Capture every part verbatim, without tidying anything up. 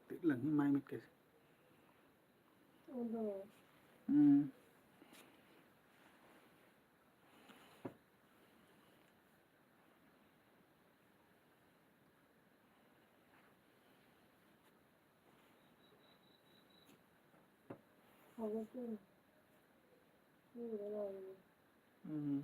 ꯇꯤꯛ ꯂꯪꯉꯤ ꯃꯥꯏ ꯃꯤꯠꯀꯁꯦ꯫ ꯑꯗꯣ꯫ ꯎꯝ꯫ ꯎꯝ꯫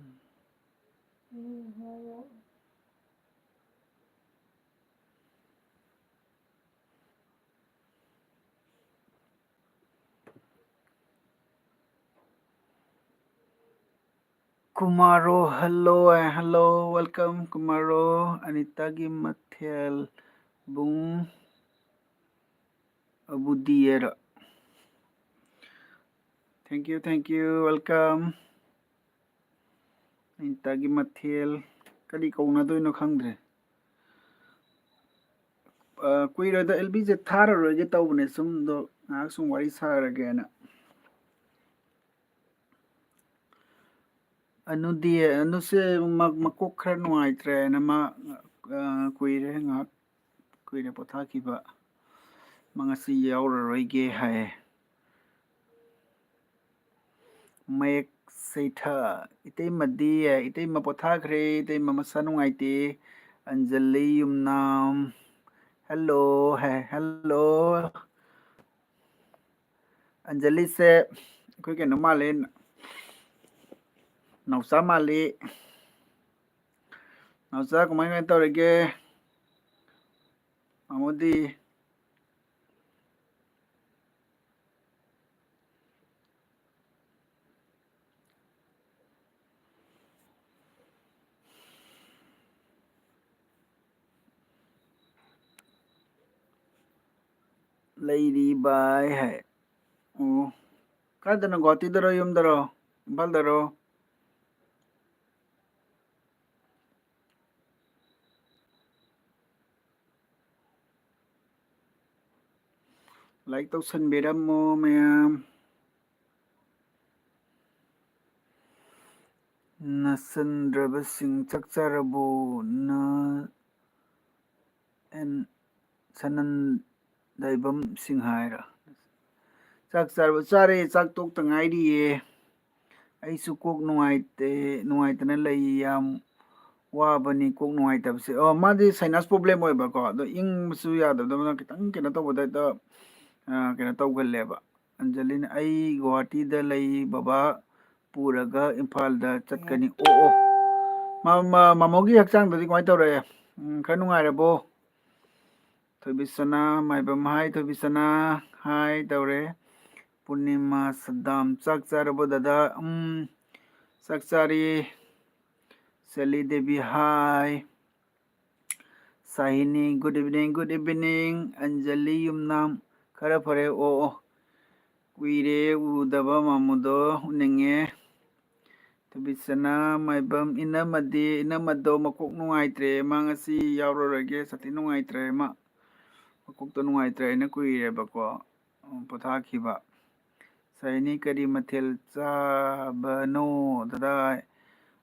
ꯀꯨꯃꯥꯔꯣ, hello, hello, welcome, ꯀꯨꯃꯥꯔꯣ꯫ ꯑꯅꯤꯇꯥꯒꯤ ꯃꯊꯦꯜ, ꯕꯨꯡ ꯑꯕꯨꯗꯤꯌꯦꯔ꯫ Thank you, thank you, welcome꯫ ꯑꯅꯤꯇꯥꯒꯤ ꯃꯊꯦꯜ, ꯀꯔꯤ ꯀꯧꯅꯗꯣꯏꯅꯣ ꯈꯪꯗ꯭ꯔꯦ꯫ ꯑ, ꯀꯨꯏꯔꯣꯏꯗ, ꯑꯦꯜ ꯕꯤꯁꯦ ꯊꯥꯔꯔꯣꯏꯒꯦ ꯇꯧꯕꯅꯦ, ꯁꯨꯝ, ꯑꯗꯣ ꯉꯥꯏꯍꯥꯛ ꯁꯨꯝ ꯋꯥꯔꯤ ꯁꯥꯔꯒꯦꯅ꯫ ꯑꯅꯨꯗꯤ, ꯑꯅꯨꯁꯦ ꯃ-, ꯃꯀꯣꯛ ꯈꯔ ꯅꯨꯡꯉꯥꯏꯇ꯭ꯔꯦꯅ ꯃꯥ, ꯑ, ꯀꯨꯏꯔꯦ, ꯉꯥꯏꯍꯥꯛ ꯀꯨꯏꯔꯦ ꯄꯣꯊꯥꯈꯤꯕ꯫ ꯃꯥ ꯉꯁꯤ ꯌꯥꯎꯔꯔꯣꯏꯒꯦ ꯍꯥꯏ꯫ ꯃꯌꯦꯛ ꯁꯩꯊ, ꯏꯇꯩꯃꯗꯤ, ꯏꯇꯩꯃ ꯄꯣꯊꯥꯈ꯭ꯔꯦ, ꯏꯇꯩꯃ ꯃꯁꯥ ꯅꯨꯡꯉꯥꯏꯇꯦ꯫ ꯑꯟꯖꯂꯤ ꯌꯨꯝꯅꯥꯝ, hello, ꯍꯦ, hello꯫ ꯑꯟꯖꯂꯤꯁꯦ ꯑꯩꯈꯣꯏ ꯀꯩꯅꯣ ꯃꯥꯜꯂꯦ, ꯅꯥꯎꯆꯥ ꯃꯥꯜꯂꯤ꯫ ꯅꯥꯎꯆꯥ, ꯀꯃꯥꯏ, ꯀꯃꯥꯏ ꯇꯧꯔꯤꯒꯦ? ꯃꯥꯃꯣꯗꯤ? ꯂꯩꯔꯤ ꯚꯥꯏ ꯍꯥꯏ꯫ ꯑꯣ, ꯀꯥꯏꯗꯅꯣ? ꯒꯨꯍꯥꯇꯤꯗꯔꯣ, ꯌꯨꯝꯗꯔꯣ, ꯏꯝꯐꯥꯜꯗꯔꯣ? Like ꯇꯧꯁꯟꯕꯤꯔꯝꯃꯣ ꯃꯌꯥꯝ꯫ ꯅꯆꯟꯗ꯭ꯔꯕꯁꯤꯡ ꯆꯥꯛ ꯆꯥꯔꯕꯣ? ꯅ ꯑꯦꯟ ꯁꯅꯟ ꯗꯥꯏꯕꯝ ꯁꯤꯡ ꯍꯥꯏꯔ꯫ ꯆꯥꯛ ꯆꯥꯔꯕ? ꯆꯥꯔꯦ, ꯆꯥꯛ ꯇꯣꯛꯇ ꯉꯥꯏꯔꯤꯌꯦ꯫ ꯑꯩꯁꯨ ꯀꯣꯛ ꯅꯨꯡꯉꯥꯏꯇꯦ, ꯅꯨꯡꯉꯥꯏꯇꯅ ꯂꯩ꯫ ꯌꯥꯝ ꯋꯥꯕꯅꯤ ꯀꯣꯛ ꯅꯨꯡꯉꯥꯏꯇꯕꯁꯦ꯫ ꯑꯣ, ꯃꯥꯗꯤ sinus problem ꯑꯣꯏꯕꯀꯣ, ꯑꯗꯣ ꯏꯪꯕꯁꯨ ꯌꯥꯗꯕꯗꯧꯅ ꯈꯤꯇꯪ ꯀꯩꯅꯣ ꯇꯧꯕꯗ ꯍꯦꯛꯇ, ꯑ, ꯀꯩꯅꯣ ꯇꯧꯒꯜꯂꯦꯕ꯫ ꯑꯟꯖꯂꯤꯅ, "ꯑꯩ ꯒꯨꯋꯥꯍꯥꯇꯤꯗ ꯂꯩ ꯕꯕꯥ, ꯄꯨꯔꯒ ꯏꯝꯐꯥꯜꯗ ꯆꯠꯀꯅꯤ"꯫ ꯑꯣ, ꯑꯣ꯫ ꯃꯥ-, ꯃꯥ-, ꯃꯥꯃꯣꯒꯤ ꯍꯛꯆꯥꯡꯗꯗꯤ ꯀꯃꯥꯏꯅ ꯇꯧꯔꯦ? ꯎꯝ, ꯈꯔ ꯅꯨꯡꯉꯥꯏꯔꯕꯣ? ꯊꯣꯏꯕꯤꯁꯅꯥ ꯃꯥꯏꯕꯝ ꯍꯥꯏ, ꯊꯣꯏꯕꯤꯁꯅꯥ ꯍꯥꯏ ꯇꯧꯔꯦ꯫ ꯄꯨꯔꯅꯤꯃꯥ ꯁꯗꯥꯝ, "ꯆꯥꯛ ꯆꯥꯔꯕꯣ ꯗꯗꯥ?" ꯎꯝ, ꯆꯥꯛ ꯆꯥꯔꯤ꯫ ꯁꯦꯂꯤ ꯗꯦꯕꯤ ꯍꯥꯏ꯫ ꯁꯥꯍꯤꯅꯤ, good evening, good evening꯫ Anjali ꯌꯨꯝꯅꯥꯝ, ꯈꯔ ꯐꯔꯦ? ꯑꯣ, ꯑꯣ꯫ ꯀꯨꯏꯔꯦ ꯎꯗꯕ ꯃꯥꯃꯨꯗꯣ, ꯎꯅꯤꯡꯉꯦ꯫ ꯊꯣꯏꯕꯤꯁꯅꯥ ꯃꯥꯏꯕꯝ, ꯏꯅꯝꯃꯗꯤ, ꯏꯅꯝꯃꯗꯣ ꯃꯀꯣꯛ ꯅꯨꯡꯉꯥꯏꯇ꯭ꯔꯦ, ꯃꯥ ꯉꯁꯤ ꯌꯥꯎꯔꯔꯣꯏꯒꯦ, ꯁꯥꯊꯤ ꯅꯨꯡꯉꯥꯏꯇ꯭ꯔꯦ ꯃꯥ꯫ ꯃꯀꯣꯛꯇꯣ ꯅꯨꯡꯉꯥꯏꯇ꯭ꯔꯦ ꯍꯥꯏꯅ ꯀꯨꯏꯔꯦꯕꯀꯣ, ꯄꯣꯊꯥꯈꯤꯕ꯫ ꯁꯥꯏꯅꯤ, ꯀꯔꯤ ꯃꯊꯦꯜ ꯆꯥꯕꯅꯣ ꯗꯗꯥ?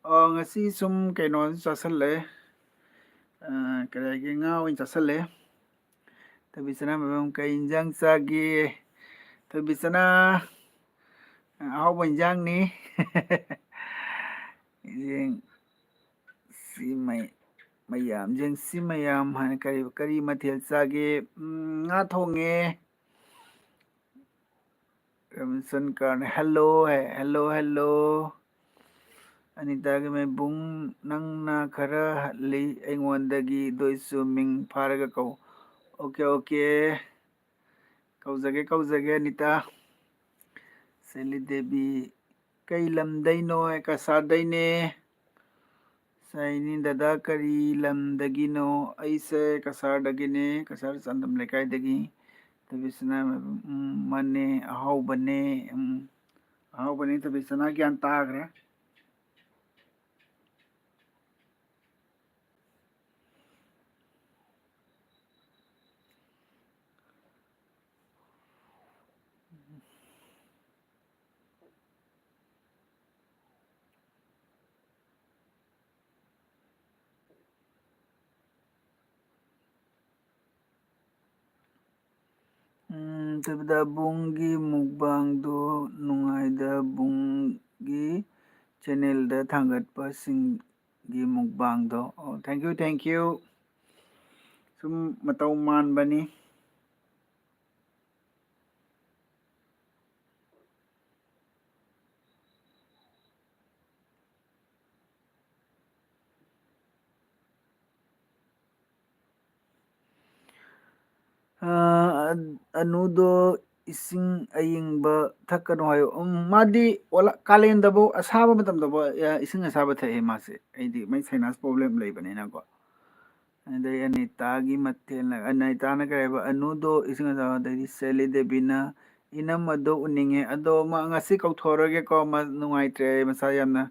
ꯑꯣ, ꯉꯁꯤ ꯁꯨꯝ ꯀꯩꯅꯣ ꯆꯥꯁꯜꯂꯦ꯫ ꯑ, ꯀꯔꯤ ꯍꯥꯏꯒꯦ, ꯉꯥ ꯑꯣꯏꯅ ꯆꯥꯁꯜꯂꯦ꯫ ꯊꯣꯏꯕꯤꯁꯅꯥ ꯃꯥꯏꯕꯝ, ꯀꯩ ꯏꯟꯖꯥꯡ ꯆꯥꯒꯦ? ꯊꯣꯏꯕꯤꯁꯅꯥ, ꯑꯍꯥꯎꯕ ꯏꯟꯖꯥꯡꯅꯤ꯫ ꯌꯦꯡ-, ꯁꯤ ꯃꯩ-, ꯃꯌꯥꯝ, ꯌꯦꯡꯁꯤ ꯃꯌꯥꯝ ꯍꯥꯏꯅ ꯀꯔꯤ, ꯀꯔꯤ ꯃꯊꯦꯜ ꯆꯥꯒꯦ? ꯎꯝ, ꯉꯥ ꯊꯣꯡꯉꯦ꯫ ꯔꯕꯤꯟꯁꯟ ꯀꯥꯔꯅꯦ, "Hello" ꯍꯥꯏ, "Hello, hello"꯫ ꯑꯅꯤꯇꯥꯒꯤ ꯃꯕꯨꯡ, "ꯅꯪꯅ ꯈꯔ ꯍꯜꯂꯤ ꯑꯩꯉꯣꯟꯗꯒꯤ, ꯑꯗꯨ ꯑꯣꯏꯁꯨ ꯃꯤꯡ ꯐꯥꯔꯒ ꯀꯧ"꯫ Okay, okay. ꯀꯧꯖꯒꯦ, ꯀꯧꯖꯒꯦ, ꯑꯅꯤꯇꯥ꯫ ꯁꯦꯂꯤ ꯗꯦꯕꯤ, "ꯀꯩ ꯂꯝꯗꯩꯅꯣ?" "ꯀꯁꯥꯔꯗꯩꯅꯦ"꯫ ꯁꯥꯏꯅꯤ, "ꯗꯗꯥ ꯀꯔꯤ ꯂꯝꯗꯒꯤꯅꯣ?" "ꯑꯩꯁꯦ ꯀꯁꯥꯔꯗꯒꯤꯅꯦ, ꯀꯁꯥꯔ ꯆꯥꯟꯗꯝ ꯂꯩꯀꯥꯏꯗꯒꯤ"꯫ ꯊꯣꯏꯕꯤꯁꯅꯥ, "ꯎꯝ, ꯃꯥꯅꯦ, ꯑꯍꯥꯎꯕꯅꯦ"꯫ ꯎꯝ, ꯑꯍꯥꯎꯕꯅꯦ, ꯊꯣꯏꯕꯤꯁꯅꯥ ꯒ꯭ꯌꯥꯟ ꯇꯥꯈ꯭ꯔꯦ꯫ ꯅꯨꯡꯉꯥꯏꯗꯕꯨꯡꯒꯤ ꯃꯨꯛꯕꯥꯡꯗꯣ, ꯅꯨꯡꯉꯥꯏꯗꯕꯨꯡꯒꯤ ꯆꯦꯅꯦꯜꯗ ꯊꯥꯡꯒꯠꯄꯁꯤꯡꯒꯤ ꯃꯨꯛꯕꯥꯡꯗꯣ꯫ ꯑꯣ, thank you, thank you. ꯁꯨꯝ ꯃꯇꯧ ꯃꯥꯟꯕꯅꯤ꯫ ꯑ, ꯑꯅꯨꯗꯣ ꯏꯁꯤꯡ ꯑꯏꯪꯕ ꯊꯛꯀꯅꯨ ꯍꯥꯏꯌꯨ꯫ ꯎꯝ, ꯃꯥꯗꯤ ꯑꯣꯂ-, ꯀꯥꯂꯦꯟꯗꯕꯨ, ꯑꯁꯥꯕ ꯃꯇꯝꯗꯕꯨ, ꯑ, ꯏꯁꯤꯡ ꯑꯁꯥꯕ ꯊꯛꯑꯦ ꯃꯥꯁꯦ꯫ ꯑꯩꯗꯤ ꯃꯩ sinus problem ꯂꯩꯕꯅꯤꯅꯀꯣ꯫ ꯑꯗꯩ ꯑꯅꯤꯇꯥꯒꯤ ꯃꯊꯦꯜꯅ, ꯑꯅꯤꯇꯥꯅ ꯀꯔꯤ ꯍꯥꯏꯕ? ꯑꯅꯨꯗꯣ ꯏꯁꯤꯡ ꯑꯁꯥꯕ, ꯑꯗꯩꯗꯤ ꯁꯦꯂꯤ ꯗꯦꯕꯤꯅ ꯏꯅꯝꯃꯗꯣ ꯎꯅꯤꯡꯉꯦ꯫ ꯑꯗꯣ ꯃꯥ ꯉꯁꯤ ꯀꯧꯊꯣꯔꯒꯦꯀꯣ, ꯃꯥ ꯅꯨꯡꯉꯥꯏꯇ꯭ꯔꯦ, ꯃꯁꯥ ꯌꯥꯝꯅ꯫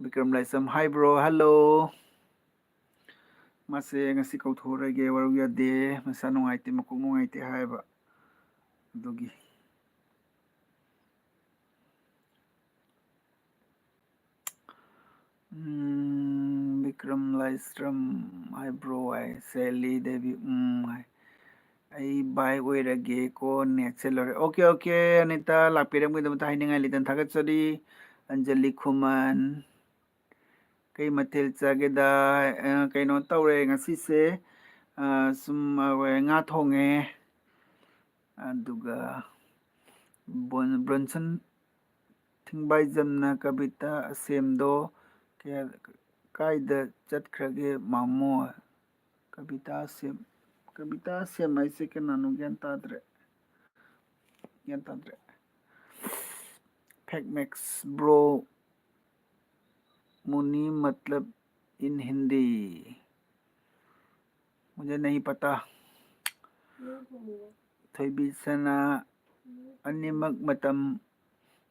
ꯕꯤꯀ꯭ꯔꯝ ꯂꯥꯏꯁ꯭ꯔꯝ, hi bro, hello꯫ ꯃꯥꯁꯦ ꯉꯁꯤ ꯀꯧꯊꯣꯛꯎꯔꯒꯦ, ꯋꯥꯔꯧ ꯌꯥꯗꯦ, ꯃꯁꯥ ꯅꯨꯡꯉꯥꯏꯇꯦ, ꯃꯀꯣꯛ ꯅꯨꯡꯉꯥꯏꯇꯦ ꯍꯥꯏꯕ꯫ ꯑꯗꯨꯒꯤ꯫ ꯎꯝ, ꯕꯤꯀ꯭ꯔꯝ ꯂꯥꯏꯁ꯭ꯔꯝ, hi bro, ꯍꯥꯏ, ꯁꯦꯂꯤ ꯗꯦꯕꯤ, ꯎꯝ, ꯍꯥꯏ꯫ ꯑꯩ ꯚꯥꯏ ꯑꯣꯏꯔꯒꯦꯀꯣ, ꯅꯦꯠꯁꯦ ꯂꯣꯏꯔꯦ꯫ Okay, okay, ꯑꯅꯤꯇꯥ, ꯂꯥꯛꯄꯤꯔꯝꯕꯒꯤꯗꯃꯛꯇ ꯍꯥꯏꯅꯤꯡꯉꯥꯏ ꯂꯩꯇꯅ ꯊꯥꯒꯠꯆꯔꯤ꯫ ꯑꯟꯖꯂꯤ ꯈꯨꯃꯟ꯫ ꯀꯩ ꯃꯊꯦꯜ ꯆꯥꯒꯦꯗ? ꯑ, ꯀꯩꯅꯣ ꯇꯧꯔꯦ ꯉꯁꯤꯁꯦ, ꯑ, ꯁꯨꯝ, ꯑ, ꯉꯥ ꯊꯣꯡꯉꯦ꯫ ꯑꯗꯨꯒ ꯕꯣꯟ-, ꯕ꯭ꯔꯣꯟꯁꯟ ꯊꯤꯡꯕꯥꯏꯖꯝꯅ ꯀꯕꯤꯇꯥ ꯑꯁꯦꯝꯗꯣ ꯀꯌꯥ, ꯀꯥꯏꯗ ꯆꯠꯈ꯭ꯔꯒꯦ ꯃꯥꯃꯣ? ꯀꯕꯤꯇꯥ ꯑꯁꯦꯝ, ꯀꯕꯤꯇꯥ ꯑꯁꯦꯝ ꯍꯥꯏꯁꯦ ꯀꯅꯥꯅꯣ? ꯒ꯭ꯌꯥꯟ ꯇꯥꯗ꯭ꯔꯦ, ꯒ꯭ꯌꯥꯟ ꯇꯥꯗ꯭ꯔꯦ꯫ Fact Max bro, मुनि मतलब in Hindi, मुझे नहीं पता। ꯊꯣꯏꯕꯤ ꯁꯅꯥ, ꯑꯅꯤꯃꯛ ꯃꯇꯝ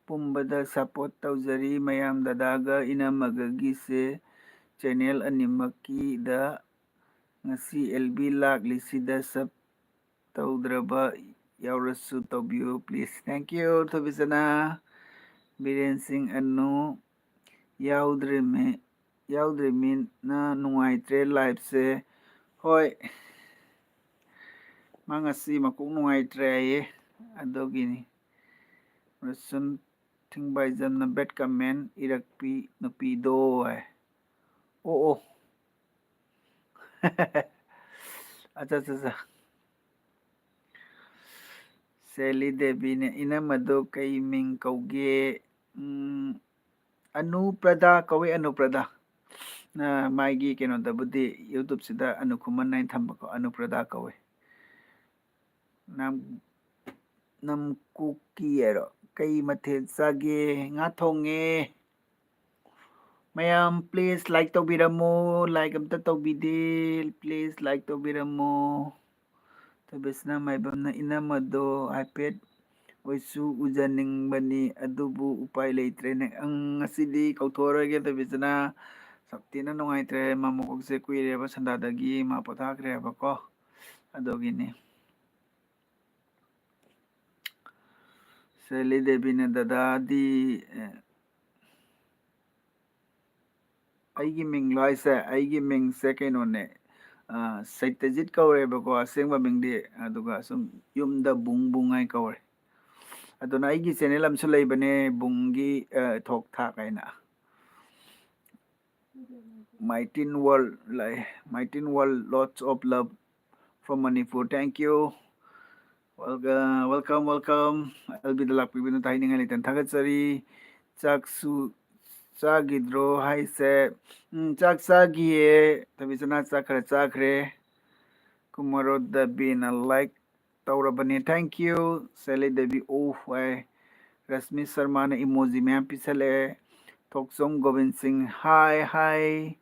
ꯄꯨꯝꯕꯗ support ꯇꯧꯖꯔꯤ ꯃꯌꯥꯝ꯫ ꯗꯗꯥꯒ ꯏꯅꯝꯃꯒꯒꯤꯁꯦ channel ꯑꯅꯤꯃꯛꯀꯤꯗ ꯉꯁꯤ L B ꯂꯥꯛꯂꯤꯁꯤꯗ sub ꯇꯧꯗ꯭ꯔꯕ ꯌꯥꯎꯔꯁꯨ ꯇꯧꯕꯤꯌꯨ, please꯫ Thank you, ꯊꯣꯏꯕꯤꯆꯅꯥ꯫ ꯕꯤꯔꯦꯟ ꯁꯤꯡ ꯑꯅꯨ ꯌꯥꯎꯗ꯭ꯔꯤꯃꯤ-, ꯌꯥꯎꯗ꯭ꯔꯤꯃꯤꯅ ꯅꯨꯡꯉꯥꯏꯇ꯭ꯔꯦ liveꯁꯦ꯫ ꯍꯣꯏ, ꯃꯥ ꯉꯁꯤ ꯃꯀꯣꯛ ꯅꯨꯡꯉꯥꯏꯇ꯭ꯔꯦ ꯍꯥꯏꯌꯦ꯫ ꯑꯗꯨꯒꯤꯅꯤ꯫ ꯔꯁꯟ ꯊꯤꯡꯕꯥꯏꯖꯝꯅ bad comment ꯏꯔꯛꯄꯤ ꯅꯨꯄꯤꯗꯣ ꯍꯥꯏ꯫ ꯑꯣ ꯑꯣ꯫ ꯑꯠꯆꯥ ꯑꯠꯆꯥ ꯑꯠꯆꯥ꯫ ꯁꯦꯂꯤ ꯗꯦꯕꯤꯅ ꯏꯅꯝꯃꯗꯣ ꯀꯩ ꯃꯤꯡ ꯀꯧꯒꯦ? ꯎꯝ, ꯑꯅꯨꯄ꯭ꯔꯗꯥ ꯀꯧꯏ, ꯑꯅꯨꯄ꯭ꯔꯗꯥ꯫ ꯑ, ꯃꯥꯒꯤ ꯀꯩꯅꯣꯗꯕꯨꯗꯤ, YouTubeꯁꯤꯗ ꯑꯅꯨꯈꯨꯃꯟ ꯍꯥꯏꯅ ꯊꯝꯕꯀꯣ, ꯑꯅꯨꯄ꯭ꯔꯗꯥ ꯀꯧꯏ꯫ ꯅꯝ-, ꯅꯝꯀꯨꯀꯤ ꯍꯥꯏꯔꯣ? ꯀꯩ ꯃꯊꯦꯜ ꯆꯥꯒꯦ? ꯉꯥ ꯊꯣꯡꯉꯦ꯫ ꯃꯌꯥꯝ please like ꯇꯧꯕꯤꯔꯝꯃꯣ, like ꯑꯝꯇ ꯇꯧꯕꯤꯗꯦ, please like ꯇꯧꯕꯤꯔꯝꯃꯣ꯫ ꯊꯣꯏꯕꯤꯁꯅꯥ ꯃꯥꯏꯕꯝꯅ ꯏꯅꯝꯃꯗꯣ ꯍꯥꯏꯐꯦꯠ ꯑꯣꯏꯁꯨ ꯎꯖꯅꯤꯡꯕꯅꯤ, ꯑꯗꯨꯕꯨ ꯎꯄꯥꯏ ꯂꯩꯇ꯭ꯔꯦꯅꯦ꯫ ꯑꯪ, ꯉꯁꯤꯗꯤ ꯀꯧꯊꯣꯛꯑꯔꯣꯏꯒꯦ ꯊꯣꯏꯕꯤꯁꯅꯥ, ꯁꯛꯇꯤꯅ ꯅꯨꯡꯉꯥꯏꯇ꯭ꯔꯦ, ꯃꯥ ꯃꯀꯣꯛꯁꯦ ꯀꯨꯏꯔꯦꯕ ꯁꯟꯗꯥꯗꯒꯤ ꯃꯥ ꯄꯣꯊꯥꯈ꯭ꯔꯦꯕꯀꯣ, ꯑꯗꯨꯒꯤꯅꯤ꯫ ꯁꯦꯂꯤ ꯗꯦꯕꯤꯅ ꯗꯗꯥꯗꯤ, ꯑꯦ, ꯑꯩꯒꯤ ꯃꯤꯡꯂꯣ ꯍꯥꯏꯁꯦ? ꯑꯩꯒꯤ ꯃꯤꯡꯁꯦ ꯀꯩꯅꯣꯅꯦ, ꯑ, ꯁꯩꯇꯖꯤꯠ ꯀꯧꯔꯦꯕꯀꯣ ꯑꯁꯦꯡꯕ ꯃꯤꯡꯗꯤ, ꯑꯗꯨꯒ ꯁꯨꯝ ꯌꯨꯝꯗ ꯕꯨꯡ ꯕꯨꯡ ꯍꯥꯏ ꯀꯧꯔꯦ꯫ ꯑꯗꯨꯅ ꯑꯩꯒꯤ channel ꯑꯃꯁꯨ ꯂꯩꯕꯅꯦ, ꯕꯨꯡꯒꯤ, ꯑ, ꯊꯣꯛ ꯊꯥꯛ ꯍꯥꯏꯅ꯫ Mighty World ꯂꯥꯛꯑꯦ, Mighty World, lots of love from Manipur, thank you꯫ Welcome, welcome, welcome. L ꯕꯤꯗ ꯂꯥꯛꯄꯤꯕꯅ ꯍꯥꯏꯅꯤꯡꯉꯥꯏ ꯂꯩꯇꯅ ꯊꯥꯒꯠꯆꯔꯤ꯫ ꯆꯥꯛꯁꯨ ꯆꯥꯈꯤꯗ꯭ꯔꯣ ꯍꯥꯏꯁꯦ? ꯎꯝ, ꯆꯥꯛ ꯆꯥꯈꯤꯌꯦ꯫ ꯊꯕꯤꯆꯅꯥ ꯆꯥꯛ ꯈꯔ ꯆꯥꯈ꯭ꯔꯦ꯫ ꯀꯨꯃꯥꯔꯣ ꯗꯕꯤꯅ like ꯇꯧꯔꯕꯅꯤ꯫ Thank you꯫ ꯁꯦꯂꯤ ꯗꯦꯕꯤ ꯑꯣꯐ ꯍꯥꯏ꯫ ꯔꯁꯃꯤ ꯁꯔꯃꯥꯅ emoji ꯃꯌꯥꯝ ꯄꯤꯁꯜꯂꯛꯑꯦ꯫ Thokchom Gobin Singh, hi, hi꯫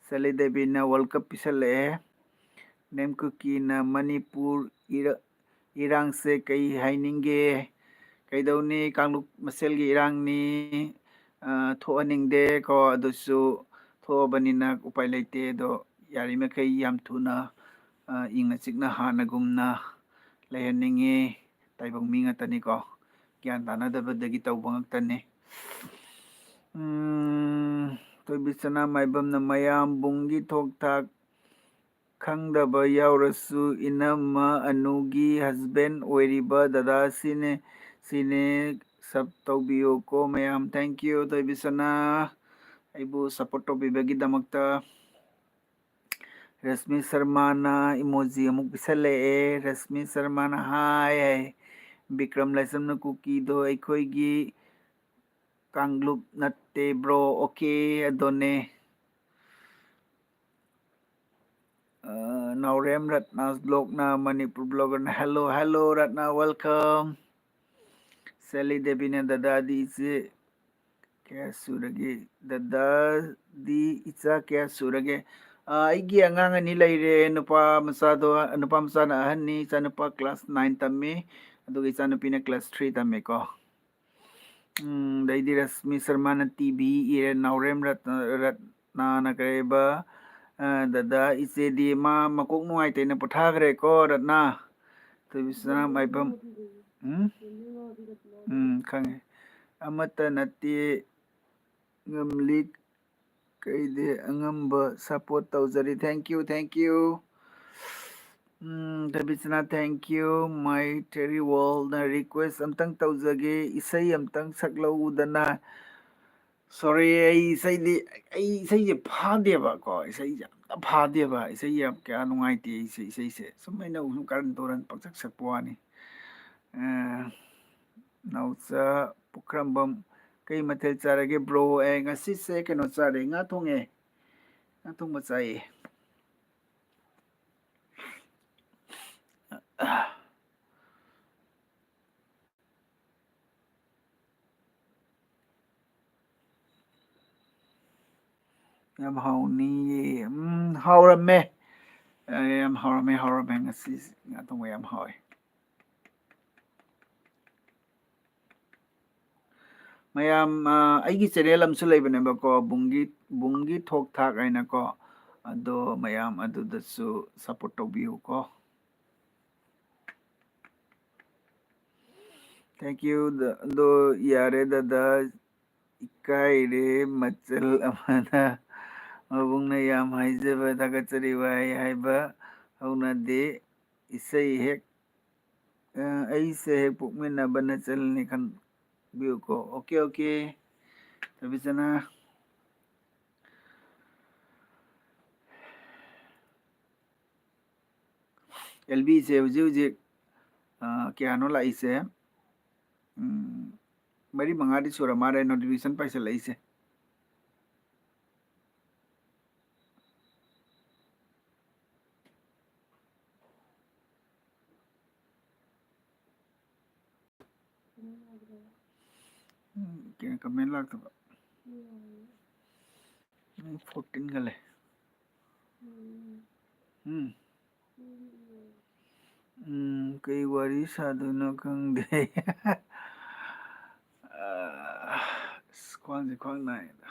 ꯁꯦꯂꯤ ꯗꯦꯕꯤꯅ World Cup ꯄꯤꯁꯜꯂꯛꯑꯦ꯫ ꯅꯦꯝ ꯀꯨꯀꯤꯅ ꯃꯅꯤꯄꯨꯔ ꯏꯔ-, ꯏꯔꯥꯡꯁꯦ ꯀꯩ ꯍꯥꯏꯅꯤꯡꯒꯦ? ꯀꯩꯗꯧꯅꯤ? ꯀꯥꯡꯂꯨꯞ ꯃꯁꯦꯜꯒꯤ ꯏꯔꯥꯡꯅꯤ꯫ ꯑ, ꯊꯣꯛꯍꯟꯅꯤꯡꯗꯦ ꯀꯣ, ꯑꯗꯨꯁꯨ ꯊꯣꯛꯑꯕꯅꯤꯅ ꯎꯄꯥꯏ ꯂꯩꯇꯦ꯫ ꯑꯗꯣ ꯌꯥꯔꯤꯃꯈꯩ ꯌꯥꯝ ꯊꯨꯅ, ꯑ, ꯏꯪꯅ ꯆꯤꯛꯅ ꯍꯥꯟꯅꯒꯨꯝꯅ ꯂꯩꯍꯟꯅꯤꯡꯉꯤ꯫ ꯇꯥꯏꯕꯪ ꯃꯤ ꯉꯥꯛꯇꯅꯤꯀꯣ, ꯒ꯭ꯌꯥꯟ ꯇꯥꯅꯗꯕꯗꯒꯤ ꯇꯧꯕ ꯉꯥꯛꯇꯅꯤ꯫ ꯎꯝ, ꯊꯣꯏꯕꯤꯆꯅꯥ ꯃꯥꯏꯕꯝꯅ ꯃꯌꯥꯝ ꯕꯨꯡꯒꯤ ꯊꯣꯛ ꯊꯥꯛ ꯈꯪꯗꯕ ꯌꯥꯎꯔꯁꯨ, ꯏꯅꯝꯃ ꯑꯅꯨꯒꯤ husband ꯑꯣꯏꯔꯤꯕ ꯗꯗꯥ ꯁꯤꯅꯦ, ꯁꯤꯅꯦ, sub ꯇꯧꯕꯤꯌꯨꯀꯣ ꯃꯌꯥꯝ꯫ Thank you, ꯊꯣꯏꯕꯤꯁꯅꯥ, ꯑꯩꯕꯨ support ꯇꯧꯕꯤꯕꯒꯤꯗꯃꯛꯇ꯫ ꯔꯁꯃꯤ ꯁꯔꯃꯥꯅ emoji ꯑꯃꯨꯛ ꯄꯤꯁꯜꯂꯛꯑꯦ꯫ ꯔꯁꯃꯤ ꯁꯔꯃꯥꯅ ꯍꯥꯏ ꯍꯥꯏ, "ꯕꯤꯀ꯭ꯔꯝ ꯂꯥꯏꯁ꯭ꯔꯝꯅ ꯀꯨꯀꯤꯗꯣ ꯑꯩꯈꯣꯏꯒꯤ ꯀꯥꯡꯂꯨꯞ ꯅꯠꯇꯦ ꯕ꯭ꯔꯣ"꯫ ꯑꯣꯀꯦ, ꯑꯗꯨꯅꯦ꯫ ꯑ, ꯅꯥꯎꯔꯦꯝ ꯔꯠꯅꯥꯁ ꯕ꯭ꯂꯣꯛꯅ Manipur ꯕ꯭ꯂꯣꯒꯔꯅ꯫ Hello, hello, Ratna, welcome꯫ ꯁꯦꯂꯤ ꯗꯦꯕꯤꯅ ꯗꯗꯥꯗꯤ ꯏꯆꯦ ꯀꯌꯥ ꯁꯨꯔꯒꯦ? ꯗꯗꯥꯗꯤ ꯏꯆꯥ ꯀꯌꯥ ꯁꯨꯔꯒꯦ? ꯑ, ꯑꯩꯒꯤ ꯑꯉꯥꯡ ꯑꯅꯤ ꯂꯩꯔꯦ꯫ ꯅꯨꯄꯥ ꯃꯆꯥꯗꯣ, ꯅꯨꯄꯥ ꯃꯆꯥꯅ ꯑꯍꯟꯅꯤ, ꯏꯆꯥꯅꯨꯄꯥ class nine ꯇꯝꯃꯤ, ꯑꯗꯨꯒ ꯏꯆꯥꯅꯨꯄꯤꯅ class three ꯇꯝꯃꯤꯀꯣ꯫ ꯎꯝ, ꯑꯗꯩꯗꯤ ꯔꯁꯃꯤ ꯁꯔꯃꯥꯅ ꯇꯤ ꯚꯤ ꯏꯔꯦ, ꯅꯥꯎꯔꯦꯝ ꯔꯠꯅ-, ꯔꯠꯅꯥꯅ ꯀꯔꯤꯕ, ꯑ, ꯗꯗꯥ ꯏꯆꯦꯗꯤ ꯃꯥ ꯃꯀꯣꯛ ꯅꯨꯡꯉꯥꯏꯇꯦꯅ ꯄꯣꯊꯥꯈ꯭ꯔꯦꯀꯣ ꯔꯠꯅꯥ꯫ ꯊꯣꯏꯕꯤꯁꯅꯥ ꯃꯥꯏꯕꯝ, ꯎꯝ? ꯎꯝ, ꯈꯪꯉꯦ꯫ ꯑꯃꯠꯇ ꯅꯠꯇꯦ ꯉꯝꯂꯤ, ꯀꯩꯗꯤ ꯑꯉꯝꯕ support ꯇꯧꯖꯔꯤ꯫ Thank you, thank you꯫ Um, ꯊꯣꯏꯕꯤꯁꯅꯥ, thank you꯫ My Terry Worldꯅ request ꯑꯝꯇꯪ ꯇꯧꯖꯒꯦ, ꯏꯁꯩ ꯑꯝꯇꯪ ꯁꯛꯂꯛꯎꯗꯅ꯫ Sorry, ꯑꯩ ꯏꯁꯩꯗꯤ, ꯑꯩ ꯏꯁꯩꯁꯦ ꯐꯥꯗꯦꯕꯀꯣ, ꯏꯁꯩꯁꯦ ꯑꯝꯇ ꯐꯥꯗꯦꯕ, ꯏꯁꯩ ꯌꯥꯝ ꯀꯌꯥ ꯅꯨꯡꯉꯥꯏꯇꯦ ꯑꯩꯁꯦ, ꯏꯁꯩꯁꯦ ꯁꯨꯝ ꯑꯩꯅ ꯁꯨꯝ ꯀꯔꯟ ꯇꯨꯔꯟ ꯄꯪꯁꯛ ꯁꯛꯄ ꯋꯥꯅꯤ꯫ ꯑ, ꯅꯥꯎꯆꯥ ꯄꯨꯈ꯭ꯔꯝꯕꯝ, "ꯀꯩ ꯃꯊꯦꯜ ꯆꯥꯔꯒꯦ ꯕ꯭ꯔꯣ?" ꯑꯦ, ꯉꯁꯤꯁꯦ ꯀꯩꯅꯣ ꯆꯥꯔꯦ, ꯉꯥ ꯊꯣꯡꯉꯦ, ꯉꯥ ꯊꯣꯡꯕ ꯆꯥꯏꯌꯦ꯫ ꯌꯥꯝ ꯍꯥꯎꯅꯤꯌꯦ꯫ ꯎꯝ, ꯍꯥꯎꯔꯝꯃꯦ꯫ ꯑ, ꯌꯥꯝ ꯍꯥꯎꯔꯝꯃꯦ, ꯍꯥꯎꯔꯝꯃꯦ꯫ ꯉꯁꯤ ꯉꯥ ꯊꯣꯡꯕ ꯌꯥꯝ ꯍꯥꯎꯋꯦ꯫ ꯃꯌꯥꯝ, ꯑ, ꯑꯩꯒꯤ channel ꯑꯃꯁꯨ ꯂꯩꯕꯅꯦꯕꯀꯣ, ꯕꯨꯡꯒꯤ, ꯕꯨꯡꯒꯤ ꯊꯣꯛ ꯊꯥꯛ ꯍꯥꯏꯅꯀꯣ꯫ ꯑꯗꯣ ꯃꯌꯥꯝ ꯑꯗꯨꯗꯁꯨ support ꯇꯧꯕꯤꯌꯨꯀꯣ꯫ Thank you꯫ ꯗ-, ꯑꯗꯣ ꯌꯥꯔꯦ ꯗꯗꯥ, ꯏꯀꯥꯏꯔꯦ ꯃꯆꯜ ꯑꯃꯅ꯫ ꯃꯕꯨꯡꯅ ꯌꯥꯝ ꯍꯥꯏꯖꯕ ꯊꯥꯒꯠꯆꯔꯤ꯫ ꯋꯥꯍꯩ ꯍꯥꯏꯕ ꯍꯧꯅꯗꯦ, ꯏꯁꯩ ꯍꯦꯛ, ꯑ, ꯑꯩꯁꯦ ꯍꯦꯛ ꯄꯣꯛꯃꯤꯟꯅꯕ ꯅꯆꯜꯅꯤ ꯈꯟꯕꯤꯌꯨꯀꯣ꯫ Okay, okay. ꯊꯣꯏꯕꯤꯆꯅ꯫ ꯑꯦꯜ ꯕꯤꯁꯦ ꯍꯧꯖꯤꯛ ꯍꯧꯖꯤꯛ, ꯑ, ꯀꯌꯥꯅꯣ ꯂꯥꯛꯏꯁꯦ? ꯎꯝ, ꯃꯔꯤ ꯃꯉꯥꯗꯤ ꯁꯨꯔ ꯃꯥꯜꯂꯦ notification ꯄꯥꯏꯁꯜꯂꯛꯏꯁꯦ꯫ ꯎꯝ, ꯀꯩꯅꯣ, comment ꯂꯥꯛꯇꯕ꯫ ꯎꯝ, fourteen ꯈꯛ ꯂꯩ꯫ ꯎꯝ꯫ ꯎꯝ, ꯀꯩ ꯋꯥꯔꯤ ꯁꯥꯗꯣꯏꯅꯣ ꯈꯪꯗꯦ꯫ ꯑꯁ, ꯈ꯭ꯋꯥꯡꯁꯦ ꯈ꯭ꯋꯥꯡ ꯅꯥꯏꯗ꯫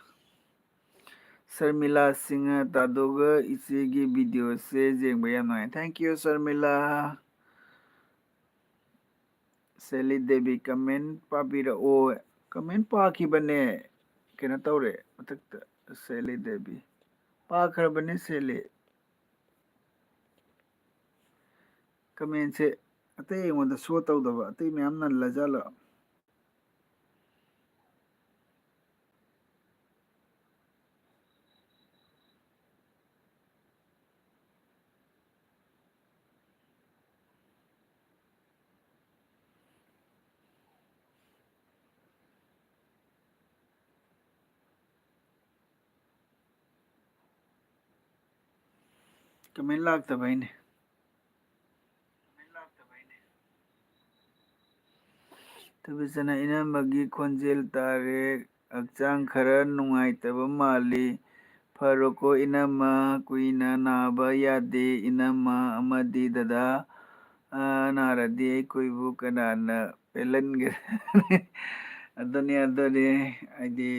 ꯁꯔꯃꯤꯂꯥ ꯁꯤꯡꯍ ꯇꯥꯗꯣꯒ ꯏꯆꯦꯒꯤ videoꯁꯦ ꯌꯦꯡꯕ ꯌꯥꯝ ꯅꯨꯡꯉꯥꯏ꯫ Thank you, Sharmila. ꯁꯦꯂꯤ Devi comment ꯄꯥꯕꯤꯔꯛꯑꯣ꯫ Comment ꯄꯥꯈꯤꯕꯅꯦ꯫ ꯀꯩꯅꯣ ꯇꯧꯔꯦ ꯃꯊꯛꯇ꯫ ꯁꯦꯂꯤ ꯗꯦꯕꯤ꯫ ꯄꯥꯈ꯭ꯔꯕꯅꯦ ꯁꯦꯂꯤ꯫ Commentꯁꯦ ꯑꯇꯩ ꯑꯩꯉꯣꯟꯗ show ꯇꯧꯗꯕ, ꯑꯇꯩ ꯃꯌꯥꯝ ꯅꯜꯂꯖꯥꯠꯂꯣ? Comment ꯂꯥꯛꯇꯕꯩꯅꯦ꯫ ꯊꯣꯏꯕꯤꯆꯅ, ꯏꯅꯝꯃꯒꯤ ꯈꯣꯟꯖꯦꯜ ꯇꯥꯔꯦ, ꯍꯛꯆꯥꯡ ꯈꯔ ꯅꯨꯡꯉꯥꯏꯇꯕ ꯃꯥꯜꯂꯤ, ꯐꯔꯣꯀꯣ ꯏꯅꯝꯃ, ꯀꯨꯏꯅ ꯅꯥꯕ ꯌꯥꯗꯦ ꯏꯅꯝꯃ ꯑꯃꯗꯤ ꯗꯗꯥ, ꯑ, ꯅꯥꯔꯗꯤ ꯑꯩꯈꯣꯏꯕꯨ ꯀꯅꯥꯅ ꯄꯦꯜꯍꯟꯒꯅꯤ? ꯑꯗꯨꯅꯤ, ꯑꯗꯨꯅꯤ, ꯍꯥꯏꯗꯤ,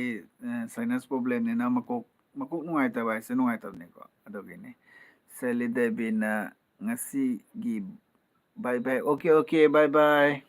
ꯑ, sinus problemꯅꯤꯅ ꯃꯀꯣꯛ, ꯃꯀꯣꯛ ꯅꯨꯡꯉꯥꯏꯇꯕ ꯍꯥꯏꯁꯦ ꯅꯨꯡꯉꯥꯏꯇꯕꯅꯤꯀꯣ, ꯑꯗꯨꯒꯤꯅꯤ꯫ ꯁꯦꯂꯤ ꯗꯦꯕꯤꯅ ꯉꯁꯤꯒꯤ bye bye꯫ Okay, okay, bye bye꯫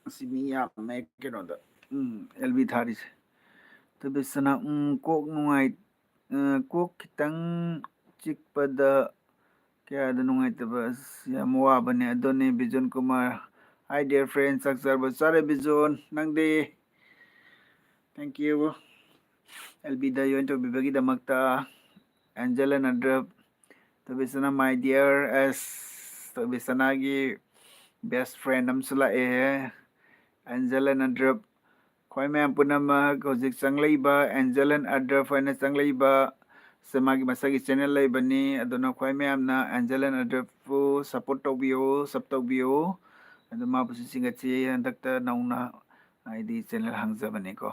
ꯑꯁꯤ ꯃꯤ ꯌꯥꯝꯃꯦ ꯀꯩꯅꯣꯗ, ꯎꯝ, ꯑꯦꯜ ꯕꯤ ꯊꯥꯔꯤꯁꯦ꯫ ꯊꯣꯏꯕꯤꯁꯅꯥ, ꯎꯝ, ꯀꯣꯛ ꯅꯨꯡꯉꯥꯏ-, ꯑ, ꯀꯣꯛ ꯈꯤꯇꯪ ꯆꯤꯛꯄꯗ ꯀꯌꯥꯗ ꯅꯨꯡꯉꯥꯏꯇꯕ? ꯑꯁ, ꯌꯥꯝ ꯋꯥꯕꯅꯦ꯫ ꯑꯗꯨꯅꯦ ꯕꯤꯖꯣꯟ ꯀꯨꯃꯥꯔ, hi dear friend, ꯆꯥꯛ ꯆꯥꯔꯕ? ꯆꯥꯔꯦ ꯕꯤꯖꯣꯟ, ꯅꯪꯗꯤ? Thank you꯫ ꯑꯦꯜ ꯕꯤꯗ join ꯇꯧꯕꯤꯕꯒꯤꯗꯃꯛꯇ꯫ ꯑꯦꯟꯖꯦꯜ ꯑꯦꯟ ꯑꯗ꯭ꯔꯞ, ꯊꯣꯏꯕꯤꯁꯅꯥ, my dear, ꯑꯁ, ꯊꯣꯏꯕꯤꯁꯅꯥꯒꯤ best friend ꯑꯃꯁꯨ ꯂꯥꯛꯑꯦ꯫ ꯑꯦꯟꯖꯦꯜ ꯑꯦꯟ ꯑꯗ꯭ꯔꯞ, ꯈ꯭ꯋꯥꯏ ꯃꯌꯥꯝ ꯄꯨꯝꯅꯃꯛ ꯍꯧꯖꯤꯛ ꯆꯪꯂꯛꯏꯕ ꯑꯦꯟꯖꯦꯜ ꯑꯦꯟ ꯑꯗ꯭ꯔꯞ ꯍꯥꯏꯅ ꯆꯪꯂꯛꯏꯕ, ꯁꯦ ꯃꯥꯒꯤ ꯃꯁꯥꯒꯤ channel ꯂꯩꯕꯅꯤ꯫ ꯑꯗꯨꯅ ꯈ꯭ꯋꯥꯏ ꯃꯌꯥꯝꯅ ꯑꯦꯟꯖꯦꯜ ꯑꯦꯟ ꯑꯗ꯭ꯔꯞꯄꯨ support ꯇꯧꯕꯤꯌꯨ, sub ꯇꯧꯕꯤꯌꯨ꯫ ꯑꯗꯨ ꯃꯥꯕꯨꯁꯨ ꯆꯤꯡꯈꯠꯁꯤ꯫ ꯍꯟꯗꯛꯇ ꯅꯧꯅ ꯑꯩꯗꯤ channel ꯍꯥꯡꯖꯕꯅꯤꯀꯣ꯫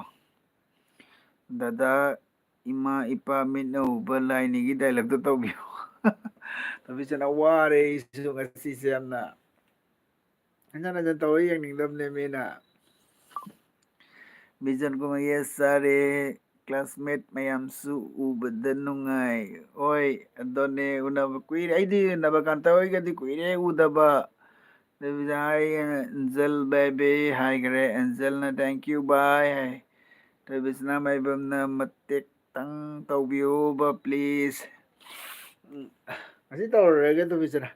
ꯗꯗꯥ, ꯏꯃꯥ ꯏꯄꯥ ꯃꯤꯠꯅ ꯎꯕ ꯂꯥꯏꯅꯤꯒꯤ dialogue ꯇꯣ ꯇꯧꯕꯤꯌꯨ꯫ ꯊꯣꯏꯕꯤꯁꯅꯥ, ꯋꯥꯔꯦ ꯑꯩꯁꯨ ꯉꯁꯤꯁꯦ ꯌꯥꯝꯅ꯫ ꯍꯟꯖꯟ ꯍꯟꯖꯟ ꯇꯧꯔ ꯌꯦꯡꯅꯤꯡꯗꯕꯅꯦ ꯃꯤꯅ꯫ ꯕꯤꯖꯟ ꯀꯨꯃꯥꯔ, yes ꯆꯥꯔꯦ꯫ Classmate ꯃꯌꯥꯝꯁꯨ ꯎꯕꯗ ꯅꯨꯡꯉꯥꯏ꯫ ꯍꯣꯏ, ꯑꯗꯨꯅꯦ, ꯎꯅꯕ ꯀꯨꯏꯔꯦ꯫ ꯑꯩꯗꯤ ꯅꯕꯀꯥꯟꯇ ꯍꯣꯏꯒꯗꯤ ꯀꯨꯏꯔꯦ ꯎꯗꯕ꯫ ꯊꯣꯏꯕꯤꯁꯅꯥ ꯍꯥꯏ, ꯑꯦꯟꯖꯦꯜ baby ꯍꯥꯏꯈ꯭ꯔꯦ꯫ ꯑꯦꯟꯖꯦꯜꯅ thank you bye high. ꯊꯣꯏꯕꯤꯁꯅꯥ ꯃꯥꯏꯕꯝꯅ ꯃꯇꯦꯛꯇꯪ ꯇꯧꯕꯤꯌꯣꯕ please꯫ ꯎꯝ, ꯉꯁꯤ ꯇꯧꯔꯔꯣꯏꯒꯦ ꯊꯣꯏꯕꯤꯁꯅꯥ꯫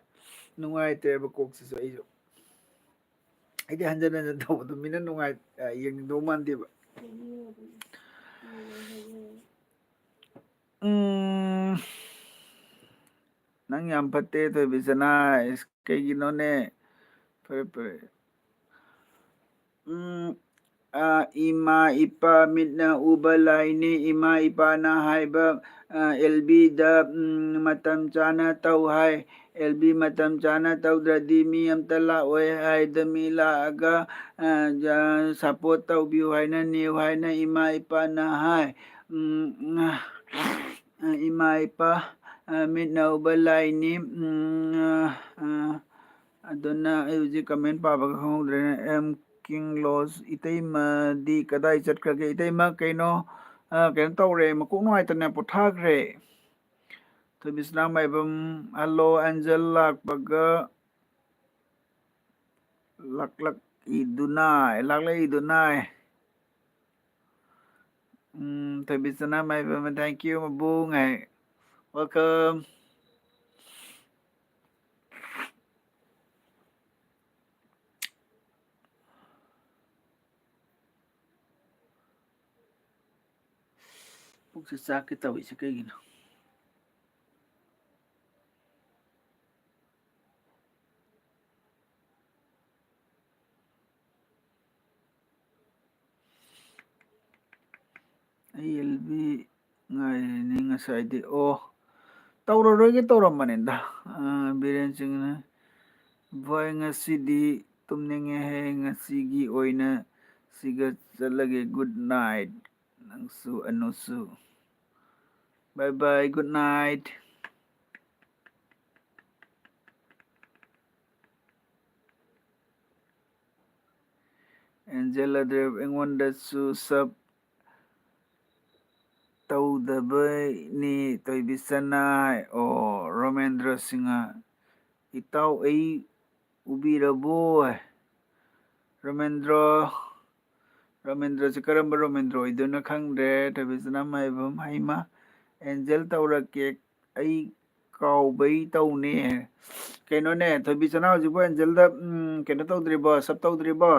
ꯅꯨꯡꯉꯥꯏꯇꯦꯕ ꯀꯣꯛꯁꯤꯁꯨ ꯑꯩꯁꯨ꯫ ꯑꯩꯗꯤ ꯍꯟꯖꯟ ꯍꯟꯖꯟ ꯇꯧꯕꯗꯣ ꯃꯤꯅ ꯅꯨꯡꯉꯥꯏ-, ꯑ, ꯌꯦꯡꯅꯤꯡꯗꯧ ꯃꯥꯟꯗꯦꯕ꯫ ꯎꯝ, ꯅꯪ ꯌꯥꯝ ꯐꯠꯇꯦ ꯊꯣꯏꯕꯤꯁꯅꯥ꯫ ꯏꯁ, ꯀꯩꯒꯤꯅꯣꯅꯦ? ꯐꯔꯦ, ꯐꯔꯦ꯫ ꯎꯝ, ꯑ, ꯏꯃꯥ ꯏꯄꯥ ꯃꯤꯠꯅ ꯎꯕ ꯂꯥꯏꯅꯤ, ꯏꯃꯥ ꯏꯄꯥꯅ ꯍꯥꯏꯕ, ꯑ, ꯑꯦꯜ ꯕꯤꯗ, ꯎꯝ, ꯃꯇꯝ ꯆꯥꯅ ꯇꯧ ꯍꯥꯏ꯫ ꯑꯦꯜ ꯕꯤ ꯃꯇꯝ ꯆꯥꯅ ꯇꯧꯗ꯭ꯔꯗꯤ ꯃꯤ ꯑꯝꯇ ꯂꯥꯛꯑꯣꯏ ꯍꯥꯏꯗ ꯃꯤ ꯂꯥꯛꯑꯒ, ꯑ, ꯖ-, support ꯇꯧꯕꯤꯌꯨ ꯍꯥꯏꯅ ꯅꯤꯌꯨ ꯍꯥꯏꯅ ꯏꯃꯥ ꯏꯄꯥꯅ ꯍꯥꯏ꯫ ꯎꯝ, ꯑ, ꯏꯃꯥ ꯏꯄꯥ, ꯑ, ꯃꯤꯠꯅ ꯎꯕ ꯂꯥꯏꯅꯤ꯫ ꯎꯝ, ꯑ, ꯑ, ꯑꯗꯨꯅ ꯑꯩ ꯍꯧꯖꯤꯛ comment ꯄꯥꯕꯒ ꯈꯪꯍꯧꯗ꯭ꯔꯦꯅꯦ꯫ ꯑꯦꯝ ꯀꯤꯡ ꯂꯣꯁ, ꯏꯇꯩꯃꯗꯤ ꯀꯗꯥꯏ ꯆꯠꯈ꯭ꯔꯒꯦ? ꯏꯇꯩꯃ ꯀꯩꯅꯣ, ꯑ, ꯀꯩꯅꯣ ꯇꯧꯔꯦ, ꯃꯀꯣꯛ ꯅꯨꯡꯉꯥꯏꯇꯅ ꯄꯣꯊꯥꯈ꯭ꯔꯦ꯫ ꯊꯣꯏꯕꯤꯁꯅꯥ ꯃꯥꯏꯕꯝ, hello, ꯑꯦꯟꯖꯦꯜ ꯂꯥꯛꯄꯒ ꯂꯥꯛꯂꯛ-, ꯂꯥꯛꯂꯛꯏꯗꯨꯅꯥꯏ, ꯂꯥꯛꯂꯛꯏꯗꯨꯅꯥꯏ꯫ ꯎꯝ, ꯊꯣꯏꯕꯤꯆꯅꯥ ꯃꯥꯏꯕꯝ, thank you, ꯃꯕꯨꯡ ꯍꯥꯏ꯫ Welcome꯫ ꯄꯨꯛꯁꯦ ꯆꯥꯛꯀꯦ ꯇꯧꯏꯁꯦ ꯀꯩꯒꯤꯅꯣ? ꯑꯩ ꯑꯦꯜ ꯕꯤ ꯉꯥꯏꯔꯤꯅꯤ ꯉꯁꯥꯏꯗꯤ꯫ ꯑꯣ, ꯇꯧꯔꯔꯣꯏꯒꯦ ꯇꯧꯔꯝꯕꯅꯤꯗ꯫ ꯑ, ꯕꯤꯔꯦꯟ ꯁꯤꯡꯅ, "ꯚꯥꯏ, ꯉꯁꯤꯗꯤ ꯇꯨꯝꯅꯤꯡꯉꯦꯍꯦ, ꯉꯁꯤꯒꯤ ꯑꯣꯏꯅ ꯁꯤꯒ ꯆꯠꯂꯒꯦ, good night꯫ ꯅꯪꯁꯨ, ꯑꯅꯨꯁꯨ꯫ Bye bye, good night." Angela Dev, ꯑꯩꯉꯣꯟꯗꯁꯨ sub ꯇꯧꯗꯕꯩꯅꯤ, ꯊꯣꯏꯕꯤꯆꯅꯥ꯫ ꯑꯣ, ꯔꯣꯃꯦꯟꯗ꯭ꯔꯣ ꯁꯤꯡꯍ, "ꯏꯇꯥꯎ ꯑꯩ ꯎꯕꯤꯔꯕꯣ?" ꯔꯣꯃꯦꯟꯗ꯭ꯔꯣ, ꯔꯣꯃꯦꯟꯗ꯭ꯔꯣꯁꯦ ꯀꯔꯝꯕ ꯔꯣꯃꯦꯟꯗ꯭ꯔꯣ ꯑꯣꯏꯗꯣꯏꯅꯣ ꯈꯪꯗ꯭ꯔꯦ꯫ ꯊꯣꯏꯕꯤꯆꯅꯥ ꯃꯥꯏꯕꯝ, ꯍꯩꯃ, ꯑꯦꯟꯖꯦꯜ ꯇꯧꯔꯛꯀꯦ, ꯑꯩ ꯀꯥꯎꯕꯩ ꯇꯧꯅꯦ꯫ ꯀꯩꯅꯣꯅꯦ, ꯊꯣꯏꯕꯤꯆꯅꯥ ꯍꯧꯖꯤꯛꯄꯨ ꯑꯦꯟꯖꯦꯜꯗ, ꯎꯝ, ꯀꯩꯅꯣ ꯇꯧꯗ꯭ꯔꯤꯕꯣ, sub ꯇꯧꯗ꯭ꯔꯤꯕꯣ?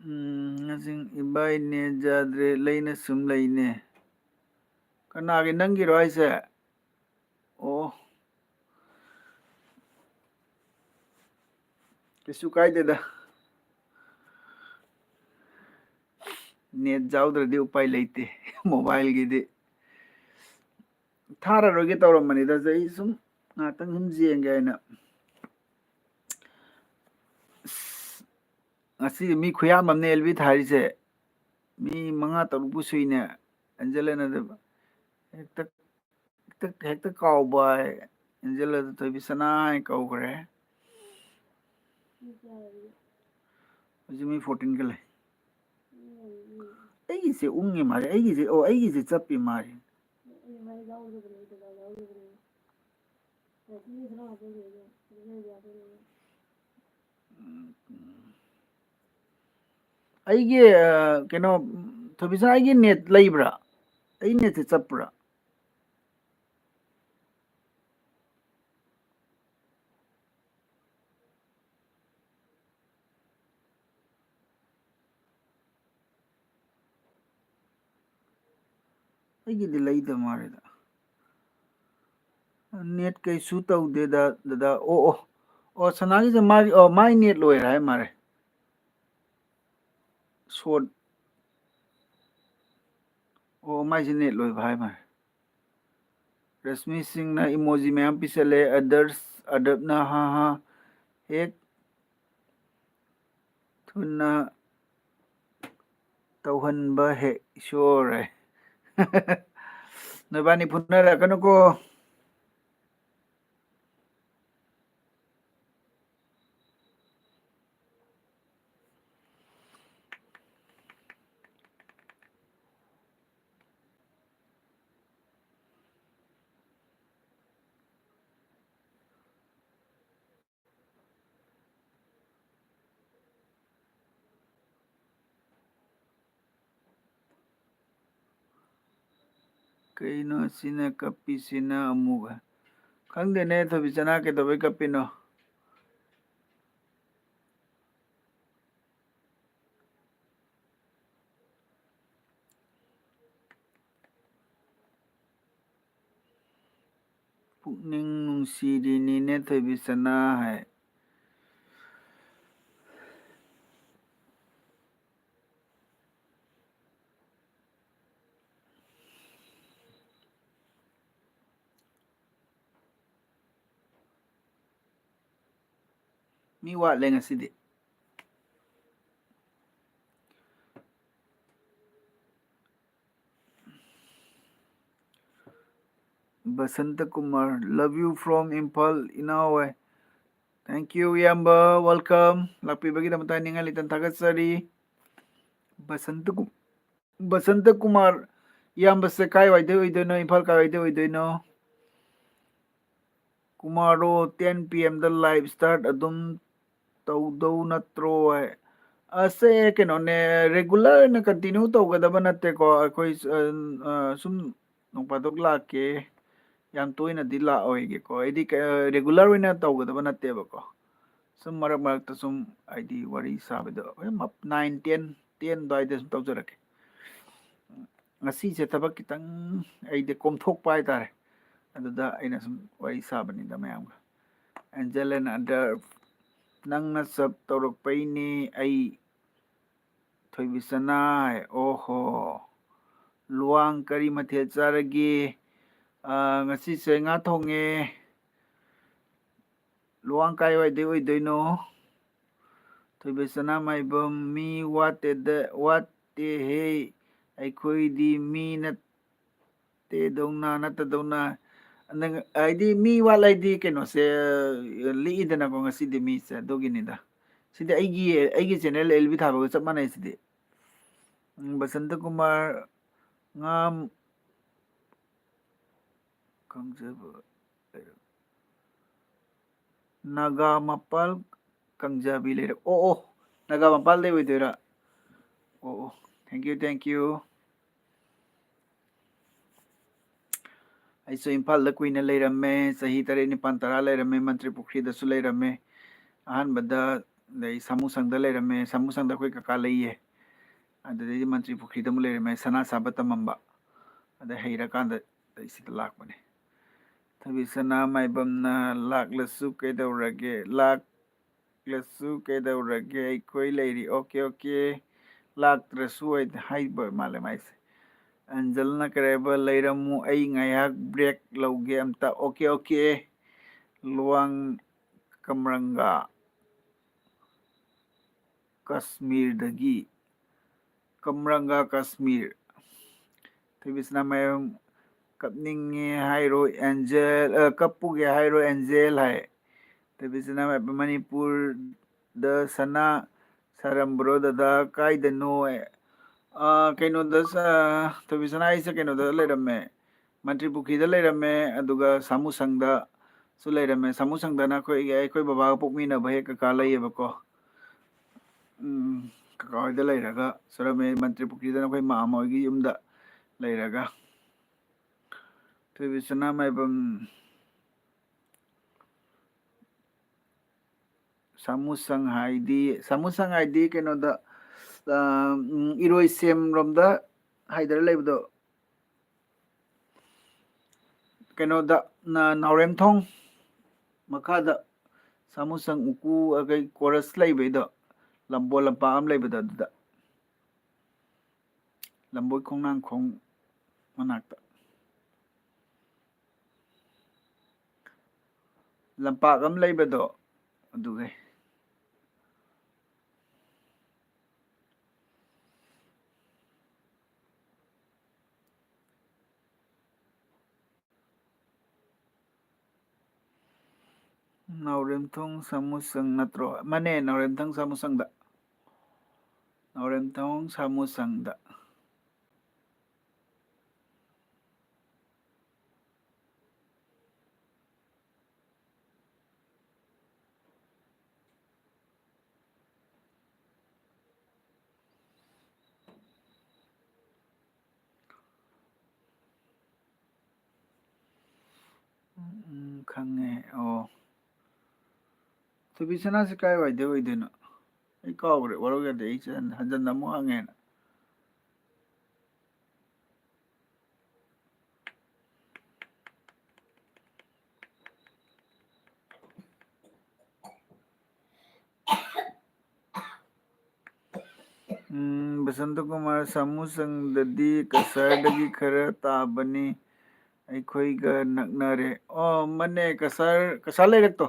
ꯎꯝ, ꯉꯁꯤ ꯏꯕꯥꯏ ꯅꯦꯠ ꯌꯥꯗ꯭ꯔꯦ, ꯂꯩꯅ ꯁꯨꯝ ꯂꯩꯅꯦ꯫ ꯀꯅꯥꯒꯤ, ꯅꯪꯒꯤꯔꯣ ꯍꯥꯏꯁꯦ? ꯑꯣ꯫ ꯀꯩꯁꯨ ꯀꯥꯏꯗꯦꯗ꯫ ꯅꯦꯠ ꯌꯥꯎꯗ꯭ꯔꯗꯤ ꯎꯄꯥꯏ ꯂꯩꯇꯦ ꯃꯣꯕꯥꯏꯜꯒꯤꯗꯤ꯫ ꯊꯥꯔꯔꯣꯏꯒꯦ ꯇꯧꯔꯝꯕꯅꯤꯗ, ꯑꯩ ꯁꯨꯝ ꯉꯥꯛꯇꯪ ꯁꯨꯝ ꯌꯦꯡꯒꯦ ꯍꯥꯏꯅ꯫ ꯑꯁ, ꯉꯁꯤꯗꯤ ꯃꯤ ꯈꯨꯌꯥꯝ ꯑꯃꯅꯦ ꯑꯦꯜ ꯕꯤ ꯊꯥꯔꯤꯁꯦ꯫ ꯃꯤ ꯃꯉꯥ ꯇꯔꯨꯛꯄꯨ ꯁꯨꯏꯅꯦ꯫ ꯑꯦꯟꯖꯦꯂꯤꯅꯥꯗ ꯍꯦꯛꯇ, ꯍꯦꯛꯇ, ꯍꯦꯛꯇ ꯀꯥꯎꯕ ꯍꯥꯏ꯫ ꯑꯦꯟꯖꯦꯂꯥꯗ ꯊꯣꯏꯕꯤꯆꯅꯥ ꯍꯥꯏꯅ ꯀꯧꯈ꯭ꯔꯦ꯫ ꯍꯧꯖꯤꯛ ꯃꯤ fourteen ꯈꯛ ꯂꯩ꯫ ꯑꯩꯒꯤꯁꯦ ꯎꯪꯉꯤ ꯃꯥꯜꯂꯦ, ꯑꯩꯒꯤꯁꯦ, ꯑꯣ, ꯑꯩꯒꯤꯁꯦ ꯆꯞꯄꯤ ꯃꯥꯜꯂꯦ꯫ ꯎꯝ, ꯎꯝ꯫ ꯑꯩꯒꯤ, ꯑ, ꯀꯩꯅꯣ, ꯊꯣꯏꯕꯤꯆꯟ, ꯑꯩꯒꯤ ꯅꯦꯠ ꯂꯩꯕ꯭ꯔꯥ? ꯑꯩ ꯅꯦꯠꯁꯦ ꯆꯞꯄ꯭ꯔꯥ? ꯑꯩꯒꯤꯗꯤ ꯂꯩꯗ ꯃꯥꯜꯂꯦꯗ꯫ ꯅꯦꯠ ꯀꯩꯁꯨ ꯇꯧꯗꯦꯗ, ꯗꯗꯥ꯫ ꯑꯣ, ꯑꯣ꯫ ꯑꯣ, ꯁꯅꯥꯒꯤꯁꯦ ꯃꯥꯒꯤ, ꯑꯣ, ꯃꯥꯏ ꯅꯦꯠ ꯂꯣꯏꯔꯦ ꯍꯥꯏ ꯃꯥꯜꯂꯦ꯫ ꯁꯣꯔꯠ꯫ ꯑꯣ, ꯃꯥꯏꯁꯦ ꯅꯦꯠ ꯂꯣꯏꯕ ꯍꯥꯏ ꯃꯥꯜꯂꯦ꯫ ꯔꯁꯃꯤ ꯁꯤꯡꯅ ꯏꯃꯣꯖꯤ ꯃꯌꯥꯝ ꯄꯤꯁꯜꯂꯦ꯫ ꯑꯗꯔꯁ, ꯑꯗꯞꯅ, ꯍꯥ ꯍꯥ꯫ ꯍꯦꯛ ꯊꯨꯅ ꯇꯧꯍꯟꯕ ꯍꯦꯛ ꯏꯁꯣꯔ꯫ ꯅꯣꯏꯕꯥꯅꯤ ꯐꯨꯅꯔꯛꯀꯅꯨꯀꯣ꯫ ꯀꯩꯅꯣ ꯁꯤꯅ ꯀꯞꯄꯤꯁꯤꯅ ꯑꯃꯨꯛ? ꯈꯪꯗꯦꯅꯦ, ꯊꯣꯏꯕꯤꯆꯅꯥ ꯀꯩꯗꯧꯕꯩ ꯀꯞꯄꯤꯅꯣ? ꯄꯨꯛꯅꯤꯡ ꯅꯨꯡꯁꯤꯔꯤꯅꯤꯅꯦ ꯊꯣꯏꯕꯤꯆꯅꯥ ꯍꯥꯏ꯫ ꯃꯤ ꯋꯥꯠꯂꯦ ꯉꯁꯤꯗꯤ꯫ Basanta Kumar, love you from Imphal, ꯏꯅꯥꯎ ꯍꯣꯏ꯫ Thank you, ꯏꯌꯥꯝꯕ, welcome꯫ ꯂꯥꯛꯄꯤꯕꯒꯤꯗꯃꯛꯇ ꯅꯤꯡꯍꯟꯅ ꯂꯩꯇꯅ ꯊꯥꯒꯠꯆꯔꯤ꯫ ꯕꯁꯟꯇ ꯀꯨ-, ꯕꯁꯟꯇ ꯀꯨꯃꯥꯔ, ꯏꯌꯥꯝꯕꯁꯦ ꯀꯥꯏꯋꯥꯏꯗꯩ ꯑꯣꯏꯗꯣꯏꯅꯣ? ꯏꯝꯐꯥꯜ ꯀꯥꯏꯋꯥꯏꯗꯩ ꯑꯣꯏꯗꯣꯏꯅꯣ? ꯀꯨꯃꯥꯔꯣ, ten PM ꯗ live start ꯑꯗꯨꯝ ꯇꯧꯗꯧ ꯅꯠꯇ꯭ꯔꯣ ꯍꯥꯏ꯫ ꯑꯁꯦ ꯀꯩꯅꯣꯅꯦ, ꯔꯤꯒꯨꯂꯔ ꯑꯣꯏꯅ ꯀꯟꯇꯤꯅ꯭ꯌꯨ ꯇꯧꯒꯗꯕ ꯅꯠꯇꯦꯀꯣ꯫ ꯑꯩꯈꯣꯏ ꯑ, ꯑ, ꯁꯨꯝ ꯅꯣꯡ ꯐꯥꯗꯣꯛ ꯂꯥꯛꯀꯦ, ꯌꯥꯝ ꯇꯣꯏꯅꯗꯤ ꯂꯥꯛꯑꯣꯏꯒꯦꯀꯣ꯫ ꯑꯩꯗꯤ ꯔꯤꯒꯨꯂꯔ ꯑꯣꯏꯅ ꯇꯧꯒꯗꯕ ꯅꯠꯇꯦꯕꯀꯣ꯫ ꯁꯨꯝ ꯃꯔꯛ ꯃꯔꯛꯇ ꯁꯨꯝ ꯍꯥꯏꯗꯤ ꯋꯥꯔꯤ ꯁꯥꯕꯗꯣ ꯅꯥꯏꯟ ꯇꯦꯟ, ꯇꯦꯟ ꯑꯗꯨꯋꯥꯏꯗ ꯁꯨꯝ ꯇꯧꯖꯔꯛꯀꯦ꯫ ꯉꯁꯤꯁꯦ ꯊꯕꯛ ꯈꯤꯇꯪ ꯑꯩꯗꯤ ꯀꯣꯝꯊꯣꯛꯄ ꯍꯥꯏꯇꯥꯔꯦ꯫ ꯑꯗꯨꯗ ꯑꯩꯅ ꯁꯨꯝ ꯋꯥꯔꯤ ꯁꯥꯕꯅꯤꯗ ꯃꯌꯥꯝꯒ꯫ Angel and Adar, ꯅꯪꯅ ꯁꯞ ꯇꯧꯔꯛꯄꯩꯅꯦ ꯑꯩ꯫ ꯊꯣꯏꯕꯤꯁꯅꯥ ꯍꯥꯏ꯫ ꯑꯣꯍꯣ꯫ ꯂꯨꯋꯥꯡ, ꯀꯔꯤ ꯃꯊꯦꯜ ꯆꯥꯔꯒꯦ? ꯑꯥ, ꯉꯁꯤꯁꯦ ꯉꯥ ꯊꯣꯡꯉꯦ꯫ ꯂꯨꯋꯥꯡ ꯀꯥꯏꯋꯥꯏꯗꯩ ꯑꯣꯏꯗꯣꯏꯅꯣ? ꯊꯣꯏꯕꯤꯁꯅꯥ ꯃꯥꯏꯕꯝ, ꯃꯤ ꯋꯥꯠꯇꯦꯗ, ꯋꯥꯠꯇꯦꯍꯦ꯫ ꯑꯩꯈꯣꯏꯗꯤ ꯃꯤ ꯅꯠꯇꯦꯗꯧꯅ, ꯅꯠꯇꯗꯧꯅ꯫ ꯅꯪ, ꯍꯥꯏꯗꯤ ꯃꯤ ꯋꯥꯠꯂꯗꯤ ꯀꯩꯅꯣꯁꯦ, ꯂꯤꯛꯏꯗꯅꯀꯣ ꯉꯁꯤꯗꯤ ꯃꯤꯁꯦ, ꯑꯗꯨꯒꯤꯅꯤꯗ꯫ ꯁꯤꯗꯤ ꯑꯩꯒꯤ, ꯑꯩꯒꯤ ꯆꯦꯅꯦꯜ ꯑꯦꯜ ꯕꯤ ꯊꯥꯕꯒ ꯆꯞ ꯃꯥꯟꯅꯩ ꯁꯤꯗꯤ꯫ ꯎꯝ, ꯕꯁꯟꯇ ꯀꯨꯃꯥꯔ, ꯉꯥ ꯈꯪꯖꯕ ꯂꯩꯔꯝ-, ꯅꯥꯒꯥ ꯃꯄꯥꯜ ꯀꯪꯖꯕꯤ ꯂꯩꯔꯝ-, ꯑꯣ, ꯑꯣ, ꯅꯥꯒꯥ ꯃꯄꯥꯜꯗꯩ ꯑꯣꯏꯗꯣꯏꯔꯥ? ꯑꯣ, ꯑꯣ, thank you, thank you꯫ ꯑꯩꯁꯨ ꯏꯝꯐꯥꯜꯗ ꯀꯨꯏꯅ ꯂꯩꯔꯝꯃꯦ, ꯆꯍꯤ ꯇꯔꯦꯠ, ꯅꯤꯄꯥꯜ, ꯇꯔꯥ ꯂꯩꯔꯝꯃꯦ, ꯃꯟꯇ꯭ꯔꯤ ꯄꯨꯈ꯭ꯔꯤꯗꯁꯨ ꯂꯩꯔꯝꯃꯦ꯫ ꯑꯍꯥꯟꯕꯗ ꯑꯗꯩ ꯁꯥꯃꯨꯁꯪꯗ ꯂꯩꯔꯝꯃꯦ, ꯁꯥꯃꯨꯁꯪꯗ ꯑꯩꯈꯣꯏ ꯀꯀꯥ ꯂꯩꯌꯦ꯫ ꯑꯗꯨꯗꯩꯗꯤ ꯃꯟꯇ꯭ꯔꯤ ꯄꯨꯈ꯭ꯔꯤꯗ ꯑꯃꯨꯛ ꯂꯩꯔꯝꯃꯦ, ꯁꯅꯥ ꯁꯥꯕ ꯇꯝꯃꯝꯕ꯫ ꯑꯗꯩ ꯍꯩꯔꯀꯥꯟꯗ ꯑꯩ ꯁꯤꯗ ꯂꯥꯛꯄꯅꯦ꯫ ꯊꯣꯏꯕꯤꯁꯅꯥ ꯃꯥꯏꯕꯝꯅ ꯂꯥꯛꯂꯁꯨ ꯀꯩꯗꯧꯔꯒꯦ? ꯂꯥꯛꯂꯁꯨ ꯀꯩꯗꯧꯔꯒꯦ? ꯑꯩꯈꯣꯏ ꯂꯩꯔꯤ꯫ Okay, okay. ꯂꯥꯛꯇ꯭ꯔꯁꯨ ꯍꯥꯏ-, ꯍꯥꯏꯕ ꯃꯥꯜꯂꯦ ꯃꯥꯏꯁꯦ꯫ ꯑꯟꯖꯜꯅ ꯀꯔꯤ ꯍꯥꯏꯕ? ꯂꯩꯔꯝꯃꯨ, ꯑꯩ ꯉꯥꯏꯍꯥꯛ ꯕ꯭ꯔꯦꯛ ꯂꯧꯒꯦ ꯑꯝꯇ꯫ Okay, okay. ꯂꯨꯋꯥꯡ ꯀꯝꯔꯪꯒ꯫ ꯀꯁꯃꯤꯔꯗꯒꯤ꯫ ꯀꯝꯔꯪꯒ ꯀꯁꯃꯤꯔ꯫ ꯊꯣꯏꯕꯤꯁꯅꯥ ꯃꯥꯏꯕꯝ, "ꯀꯞꯅꯤꯡꯉꯦ ꯍꯥꯏꯔꯣ ꯑꯦꯟꯖꯦꯜ, ꯑ, ꯀꯞꯄꯨꯒꯦ ꯍꯥꯏꯔꯣ ꯑꯦꯟꯖꯦꯜ?" ꯍꯥꯏ꯫ ꯊꯣꯏꯕꯤꯁꯅꯥ ꯃꯥꯏꯕꯝ, "ꯃꯅꯤꯄꯨꯔꯗ ꯁꯅꯥ ꯁꯥꯔꯝꯕ꯭ꯔꯣ ꯗꯗꯥ? ꯀꯥꯏꯗꯅꯣ?" ꯑ, ꯀꯩꯅꯣꯗ ꯁ-, ꯊꯣꯏꯕꯤꯁꯅꯥ ꯑꯩꯁꯦ ꯀꯩꯅꯣꯗ ꯂꯩꯔꯝꯃꯦ, ꯃꯟꯇ꯭ꯔꯤ ꯄꯨꯈ꯭ꯔꯤꯗ ꯂꯩꯔꯝꯃꯦ, ꯑꯗꯨꯒ ꯁꯥꯃꯨꯁꯪꯗꯁꯨ ꯂꯩꯔꯝꯃꯦ꯫ ꯁꯥꯃꯨꯁꯪꯗꯅ ꯑꯩꯈꯣꯏꯒꯤ, ꯑꯩꯈꯣꯏ ꯕꯕꯥꯒ ꯄꯣꯛꯃꯤꯟꯅꯕ ꯍꯦꯛ ꯀꯀꯥ ꯂꯩꯌꯦꯕꯀꯣ꯫ ꯎꯝ, ꯀꯀꯥ ꯍꯣꯏꯗ ꯂꯩꯔꯒ ꯆꯠꯂꯝꯃꯦ꯫ ꯃꯟꯇ꯭ꯔꯤ ꯄꯨꯈ꯭ꯔꯤꯗꯅ ꯑꯩꯈꯣꯏ ꯃꯥꯝꯃ ꯍꯣꯏꯒꯤ ꯌꯨꯝꯗ ꯂꯩꯔꯒ꯫ ꯊꯣꯏꯕꯤ ꯁꯅꯥꯃꯥꯏꯕꯝ ꯁꯥꯃꯨꯁꯪ ꯍꯥꯏꯗꯤ, ꯁꯥꯃꯨꯁꯪ ꯍꯥꯏꯗꯤ ꯀꯩꯅꯣꯗ, ꯑ, ꯎꯝ, ꯏꯔꯣꯏꯁꯦꯝ ꯔꯣꯝꯗ ꯍꯥꯏꯗꯔ ꯂꯩꯕꯗꯣ, ꯀꯩꯅꯣꯗ, ꯅ-, ꯅꯥꯎꯔꯦꯝꯊꯣꯡ ꯃꯈꯥꯗ ꯁꯥꯃꯨꯁꯪ ꯎꯀꯨ ꯑꯩꯈꯣꯏ ꯀꯣꯔꯁ ꯂꯩꯕꯩꯗꯣ, ꯂꯝꯕꯣ ꯂꯝꯄꯥꯛ ꯑꯃ ꯂꯩꯕꯗꯣ ꯑꯗꯨꯗ, ꯂꯝꯕꯣꯏ ꯈꯣꯡꯅꯥꯡꯈꯣꯡ ꯃꯅꯥꯛꯇ꯫ ꯂꯝꯄꯥꯛ ꯑꯃ ꯂꯩꯕꯗꯣ ꯑꯗꯨꯒꯤ꯫ ꯅꯥꯎꯔꯦꯝꯊꯣꯡ ꯁꯥꯃꯨꯁꯪ ꯅꯠꯇ꯭ꯔꯣ? ꯃꯥꯅꯦ, ꯅꯥꯎꯔꯦꯝꯊꯣꯡ ꯁꯥꯃꯨꯁꯪꯗ꯫ ꯅꯥꯎꯔꯦꯝꯊꯣꯡ ꯁꯥꯃꯨꯁꯪꯗ꯫ ꯎꯝ, ꯎꯝ, ꯈꯪꯉꯦ꯫ ꯑꯣ꯫ ꯊꯣꯏꯕꯤ ꯁꯅꯥꯁꯤ ꯀꯥꯏ ꯋꯥꯏꯗꯩ ꯑꯣꯏꯗꯣꯏꯅꯣ? ꯑꯩ ꯀꯥꯎꯈ꯭ꯔꯦ, ꯋꯥꯔꯧ ꯌꯥꯗꯦ, ꯑꯩ ꯍꯟꯖꯟꯅ ꯑꯃꯨꯛ ꯍꯪꯉꯦꯅ꯫ ꯎꯝ, ꯕꯁꯟꯇ ꯀꯨꯃꯥꯔ, ꯁꯥꯃꯨꯁꯪꯗꯗꯤ ꯀꯁꯥꯔꯗꯒꯤ ꯈꯔ ꯇꯥꯕꯅꯤ, ꯑꯩꯈꯣꯏꯒ ꯅꯛꯅꯔꯦ꯫ ꯑꯣ, ꯃꯅꯦ, ꯀꯁꯥꯔ, ꯀꯁꯥꯔ ꯂꯩꯔꯛꯇꯣ꯫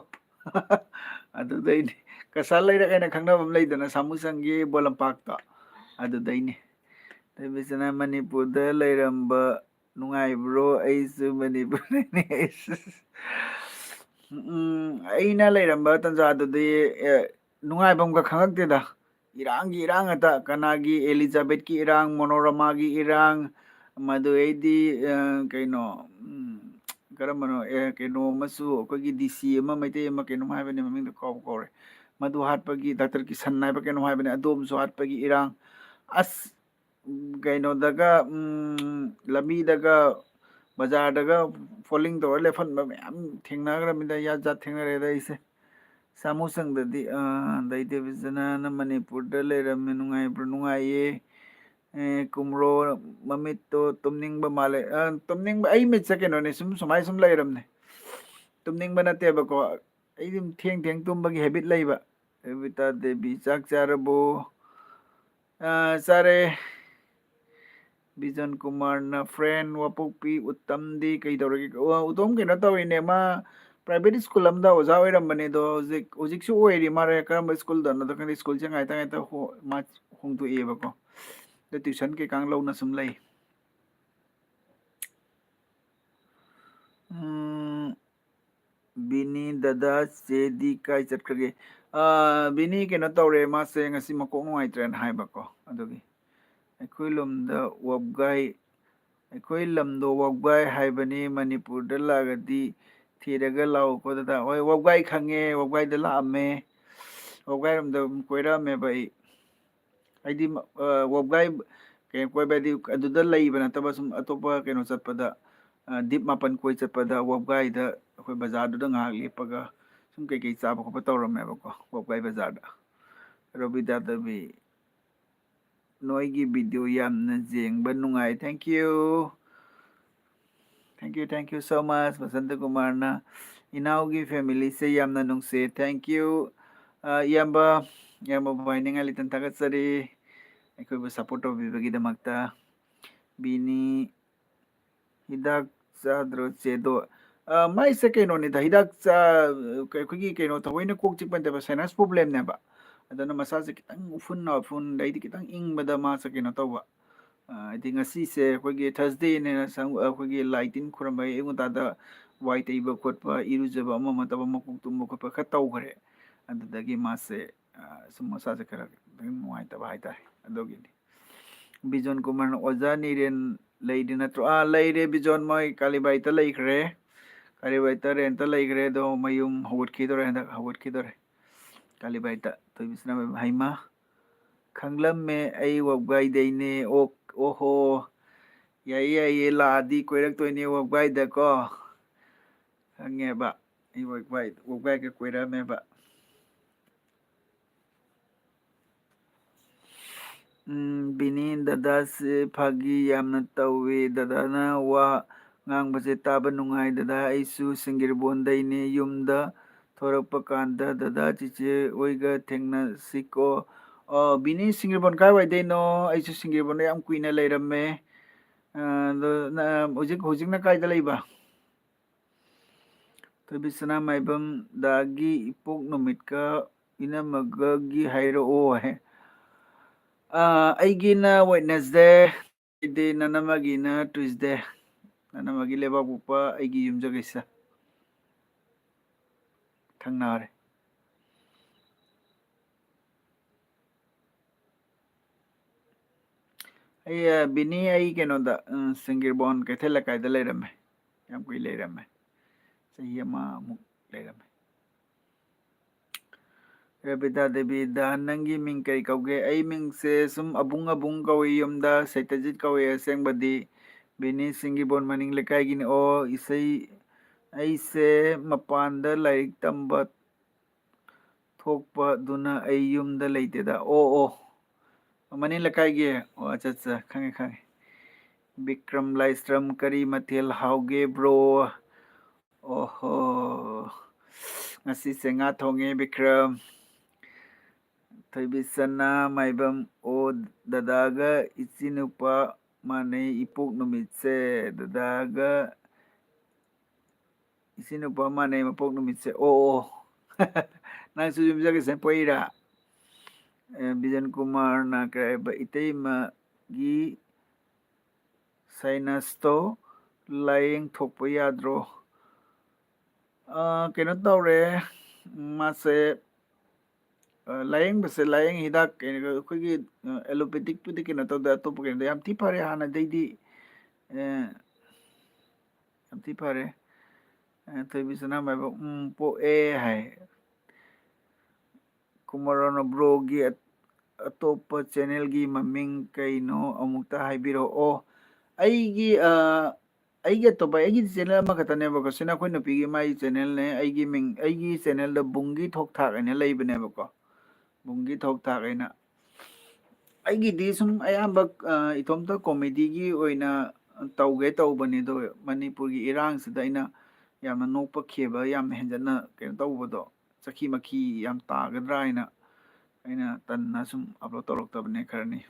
ꯑꯗꯨꯗꯩꯅꯤ꯫ ꯀꯁꯥꯔ ꯂꯩꯔꯛ ꯍꯥꯏꯅ ꯈꯪꯅꯕ ꯑꯃ ꯂꯩꯗꯅ, ꯁꯥꯃꯨꯁꯪꯒꯤ ꯕꯣꯂꯝꯄꯥꯛꯇꯣ꯫ ꯑꯗꯨꯗꯩꯅꯤ꯫ ꯊꯣꯏꯕꯤꯁꯅꯥ, ꯃꯅꯤꯄꯨꯔꯗ ꯂꯩꯔꯝꯕ ꯅꯨꯡꯉꯥꯏꯕ꯭ꯔꯣ? ꯑꯩꯁꯨ ꯃꯅꯤꯄꯨꯔꯗꯅꯤ꯫ ꯎꯝ, ꯑꯩꯅ ꯂꯩꯔꯝꯕ ꯇꯥꯟꯖꯥꯗꯨꯗꯤ, ꯑꯦ, ꯅꯨꯡꯉꯥꯏꯐꯝꯒ ꯈꯪꯉꯛꯇꯦꯗ꯫ ꯏꯔꯥꯡꯒꯤ ꯏꯔꯥꯡ ꯉꯥꯛꯇ, ꯀꯅꯥꯒꯤ ꯑꯦꯂꯤꯖꯥꯕꯦꯠꯀꯤ ꯏꯔꯥꯡ, ꯃꯣꯅꯣꯔꯃꯥꯒꯤ ꯏꯔꯥꯡ, ꯃꯗꯨꯗꯩꯗꯤ, ꯑ, ꯀꯩꯅꯣ, ꯎꯝ, ꯀꯔꯝꯕꯅꯣ, ꯑꯦ, ꯀꯩꯅꯣ ꯑꯃꯁꯨ, ꯑꯩꯈꯣꯏꯒꯤ ꯗꯤ ꯁꯤ ꯑꯃ, ꯃꯩꯇꯩ ꯑꯃ, ꯀꯩꯅꯣꯝ ꯍꯥꯏꯕꯅꯦ, ꯃꯃꯤꯡꯗꯣ ꯀꯥꯎꯕꯨ ꯀꯥꯎꯔꯦ꯫ ꯃꯗꯨ ꯍꯥꯠꯄꯒꯤ, ꯗꯥꯛꯇꯔ ꯀꯤꯁꯟ ꯍꯥꯏꯕ ꯀꯩꯅꯣ ꯍꯥꯏꯕꯅꯦ, ꯑꯗꯨ ꯑꯃꯁꯨ ꯍꯥꯠꯄꯒꯤ ꯏꯔꯥꯡ꯫ ꯑꯁ, ꯀꯩꯅꯣꯗꯒ, ꯎꯝ, ꯂꯝꯕꯤꯗꯒ, ꯕꯖꯥꯔꯗꯒ ꯐꯣꯂꯤꯡ ꯇꯧꯔ ꯂꯦꯞꯍꯟꯕ ꯃꯌꯥꯝ ꯊꯦꯡꯅꯈ꯭ꯔꯃꯤꯗ, ꯌꯥ ꯖꯥꯠ ꯊꯦꯡꯅꯔꯦꯗ ꯑꯩꯁꯦ꯫ ꯁꯥꯃꯨꯁꯪꯗꯗꯤ, ꯑꯥ, ꯗꯩꯗꯦꯕꯤꯆꯅꯅ ꯃꯅꯤꯄꯨꯔꯗ ꯂꯩꯔꯝꯃꯦ, ꯅꯨꯡꯉꯥꯏꯕ꯭ꯔꯣ? ꯅꯨꯡꯉꯥꯏꯌꯦ꯫ ꯑꯦ, ꯀꯨꯝꯔꯣ, ꯃꯃꯤꯠꯇꯣ ꯇꯨꯝꯅꯤꯡꯕ ꯃꯥꯜꯂꯦ꯫ ꯑ, ꯇꯨꯝꯅꯤꯡꯕ, ꯑꯩ ꯃꯤꯠꯁꯦ ꯀꯩꯅꯣꯅꯦ, ꯁꯨꯝ ꯁꯨꯃꯥꯏ ꯁꯨꯝ ꯂꯩꯔꯝꯅꯦ꯫ ꯇꯨꯝꯅꯤꯡꯕ ꯅꯠꯇꯦꯕꯀꯣ, ꯑꯩ ꯑꯗꯨꯝ ꯊꯦꯡ ꯊꯦꯡ ꯇꯨꯝꯕꯒꯤ ꯍꯦꯕꯤꯠ ꯂꯩꯕ꯫ ꯔꯕꯤꯇꯥ ꯗꯦꯕꯤ, ꯆꯥꯛ ꯆꯥꯔꯕꯣ? ꯑ, ꯆꯥꯔꯦ꯫ ꯕꯤꯖꯟ ꯀꯨꯃꯥꯔꯅ, "ꯐ꯭ꯔꯦꯟ ꯋꯥꯄꯣꯛꯄꯤ ꯎꯠꯇꯝꯗꯤ ꯀꯩꯗꯧꯔꯒꯦ?" ꯑꯣ, ꯎꯇꯣꯝ ꯀꯩꯅꯣ ꯇꯧꯔꯤꯅꯦ, ꯃꯥ ꯄ꯭ꯔꯥꯏꯚꯦꯠ ꯁ꯭ꯀꯨꯜ ꯑꯃꯗ ꯑꯣꯖꯥ ꯑꯣꯏꯔꯝꯕꯅꯦ, ꯑꯗꯣ ꯍꯧꯖꯤꯛ, ꯍꯧꯖꯤꯛꯁꯨ ꯑꯣꯏꯔꯤ ꯃꯥꯜꯂꯦ꯫ ꯀꯔꯝꯕ ꯁ꯭ꯀꯨꯜꯗꯅꯣꯗꯣ ꯈꯪꯗꯦ, ꯁ꯭ꯀꯨꯜꯁꯦ ꯉꯥꯏꯇ ꯉꯥꯏꯇ ꯍꯣ-, ꯃꯥ ꯍꯣꯡꯗꯣꯛꯑꯦꯕꯀꯣ꯫ ꯑꯗꯣ ꯇ꯭ꯌꯨꯁꯟ ꯀꯩꯀꯥ ꯂꯧꯅ ꯁꯨꯝ ꯂꯩ꯫ ꯎꯝ, ꯕꯤꯅꯤ ꯗꯗꯥ, ꯆꯦꯗꯤ ꯀꯥꯏ ꯆꯠꯈ꯭ꯔꯒꯦ? ꯑꯥ, ꯕꯤꯅꯤ ꯀꯩꯅꯣ ꯇꯧꯔꯦ, ꯃꯥꯁꯦ ꯉꯁꯤ ꯃꯀꯣꯛ ꯅꯨꯡꯉꯥꯏꯇ꯭ꯔꯦꯅ ꯍꯥꯏꯕꯀꯣ꯫ ꯑꯗꯨꯒꯤ ꯑꯩꯈꯣꯏ ꯂꯝꯗ ꯋꯥꯕꯒꯥꯏ, ꯑꯩꯈꯣꯏ ꯂꯝꯗꯣ ꯋꯥꯕꯒꯥꯏ ꯍꯥꯏꯕꯅꯤ, ꯃꯅꯤꯄꯨꯔꯗ ꯂꯥꯛꯑꯒꯗꯤ ꯊꯤꯔꯒ ꯂꯥꯛꯎꯀꯣ ꯗꯗꯥ꯫ ꯍꯣꯏ, ꯋꯥꯕꯒꯥꯏ ꯈꯪꯉꯦ, ꯋꯥꯕꯒꯥꯏꯗ ꯂꯥꯛꯑꯝꯃꯦ, ꯋꯥꯕꯒꯥꯏꯔꯣꯝꯗ ꯀꯣꯏꯔꯛꯑꯝꯃꯦꯕ ꯑꯩ꯫ ꯍꯥꯏꯗꯤ, ꯑ, ꯋꯥꯕꯒꯥꯏ, ꯀꯩꯅꯣ, ꯀꯣꯏꯕ ꯍꯥꯏꯗꯤ ꯑꯗꯨꯗ ꯂꯩꯕ ꯅꯠꯇꯕ ꯁꯨꯝ ꯑꯇꯣꯞꯄ ꯀꯩꯅꯣ ꯆꯠꯄꯗ, ꯑ, ꯗꯤꯞ ꯃꯥꯄꯟ ꯀꯣꯏ ꯆꯠꯄꯗ ꯋꯥꯕꯒꯥꯏꯗ ꯑꯩꯈꯣꯏ ꯕꯖꯥꯔꯗꯨꯗ ꯉꯥꯏꯍꯥꯛ ꯂꯦꯞꯄꯒ ꯁꯨꯝ ꯀꯩꯀꯩ ꯆꯥꯕ ꯈꯣꯠꯄ ꯇꯧꯔꯝꯃꯦꯕꯀꯣ, ꯋꯥꯕꯒꯥꯏ ꯕꯖꯥꯔꯗ꯫ ꯔꯣꯕꯤꯇꯥ ꯗꯦꯕꯤ, "ꯅꯣꯏꯒꯤ ꯚꯤꯗꯤꯑꯣ ꯌꯥꯝꯅ ꯌꯦꯡꯕ ꯅꯨꯡꯉꯥꯏ꯫" Thank you꯫ Thank you, thank you so much, Basanta ꯀꯨꯃꯥꯔꯅ꯫ "ꯏꯅꯥꯎꯒꯤ ꯐꯦꯃꯤꯂꯤꯁꯦ ꯌꯥꯝꯅ ꯅꯨꯡꯁꯤ꯫" Thank you꯫ ꯑ, ꯏꯌꯥꯝꯕ, ꯏꯌꯥꯝꯕꯕꯨ ꯍꯥꯏꯅꯤꯡꯉꯥꯏ ꯂꯩꯇꯅ ꯊꯥꯒꯠꯆꯔꯤ, ꯑꯩꯈꯣꯏꯕꯨ ꯁꯞꯄꯣꯔꯠ ꯇꯧꯕꯤꯕꯒꯤꯗꯃꯛꯇ꯫ ꯕꯤꯅꯤ, "ꯍꯤꯗꯥꯛ ꯆꯥꯗ꯭ꯔꯣ ꯆꯦꯗꯣ?" ꯑ, ꯃꯥꯏꯁꯦ ꯀꯩꯅꯣꯅꯤꯗ, ꯍꯤꯗꯥꯛ ꯆꯥ-, ꯑꯩꯈꯣꯏꯒꯤ ꯀꯩꯅꯣ, ꯊꯑꯣꯏꯅ ꯀꯣꯛ ꯆꯤꯛꯄ ꯅꯠꯇꯕ, sinus problemꯅꯦꯕ꯫ ꯑꯗꯨꯅ ꯃꯁꯥꯁꯦ ꯈꯤꯇꯪ ꯎꯐꯨꯟ ꯋꯥꯐꯨꯟ, ꯑꯗꯩꯗꯤ ꯈꯤꯇꯪ ꯏꯪꯕꯗ ꯃꯥꯁꯦ ꯀꯩꯅꯣ ꯇꯧꯕ꯫ ꯑ, ꯍꯥꯏꯗꯤ ꯉꯁꯤꯁꯦ ꯑꯩꯈꯣꯏꯒꯤ Thursdayꯅꯦꯅ ꯁꯪ-, ꯑꯩꯈꯣꯏꯒꯤ ꯂꯥꯏ ꯇꯤꯟ ꯈꯨꯔꯨꯝꯕꯒꯤ ꯑꯌꯨꯛ ꯉꯟꯇꯥꯗ ꯋꯥꯏ ꯇꯩꯕ ꯈꯣꯠꯄ, ꯏꯔꯨꯖꯕ, ꯑꯃ ꯑꯃ ꯇꯧꯕ, ꯃꯀꯣꯛ ꯇꯨꯝꯕ ꯈꯣꯠꯄ ꯈꯔ ꯇꯧꯈ꯭ꯔꯦ꯫ ꯑꯗꯨꯗꯒꯤ ꯃꯥꯁꯦ, ꯑ, ꯁꯨꯝ ꯃꯁꯥꯁꯦ ꯈꯔ ꯈꯤꯇꯪ ꯅꯨꯡꯉꯥꯏꯇꯕ ꯍꯥꯏꯇꯥꯔꯦ, ꯑꯗꯨꯒꯤꯅꯤ꯫ ꯕꯤꯖꯣꯟ ꯀꯨꯃꯥꯔꯅ, "ꯑꯣꯖꯥ ꯅꯤꯔꯦꯟ ꯂꯩꯔꯤ ꯅꯠꯇ꯭ꯔꯣ?" ꯑꯥ, ꯂꯩꯔꯦ ꯕꯤꯖꯣꯟ, ꯃꯣꯏ ꯀꯥꯂꯤꯕꯥꯏꯇ ꯂꯩꯈ꯭ꯔꯦ꯫ ꯀꯥꯂꯤꯕꯥꯏꯇ rentꯇ ꯂꯩꯈ꯭ꯔꯦ, ꯑꯗꯣ ꯃꯌꯨꯝ ꯍꯧꯒꯠꯈꯤꯗꯣꯔꯦ, ꯍꯟꯗꯛ ꯍꯧꯒꯠꯈꯤꯗꯣꯔꯦ꯫ ꯀꯥꯂꯤꯕꯥꯏꯇ ꯊꯣꯏꯕꯤꯁꯅꯥ ꯍꯩꯃ ꯈꯪꯂꯝꯃꯦ꯫ ꯑꯩ ꯋꯥꯕꯒꯥꯏꯗꯩꯅꯦ꯫ ꯑꯣ, ꯑꯣꯍꯣ꯫ ꯌꯥꯏꯌꯦ, ꯌꯥꯏꯌꯦ꯫ ꯂꯥꯛꯑꯗꯤ ꯀꯣꯏꯔꯛꯇꯣꯏꯅꯦ ꯋꯥꯕꯒꯥꯏꯗꯀꯣ꯫ ꯈꯪꯉꯦꯕ꯫ ꯑꯩ ꯋꯥꯕꯒꯥꯏ, ꯋꯥꯕꯒꯥꯏꯒ ꯀꯣꯏꯔꯛꯑꯝꯃꯦꯕ꯫ ꯎꯝ, ꯕꯤꯅꯤ, ꯗꯗꯥꯁꯦ ꯐꯥꯒꯤ ꯌꯥꯝꯅ ꯇꯧꯋꯦ꯫ ꯗꯗꯥꯅ ꯋꯥ ꯉꯥꯡꯕꯁꯦ ꯇꯥꯕ ꯅꯨꯡꯉꯥꯏ꯫ ꯗꯗꯥ, ꯑꯩꯁꯨ ꯁꯤꯡꯒꯤꯔꯕꯣꯟꯗꯩꯅꯦ꯫ ꯌꯨꯝꯗ ꯊꯣꯔꯛꯄ ꯀꯥꯟꯗ ꯗꯗꯥ, ꯆꯤꯆꯦ ꯍꯣꯏꯒ ꯊꯦꯡꯅꯁꯤꯀꯣ꯫ ꯑꯣ, ꯕꯤꯅꯤ, ꯁꯤꯡꯒꯤꯔꯕꯣꯟ ꯀꯥꯏꯋꯥꯏꯗꯩꯅꯣ? ꯑꯩꯁꯨ ꯁꯤꯡꯒꯤꯔꯕꯣꯟꯗ ꯌꯥꯝ ꯀꯨꯏꯅ ꯂꯩꯔꯝꯃꯦ꯫ ꯑ, ꯑꯗꯣ ꯅ-, ꯍꯧꯖꯤꯛ, ꯍꯧꯖꯤꯛꯅ ꯀꯥꯏꯗ ꯂꯩꯕ? ꯊꯣꯏꯕꯤꯁꯅꯥ ꯃꯥꯏꯕꯝ, ꯗꯥꯒꯤ ꯏꯄꯣꯛ ꯅꯨꯃꯤꯠꯀ ꯏꯅꯝꯃꯒꯒꯤ ꯍꯥꯏꯔꯛꯑꯣ ꯍꯥꯏ꯫ ꯑ, ꯑꯩꯒꯤꯅ Wednesday, Friday, ꯅꯅꯝꯃꯒꯤꯅ Tuesday꯫ ꯅꯅꯝꯃꯒꯤ ꯂꯩꯕꯥꯛꯄꯣꯛꯄ, ꯑꯩꯒꯤ ꯌꯨꯝꯖꯀꯩꯁ ꯊꯪꯅꯔꯦ꯫ ꯑꯩ, ꯑ, ꯕꯤꯅꯤ, ꯑꯩ ꯀꯩꯅꯣꯗ, ꯎꯝ, ꯁꯤꯡꯒꯤꯔꯕꯣꯟ ꯀꯩꯊꯦꯜ ꯂꯩꯀꯥꯏꯗ ꯂꯩꯔꯝꯃꯦ꯫ ꯌꯥꯝ ꯀꯨꯏ ꯂꯩꯔꯝꯃꯦ꯫ ꯆꯍꯤ ꯑꯃꯃꯨꯛ ꯂꯩꯔꯝꯃꯦ꯫ ꯔꯕꯤꯇꯥ ꯗꯦꯕꯤ, "ꯗꯥ, ꯅꯪꯒꯤ ꯃꯤꯡ ꯀꯔꯤ ꯀꯧꯒꯦ?" ꯑꯩ ꯃꯤꯡꯁꯦ ꯁꯨꯝ ꯑꯕꯨꯡ ꯑꯕꯨꯡ ꯀꯧꯏ ꯌꯨꯝꯗ, ꯁꯩꯇꯖꯤꯠ ꯀꯧꯏ ꯑꯁꯦꯡꯕꯗꯤ꯫ ꯕꯤꯅꯤ, ꯁꯤꯡꯒꯤꯔꯕꯣꯟ ꯃꯅꯤꯡ ꯂꯩꯀꯥꯏꯒꯤꯅꯤ꯫ ꯑꯣ, ꯏꯁꯩ, ꯑꯩꯁꯦ ꯃꯄꯥꯟꯗ ꯂꯥꯏꯔꯤꯛ ꯇꯝꯕ ꯊꯣꯛꯄꯗꯨꯅ ꯑꯩ ꯌꯨꯝꯗ ꯂꯩꯇꯦꯗ꯫ ꯑꯣ, ꯑꯣ꯫ ꯃꯅꯤꯡ ꯂꯩꯀꯥꯏꯒꯤ? ꯑꯣ, ꯑꯠꯆꯥ, ꯑꯠꯆꯥ꯫ ꯈꯪꯉꯦ, ꯈꯪꯉꯦ꯫ ꯕꯤꯀ꯭ꯔꯝ ꯂꯥꯏꯁ꯭ꯔꯝ, "ꯀꯔꯤ ꯃꯊꯦꯜ ꯍꯥꯎꯒꯦ, bro?" ꯑꯣꯍꯣ꯫ ꯉꯁꯤꯁꯦ ꯉꯥ ꯊꯣꯡꯉꯦ, ꯕꯤꯀ꯭ꯔꯝ꯫ ꯊꯣꯏꯕꯤꯁꯅꯥ ꯃꯥꯏꯕꯝ, "ꯑꯣ, ꯗꯗꯥꯒ ꯏꯆꯤꯟ ꯅꯨꯄꯥ ꯃꯥꯟꯅꯩ ꯏꯄꯣꯛ ꯅꯨꯃꯤꯠꯁꯦ꯫ ꯗꯗꯥꯒ ꯏꯆꯤꯟ ꯅꯨꯄꯥ ꯃꯥꯟꯅꯩ ꯃꯄꯣꯛ ꯅꯨꯃꯤꯠꯁꯦ꯫ ꯑꯣ, ꯑꯣ꯫ ꯅꯪꯁꯨ ꯌꯨꯝꯖꯀꯩꯁ ꯄꯣꯛꯏꯔꯥ?" ꯑꯦ, ꯕꯤꯖꯟ ꯀꯨꯃꯥꯔꯅ ꯀꯩ ꯍꯥꯏꯕ, "ꯏꯇꯩꯃꯒꯤ sinus ꯇꯣ ꯂꯥꯏꯌꯦꯡꯊꯣꯛꯄ ꯌꯥꯗ꯭ꯔꯣ?" ꯑ, ꯀꯩꯅꯣ ꯇꯧꯔꯦ, ꯃꯥꯁꯦ, ꯑ, ꯂꯥꯏꯌꯦꯡꯕꯁꯦ, ꯂꯥꯏꯌꯦꯡ ꯍꯤꯗꯥꯛ, ꯀꯩꯅꯣ, ꯑꯩꯈꯣꯏꯒꯤ, ꯑ, allopathic ꯄꯨꯗꯤ ꯀꯩꯅꯣ ꯇꯧꯗꯦ, ꯑꯇꯣꯞꯄ ꯀꯩꯅꯣꯗ ꯌꯥꯝ ꯊꯤ ꯐꯔꯦ ꯍꯥꯟꯅꯗꯩꯗꯤ꯫ ꯑ, ꯌꯥꯝ ꯊꯤ ꯐꯔꯦ꯫ ꯑ, ꯊꯣꯏꯕꯤꯁꯅꯥ ꯃꯥꯏꯕꯝ, "ꯎꯝ, ꯄꯣꯛꯑꯦ" ꯍꯥꯏ꯫ ꯀꯨꯃꯥꯔ ꯔꯥꯎꯅ, ꯕ꯭ꯔꯣꯒꯤ ꯑꯇꯣꯞꯄ ꯆꯦꯅꯦꯜꯒꯤ ꯃꯃꯤꯡ ꯀꯩꯅꯣ ꯑꯃꯨꯛꯇ ꯍꯥꯏꯕꯤꯔꯛꯑꯣ꯫ ꯑꯩꯒꯤ ꯑꯩꯒꯤ ꯑꯇꯣꯞꯄ ꯑꯩꯒꯤ ꯆꯦꯅꯦꯜ ꯑꯃꯈꯛꯇꯅꯦꯕꯀꯣ, ꯁꯤꯅ ꯑꯩꯈꯣꯏ ꯅꯨꯄꯤꯒꯤ ꯃꯥꯒꯤ ꯆꯦꯅꯦꯜꯅꯦ꯫ ꯑꯩꯒꯤ ꯃꯤꯡ, ꯑꯩꯒꯤ ꯆꯦꯅꯦꯜꯗ ꯕꯨꯡꯒꯤ ꯊꯣꯛ ꯊꯥꯛ ꯍꯥꯏꯅ ꯂꯩꯕꯅꯦꯕꯀꯣ, ꯕꯨꯡꯒꯤ ꯊꯣꯛ ꯊꯥꯛ ꯍꯥꯏꯅ꯫ ꯑꯩꯒꯤꯗꯤ ꯁꯨꯝ ꯑꯌꯥꯝꯕ ꯏꯊꯣꯝꯇ ꯀꯣꯃꯦꯗꯤꯒꯤ ꯑꯣꯏꯅ ꯇꯧꯒꯦ ꯇꯧꯕꯅꯤ, ꯑꯗꯣ ꯃꯅꯤꯄꯨꯔꯒꯤ ꯏꯔꯥꯡꯁꯤꯗ ꯑꯩꯅ ꯌꯥꯝꯅ ꯅꯣꯛꯄ ꯈꯦꯕ, ꯌꯥꯝꯅ ꯍꯦꯟꯖꯟꯅ ꯀꯩꯅꯣ ꯇꯧꯕꯗꯣ, ꯆꯈꯤ ꯃꯈꯤ ꯌꯥꯝ ꯇꯥꯒꯗ꯭ꯔꯥ ꯍꯥꯏꯅ ꯑꯩꯅ ꯇꯟꯅ ꯁꯨꯝ ꯑꯞꯂꯣꯗ ꯇꯧꯔꯛꯇꯕꯅꯦ ꯈꯔꯅꯤ꯫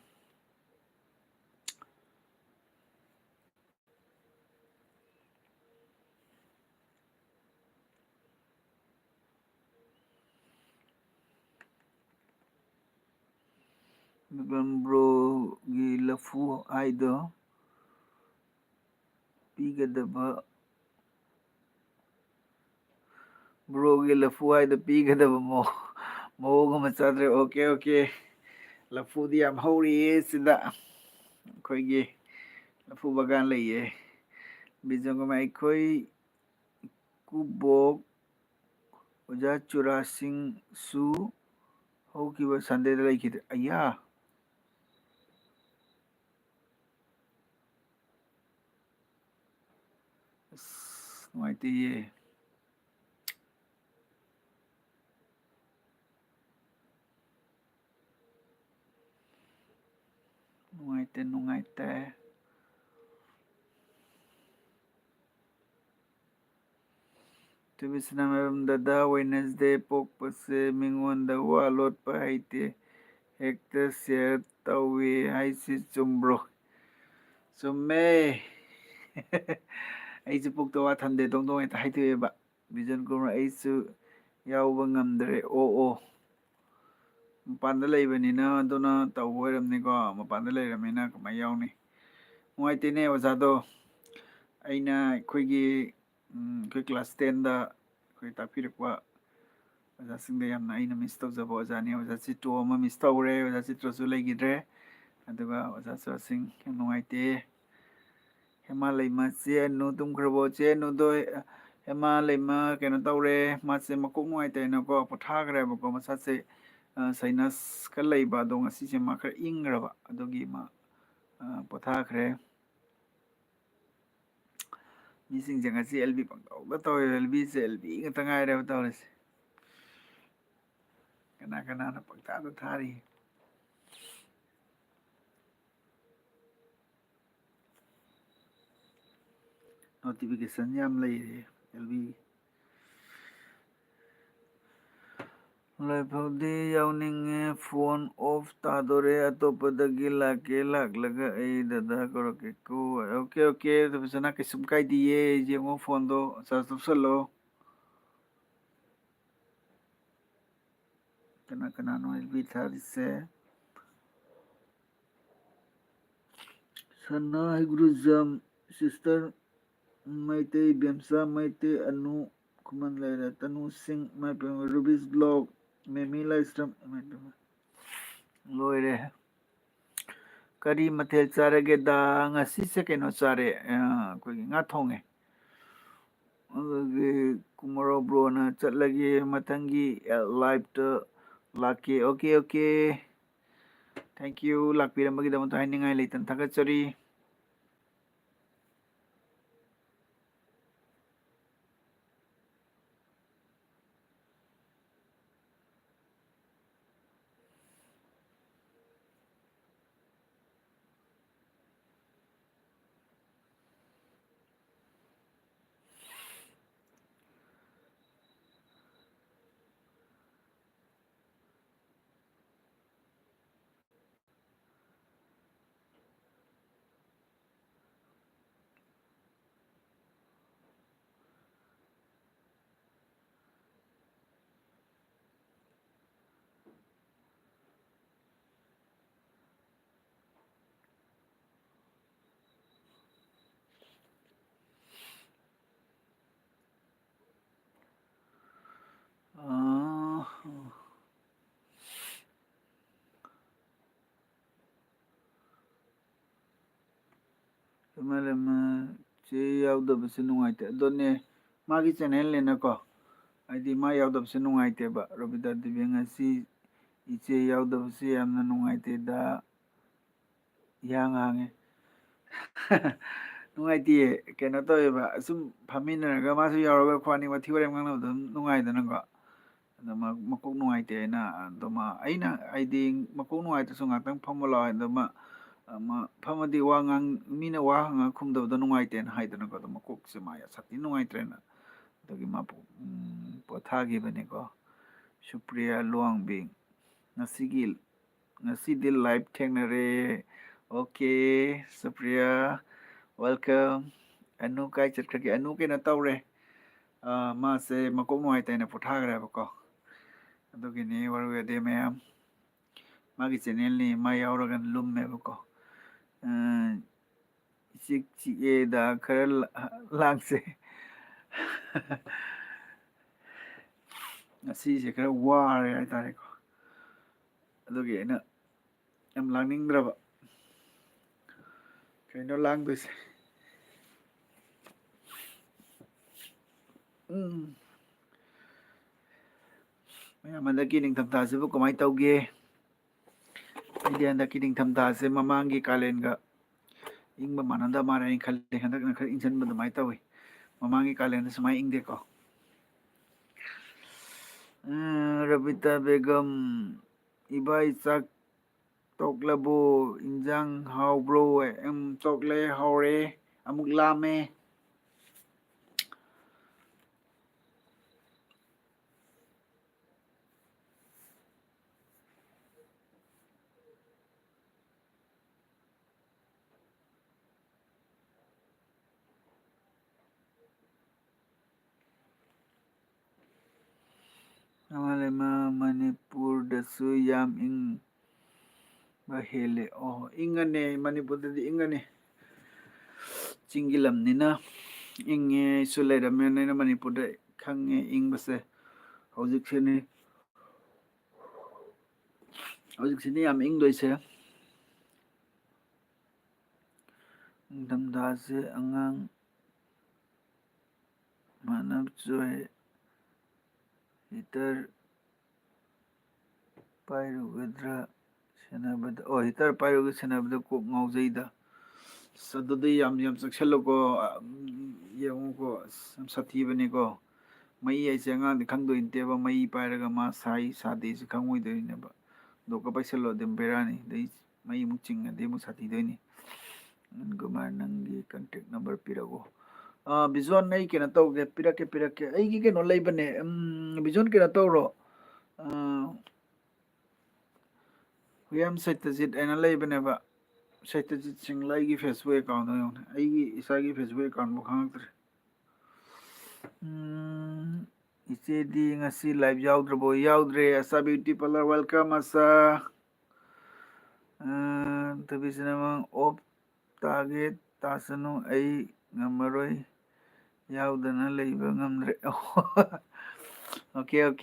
ꯕ꯭ꯔꯣꯒꯤ ꯂꯐꯨ ꯍꯥꯏꯗꯣ ꯄꯤꯒꯗꯕ, ꯕ꯭ꯔꯣꯒꯤ ꯂꯐꯨ ꯍꯥꯏꯗꯣ ꯄꯤꯒꯗꯕ ꯃꯑꯣꯡ ꯑꯃ ꯆꯥꯗ꯭ꯔꯦ꯫ Okay, okay. ꯂꯐꯨꯗꯤ ꯌꯥꯝ ꯍꯧꯔꯤꯌꯦ ꯁꯤꯗ, ꯑꯩꯈꯣꯏꯒꯤ ꯂꯐꯨ ꯕꯒꯥꯟ ꯂꯩꯌꯦ꯫ ꯕꯤꯖꯣꯡꯒꯃ ꯑꯩꯈꯣꯏ ꯀꯨꯕꯣꯛ ꯑꯣꯖꯥ ꯆꯨꯔꯥꯁꯤꯡꯁꯨ ꯍꯧꯈꯤꯕ ꯁꯟꯗꯦꯗ ꯂꯩꯈꯤꯗ꯭ꯔꯦ꯫ ꯑꯌꯥ! ꯑꯁ, ꯅꯨꯡꯉꯥꯏꯇꯦꯌꯦ꯫ ꯅꯨꯡꯉꯥꯏꯇꯦ, ꯅꯨꯡꯉꯥꯏꯇꯦ꯫ ꯇꯨꯕꯤꯁꯅꯥꯃꯌꯨꯝ ꯗꯗꯥ, ꯋꯦꯅꯁꯗꯦ ꯄꯣꯛꯄꯁꯦ ꯃꯤꯉꯣꯟꯗ ꯋꯥ ꯂꯣꯠꯄ ꯍꯩꯇꯦ, ꯍꯦꯛꯇ ꯁꯤꯌꯔ ꯇꯧꯏ ꯍꯥꯏꯁꯤ ꯆꯨꯝꯕ꯭ꯔꯣ? ꯆꯨꯝꯃꯦ꯫ ꯑꯩꯁꯨ ꯄꯨꯛꯇ ꯋꯥ ꯊꯝꯗꯦ, ꯗꯣꯡ ꯗꯣꯡ ꯍꯦꯛꯇ ꯍꯥꯏꯗꯣꯛꯑꯦꯕ꯫ ꯕꯤꯖꯟ ꯀꯨꯃꯥꯔ, ꯑꯩꯁꯨ ꯌꯥꯎꯕ ꯉꯝꯗ꯭ꯔꯦ꯫ ꯑꯣ, ꯑꯣ꯫ ꯃꯄꯥꯟꯗ ꯂꯩꯕꯅꯤꯅ ꯑꯗꯨꯅ ꯇꯧꯕ ꯑꯣꯏꯔꯝꯅꯤꯀꯣ꯫ ꯃꯄꯥꯟꯗ ꯂꯩꯔꯕꯅꯤꯅ ꯀꯃꯥꯏꯅ ꯌꯥꯎꯅꯤ? ꯅꯨꯡꯉꯥꯏꯇꯦꯅꯦ ꯑꯣꯖꯥꯗꯣ꯫ ꯑꯩꯅ ꯑꯩꯈꯣꯏꯒꯤ, ꯎꯝ, ꯑꯩꯈꯣꯏ ꯀ꯭ꯂꯥꯁ ꯇꯦꯟꯗ ꯑꯩꯈꯣꯏ ꯇꯥꯛꯄꯤꯔꯛꯄ ꯑꯣꯖꯥꯁꯤꯡꯗ ꯌꯥꯝꯅ ꯑꯩꯅ ꯃꯤꯁ ꯇꯧꯖꯕ ꯑꯣꯖꯥꯅꯤ꯫ ꯑꯣꯖꯥ ꯆꯤꯇ꯭ꯔꯣ ꯑꯃ ꯃꯤꯁ ꯇꯧꯔꯦ, ꯑꯣꯖꯥ ꯆꯤꯇ꯭ꯔꯣꯁꯨ ꯂꯩꯈꯤꯗ꯭ꯔꯦ꯫ ꯑꯗꯨꯒ ꯑꯣꯖꯥ ꯆꯨꯔꯥꯁꯤꯡ, ꯌꯥꯝ ꯅꯨꯡꯉꯥꯏꯇꯦ꯫ ꯍꯦꯃꯥ ꯂꯩꯃ, ꯆꯦ ꯑꯅꯨ ꯇꯨꯝꯈ꯭ꯔꯕꯣ? ꯆꯦ ꯑꯅꯨꯗꯣ, ꯍꯦꯃꯥ ꯂꯩꯃ ꯀꯩꯅꯣ ꯇꯧꯔꯦ, ꯃꯥꯁꯦ ꯃꯀꯣꯛ ꯅꯨꯡꯉꯥꯏꯇꯦꯅꯀꯣ ꯄꯣꯊꯥꯈ꯭ꯔꯦꯕꯀꯣ, ꯃꯁꯥꯁꯦ ꯑ, sinus ꯈꯔ ꯂꯩꯕ, ꯑꯗꯣ ꯉꯁꯤꯁꯦ ꯃꯥ ꯈꯔ ꯏꯪꯈ꯭ꯔꯕ, ꯑꯗꯨꯒꯤ ꯃꯥ, ꯑ, ꯄꯣꯊꯥꯈ꯭ꯔꯦ꯫ ꯃꯤꯁꯤꯡꯁꯦ ꯉꯁꯤ ꯑꯦꯜ ꯕꯤ ꯄꯪꯇꯧꯗ ꯇꯧꯔꯦ, ꯑꯦꯜ ꯕꯤꯁꯦ ꯑꯦꯜ ꯕꯤ ꯉꯥꯛꯇ ꯉꯥꯏꯔꯦꯕ ꯇꯧꯔꯤꯁꯦ꯫ ꯀꯅꯥ ꯀꯅꯥꯅ ꯄꯪꯊꯥꯗ ꯊꯥꯔꯤ? Notification ꯌꯥꯝ ꯂꯩꯔꯦ ꯑꯦꯜ ꯕꯤ꯫ ꯂꯣꯏꯐꯥꯎꯗꯤ ꯌꯥꯎꯅꯤꯡꯉꯦ, phone off ꯇꯥꯗꯣꯔꯦ, ꯑꯇꯣꯞꯄꯗꯒꯤ ꯂꯥꯛꯀꯦ, ꯂꯥꯛꯂꯒ ꯑꯩ ꯗꯗꯥ ꯀꯧꯔꯛꯀꯦꯀꯣ꯫ Okay, okay, ꯐꯖꯅ ꯀꯩꯁꯨꯝ ꯀꯥꯏꯗꯤꯌꯦ, ꯌꯦꯡꯉꯣ phoneꯗꯣ charge ꯇꯧꯁꯜꯂꯣ꯫ ꯀꯅꯥ ꯀꯅꯥꯅꯣ ꯑꯦꯜ ꯕꯤ ꯊꯥꯔꯤꯁꯦ? ꯁꯅꯥ ꯍꯩꯒ꯭ꯔꯨꯖꯝ, sister ꯃꯩꯇꯩ, ꯕꯦꯝꯆꯥ ꯃꯩꯇꯩ, ꯑꯅꯨ ꯈꯨꯃꯟ ꯂꯩꯔꯦ, ꯇꯅꯨ ꯁꯤꯡ, ꯃꯥꯏ ꯄꯦꯝꯃ, ꯔꯨꯕꯤꯁ vlog, ꯃꯦꯃꯤ ꯂꯥꯏꯁ꯭ꯔꯝ, ꯃꯥꯏ ꯄꯦꯝꯃ꯫ ꯂꯣꯏꯔꯦ꯫ ꯀꯔꯤ ꯃꯊꯦꯜ ꯆꯥꯔꯒꯦꯗ? ꯉꯁꯤꯁꯦ ꯀꯩꯅꯣ ꯆꯥꯔꯦ, ꯑ, ꯑꯩꯈꯣꯏꯒꯤ ꯉꯥ ꯊꯣꯡꯉꯦ꯫ ꯑꯗꯨꯒꯤ ꯀꯨꯃꯥꯔꯣ ꯕ꯭ꯔꯣꯅ ꯆꯠꯂꯒꯦ, ꯃꯊꯪꯒꯤ, ꯑ, liveꯇ ꯂꯥꯛꯀꯦ꯫ Okay, okay. Thank you. ꯂꯥꯛꯄꯤꯔꯝꯕꯒꯤꯗꯃꯛꯇ ꯍꯥꯏꯅꯤꯡꯉꯥꯏ ꯂꯩꯇꯅ ꯊꯥꯒꯠꯆꯔꯤ꯫ ꯑꯥ, ꯆꯦ ꯌꯥꯎꯗꯕꯁꯦ ꯅꯨꯡꯉꯥꯏꯇꯦ꯫ ꯑꯗꯨꯅꯦ, ꯃꯥꯒꯤ channelꯅꯤꯅꯀꯣ, ꯍꯥꯏꯗꯤ ꯃꯥ ꯌꯥꯎꯗꯕꯁꯦ ꯅꯨꯡꯉꯥꯏꯇꯦꯕ꯫ ꯔꯣꯕꯤꯇꯥ ꯗꯦꯕꯤ ꯉꯁꯤ "ꯏꯆꯦ ꯌꯥꯎꯗꯕꯁꯦ ꯌꯥꯝꯅ ꯅꯨꯡꯉꯥꯏꯇꯦꯗ", ꯏꯍꯥꯡ ꯍꯥꯡꯉꯦ꯫ ꯅꯨꯡꯉꯥꯏꯇꯦꯌꯦ, ꯀꯩꯅꯣ ꯇꯧꯋꯦꯕ, ꯁꯨꯝ ꯐꯝꯃꯤꯟꯅꯔꯒ ꯃꯥꯁꯨ ꯌꯥꯎꯔꯒ ꯑꯩꯈꯣꯏ ꯑꯅꯤ ꯋꯥꯊꯤ ꯋꯥꯔꯦꯝ ꯉꯥꯡꯅꯕꯗꯣ ꯑꯗꯨꯝ ꯅꯨꯡꯉꯥꯏꯗꯅꯀꯣ꯫ ꯑꯗꯣ ꯃꯥ ꯃꯀꯣꯛ ꯅꯨꯡꯉꯥꯏꯇꯦ ꯍꯥꯏꯅ, ꯑꯗꯣ ꯃꯥ, ꯑꯩꯅ, ꯑꯩꯗꯤ ꯃꯀꯣꯛ ꯅꯨꯡꯉꯥꯏꯇ꯭ꯔꯁꯨ ꯉꯥꯛꯇꯪ ꯐꯝꯃꯣ ꯂꯥꯛꯑꯣ ꯍꯥꯏ꯫ ꯑꯗꯣ ꯃꯥ, ꯃꯥ ꯐꯝꯃꯗꯤ ꯋꯥ ꯉꯥꯡ-, ꯃꯤꯅ ꯋꯥ ꯍꯪꯉꯒ ꯈꯨꯝꯗꯕꯗꯣ ꯅꯨꯡꯉꯥꯏꯇꯦꯅ ꯍꯥꯏꯗꯅꯀꯣ꯫ ꯑꯗꯣ ꯃꯀꯣꯛꯁꯦ ꯃꯥ ꯁꯥꯊꯤ ꯅꯨꯡꯉꯥꯏꯇ꯭ꯔꯦꯅ꯫ ꯑꯗꯨꯒꯤ ꯃꯥ ꯄꯣ-, ꯎꯝ, ꯄꯣꯊꯥꯈꯤꯕꯅꯤꯀꯣ꯫ ꯁꯨꯄ꯭ꯔꯤꯌꯥ ꯂꯨꯋꯥꯡꯕꯤ, ꯉꯁꯤꯒꯤ, ꯉꯁꯤꯗꯤ live ꯊꯦꯡꯅꯔꯦ꯫ Okay, Supriya, welcome꯫ ꯑꯅꯨ ꯀꯥꯏ ꯆꯠꯈ꯭ꯔꯒꯦ? ꯑꯅꯨ ꯀꯩꯅꯣ ꯇꯧꯔꯦ꯫ ꯑꯥ, ꯃꯥꯁꯦ ꯃꯀꯣꯛ ꯅꯨꯡꯉꯥꯏꯇꯦꯅ ꯄꯣꯊꯥꯈ꯭ꯔꯦꯕꯀꯣ꯫ ꯑꯗꯨꯒꯤꯅꯤ ꯋꯥꯔꯨ ꯌꯥꯗꯦ ꯃꯌꯥꯝ꯫ ꯃꯥꯒꯤ channelꯅꯤ, ꯃꯥ ꯌꯥꯎꯔꯒꯅ ꯂꯨꯝꯃꯦꯕꯀꯣ꯫ ꯑꯥ, ꯏꯆꯤꯛ ꯆꯤꯛꯑꯦꯗ, ꯈꯔ ꯂꯥ-, ꯂꯥꯡꯁꯦ꯫ ꯉꯁꯤꯁꯦ ꯈꯔ ꯋꯥꯔꯦ ꯍꯥꯏꯇꯥꯔꯦꯀꯣ꯫ ꯑꯗꯨꯒꯤ ꯑꯩꯅ ꯌꯥꯝ ꯂꯥꯡꯅꯤꯡꯗ꯭ꯔꯕ꯫ ꯀꯩꯅꯣ ꯂꯥꯡꯗꯣꯏꯁꯦ? ꯎꯝ꯫ ꯃꯌꯥꯝ, ꯍꯟꯗꯛꯀꯤ ꯅꯤꯡꯊꯝꯊꯥꯁꯤꯕꯨ ꯀꯃꯥꯏꯅ ꯇꯧꯒꯦ? ꯑꯩꯗꯤ ꯍꯟꯗꯛꯀꯤ ꯅꯤꯡꯊꯝꯊꯥꯁꯦ ꯃꯃꯥꯡꯒꯤ ꯀꯥꯂꯦꯟꯒ ꯏꯪꯕ ꯃꯥꯟꯅꯗ ꯃꯥꯜꯂꯦ ꯍꯥꯏꯅ ꯈꯜꯂꯤ꯫ ꯍꯟꯗꯛꯅ ꯈꯔ ꯏꯪꯁꯟꯕ ꯑꯗꯨꯃꯥꯏꯅ ꯇꯧꯋꯤ꯫ ꯃꯃꯥꯡꯒꯤ ꯀꯥꯂꯦꯟꯗ ꯁꯨꯃꯥꯏꯅ ꯏꯪꯗꯦꯀꯣ꯫ ꯑ, ꯔꯕꯤꯇꯥ ꯕꯦꯒꯝ, "ꯏꯕꯥꯏ, ꯆꯥꯛ ꯇꯣꯛꯂꯕꯣ? ꯏꯟꯖꯥꯡ ꯍꯥꯎꯕ꯭ꯔꯣ?" ꯎꯝ, ꯇꯣꯛꯂꯦ, ꯍꯥꯎꯔꯦ꯫ ꯑꯃꯨꯛ ꯂꯥꯝꯃꯦ꯫ ꯃꯥꯂꯦꯝ ꯃꯅꯤꯄꯨꯔꯗꯁꯨ ꯌꯥꯝ ꯏꯪꯕ ꯍꯦꯜꯂꯦ꯫ ꯑꯣ, ꯏꯪꯉꯅꯤ, ꯃꯅꯤꯄꯨꯔꯗꯗꯤ ꯏꯪꯉꯅꯤ꯫ ꯆꯤꯡꯒꯤ ꯂꯝꯅꯤꯅ ꯏꯪꯉꯦ꯫ ꯑꯩꯁꯨ ꯂꯩꯔꯝꯃꯦꯅ ꯃꯅꯤꯄꯨꯔꯗ ꯈꯪꯉꯦ ꯏꯪꯕꯁꯦ꯫ ꯍꯧꯖꯤꯛꯁꯤꯅꯤ, ꯍꯧꯖꯤꯛꯁꯤꯅꯤ ꯌꯥꯝ ꯏꯪꯗꯣꯏꯁꯦ꯫ ꯅꯤꯡꯊꯝꯊꯥꯁꯦ ꯑꯉꯥꯡ ꯃꯥꯅꯕ ꯆꯣꯏ, heater, ꯄꯥꯏꯔꯨꯒꯗ꯭ꯔꯥ ꯁꯦꯟꯅꯕꯗ? ꯑꯣ, ꯍꯤꯇꯔ ꯄꯥꯏꯔꯨꯒ ꯁꯦꯟꯅꯕꯗ ꯀꯣꯛ ꯉꯥꯎꯖꯩꯗ꯫ ꯑꯁ, ꯑꯗꯨꯗꯤ ꯌꯥꯝ, ꯌꯥꯝ ꯆꯦꯛꯁꯤꯜꯂꯨꯀꯣ꯫ ꯑꯝ, ꯌꯦꯡꯉꯨꯀꯣ꯫ ꯑꯁ, ꯌꯥꯝ ꯁꯥꯊꯤꯕꯅꯤꯀꯣ꯫ ꯃꯩ ꯍꯥꯏꯁꯦ ꯑꯉꯥꯡꯗꯤ ꯈꯪꯗꯣꯏ ꯅꯠꯇꯦꯕ꯫ ꯃꯩ ꯄꯥꯏꯔꯒ ꯃꯥ ꯁꯥꯏ ꯁꯥꯗꯦꯁꯤ ꯈꯪꯉꯣꯏꯗꯣꯏꯅꯦꯕ꯫ ꯂꯣꯛꯀ ꯄꯥꯏꯁꯜꯂꯣ ꯑꯗꯨꯝ ꯕꯦꯔꯥꯅꯤ꯫ ꯑꯗꯩ ꯃꯩ ꯑꯃꯨꯛ ꯆꯤꯡꯉꯗꯤ ꯑꯃꯨꯛ ꯁꯥꯊꯤꯗꯣꯏꯅꯤ꯫ ꯑꯅꯟ ꯀꯨꯃꯥꯔ, ꯅꯪꯒꯤ contact number ꯄꯤꯔꯛꯎ꯫ ꯑꯥ, ꯕꯤꯖꯣꯟ, ꯑꯩ ꯀꯩꯅꯣ ꯇꯧꯒꯦ, ꯄꯤꯔꯛꯀꯦ, ꯄꯤꯔꯛꯀꯦ꯫ ꯑꯩꯒꯤ ꯀꯩꯅꯣ ꯂꯩꯕꯅꯦ, ꯎꯝ, ꯕꯤꯖꯣꯟ, ꯀꯩꯅꯣ ꯇꯧꯔꯣ꯫ ꯑꯥ, ꯍꯨꯌꯥꯝ ꯁꯩꯇꯖꯤꯠ ꯍꯥꯏꯅ ꯂꯩꯕꯅꯦꯕ꯫ ꯁꯩꯇꯖꯤꯠ ꯁꯤꯡꯂ ꯑꯩꯒꯤ Facebook account ꯗꯣ ꯌꯦꯡꯉꯨꯅꯦ꯫ ꯑꯩꯒꯤ ꯏꯁꯥꯒꯤ Facebook account ꯐꯥꯎ ꯈꯪꯉꯛꯇ꯭ꯔꯦ꯫ ꯎꯝ, ꯏꯆꯦꯗꯤ ꯉꯁꯤ live ꯌꯥꯎꯗ꯭ꯔꯕꯣ? ꯌꯥꯎꯗ꯭ꯔꯦ꯫ ꯑꯁꯥ beauty parlour, welcome ꯑꯁꯥ꯫ ꯑ, ꯊꯣꯏꯕꯤꯁꯅꯥ, ꯃꯪ off ꯇꯥꯒꯦ ꯇꯥꯁꯅꯨ, ꯑꯩ ꯉꯝꯃꯔꯣꯏ, ꯌꯥꯎꯗꯅ ꯂꯩꯕ ꯉꯝꯗ꯭ꯔꯦ꯫ OK, OK꯫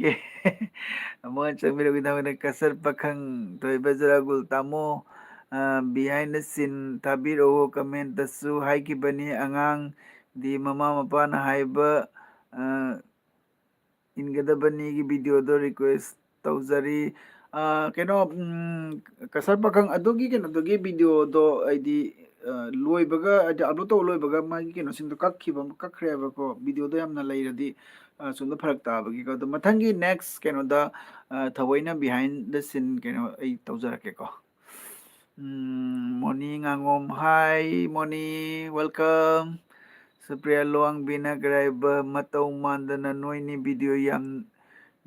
ꯑꯃꯨꯛ ꯍꯟꯅ ꯆꯪꯕꯤꯔꯛꯄꯒꯤꯗꯃꯛꯇ ꯀꯁꯔ ꯄꯥꯈꯪ ꯊꯣꯏꯕ ꯖꯔꯥꯒꯨꯜ ꯇꯥꯃꯣ, ꯑ, behind the scene ꯊꯥꯕꯤꯔꯛꯑꯣ꯫ Comment ꯇꯁꯨ ꯍꯥꯏꯈꯤꯕꯅꯤ, ꯑꯉꯥꯡꯗꯤ ꯃꯃꯥ ꯃꯄꯥꯅ ꯍꯥꯏꯕ, ꯑ, ꯏꯟꯒꯗꯕꯅꯤꯒꯤ video ꯗꯣ request ꯇꯧꯖꯔꯤ꯫ ꯑ, ꯀꯩꯅꯣ, ꯎꯝ, ꯀꯁꯔ ꯄꯥꯈꯪ ꯑꯗꯨꯒꯤ ꯀꯩꯅꯣꯗꯨꯒꯤ video ꯗꯣ ꯑꯩꯗꯤ, ꯑ, ꯂꯣꯏꯕꯒ, ꯍꯥꯏꯗꯤ upload ꯇꯧꯕ ꯂꯣꯏꯕꯒ ꯃꯥꯒꯤ ꯀꯩꯅꯣꯁꯤꯡꯗꯣ ꯀꯛꯈꯤꯕ, ꯀꯛꯈ꯭ꯔꯦꯕꯀꯣ꯫ Video ꯗꯣ ꯌꯥꯝꯅ ꯂꯩꯔꯗꯤ, ꯑ, ꯁꯣꯝꯗ ꯐꯔꯛ ꯇꯥꯕꯒꯤꯀꯣ꯫ ꯑꯗꯣ ꯃꯊꯪꯒꯤ next ꯀꯩꯅꯣꯗ, ꯑ, ꯊꯑꯣꯏꯅ behind the scene ꯀꯩꯅꯣ ꯑꯩ ꯇꯧꯖꯔꯛꯀꯦꯀꯣ꯫ ꯎꯝ, money ꯉꯥꯉꯣꯝ, hi money, welcome꯫ Supriya ꯂꯨꯋꯥꯡꯕꯤꯅ ꯀꯔꯥꯏꯕ ꯃꯇꯧ ꯃꯥꯟꯗꯅ ꯅꯣꯏꯅꯤ video ꯌꯥꯝ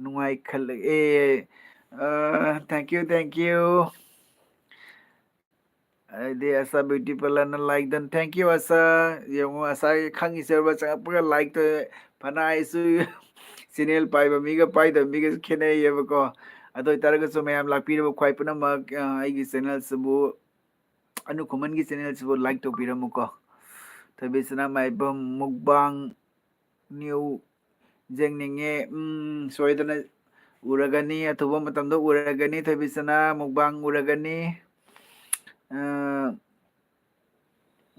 ꯅꯨꯡꯉꯥꯏꯈꯠꯂꯛꯑꯦ꯫ ꯑ, thank you, thank you꯫ ꯑꯗꯩꯗꯤ ꯑꯁꯥ beauty parlour ꯅ like done, thank you ꯑꯁꯥ꯫ ꯌꯦꯡꯉꯣ, ꯑꯁꯥꯒꯤ ꯈꯪꯉꯤꯁꯦ ꯎꯔꯕ? ꯆꯪꯉꯛꯄꯒ like ꯇꯧꯋꯦ꯫ ꯐꯅ ꯍꯥꯏꯁꯨ channel ꯄꯥꯏꯕ ꯃꯤꯒ ꯄꯥꯏꯗꯕ ꯃꯤꯒꯁꯨ ꯈꯦꯠꯅꯩꯌꯦꯕꯀꯣ꯫ ꯑꯗꯨ ꯑꯣꯏꯇꯥꯔꯒꯁꯨ ꯃꯌꯥꯝ ꯂꯥꯛꯄꯤꯔꯤꯕ ꯈ꯭ꯋꯥꯏ ꯄꯨꯝꯅꯃꯛ, ꯑ, ꯑꯩꯒꯤ channel ꯁꯤꯕꯨ, ꯑꯅꯨ ꯈꯨꯃꯟꯒꯤ channel ꯁꯤꯕꯨ like ꯇꯧꯕꯤꯔꯝꯃꯨꯀꯣ꯫ ꯊꯣꯏꯕꯤꯁꯅꯥ ꯃꯥꯏꯕꯝ mukbang new ꯌꯦꯡꯅꯤꯡꯉꯦ꯫ ꯎꯝ, ꯁꯣꯏꯗꯅ ꯎꯔꯒꯅꯤ, ꯑꯊꯨꯕ ꯃꯇꯝꯗ ꯎꯔꯒꯅꯤ, ꯊꯣꯏꯕꯤꯁꯅꯥ mukbang ꯎꯔꯒꯅꯤ꯫ ꯑ,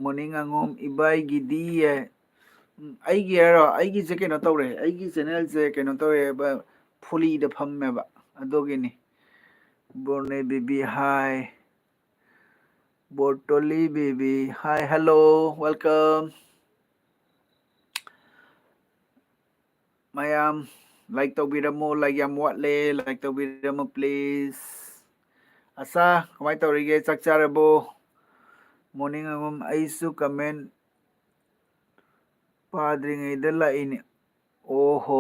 ꯃꯣꯅꯤ ꯉꯥꯉꯣꯝ, ꯏꯕꯥꯏꯒꯤꯗꯤ ꯌꯦ-, ꯎꯝ, ꯑꯩꯒꯤ ꯍꯥꯏꯔꯣ? ꯑꯩꯒꯤꯁꯦ ꯀꯩꯅꯣ ꯇꯧꯔꯦ, ꯑꯩꯒꯤ channel ꯁꯦ ꯀꯩꯅꯣ ꯇꯧꯔꯦꯕ, ꯐꯨꯂꯤꯗ ꯐꯝꯃꯦꯕ, ꯑꯗꯨꯒꯤꯅꯤ꯫ Borne baby, hi. Bortoli baby, hi, hello, welcome. ꯃꯌꯥꯝ like ꯇꯧꯕꯤꯔꯝꯃꯣ, like ꯌꯥꯝ ꯋꯥꯠꯂꯦ, like ꯇꯧꯕꯤꯔꯝꯃꯣ please. ꯑꯁꯥ, ꯀꯃꯥꯏꯅ ꯇꯧꯔꯤꯒꯦ? ꯆꯥꯛ ꯆꯥꯔꯕꯣ? Morning ꯑꯉꯝ, ꯑꯩꯁꯨ comment ꯄꯥꯗ꯭ꯔꯤꯉꯩꯗ ꯂꯥꯛꯏꯅꯦ꯫ ꯑꯣꯍꯣ꯫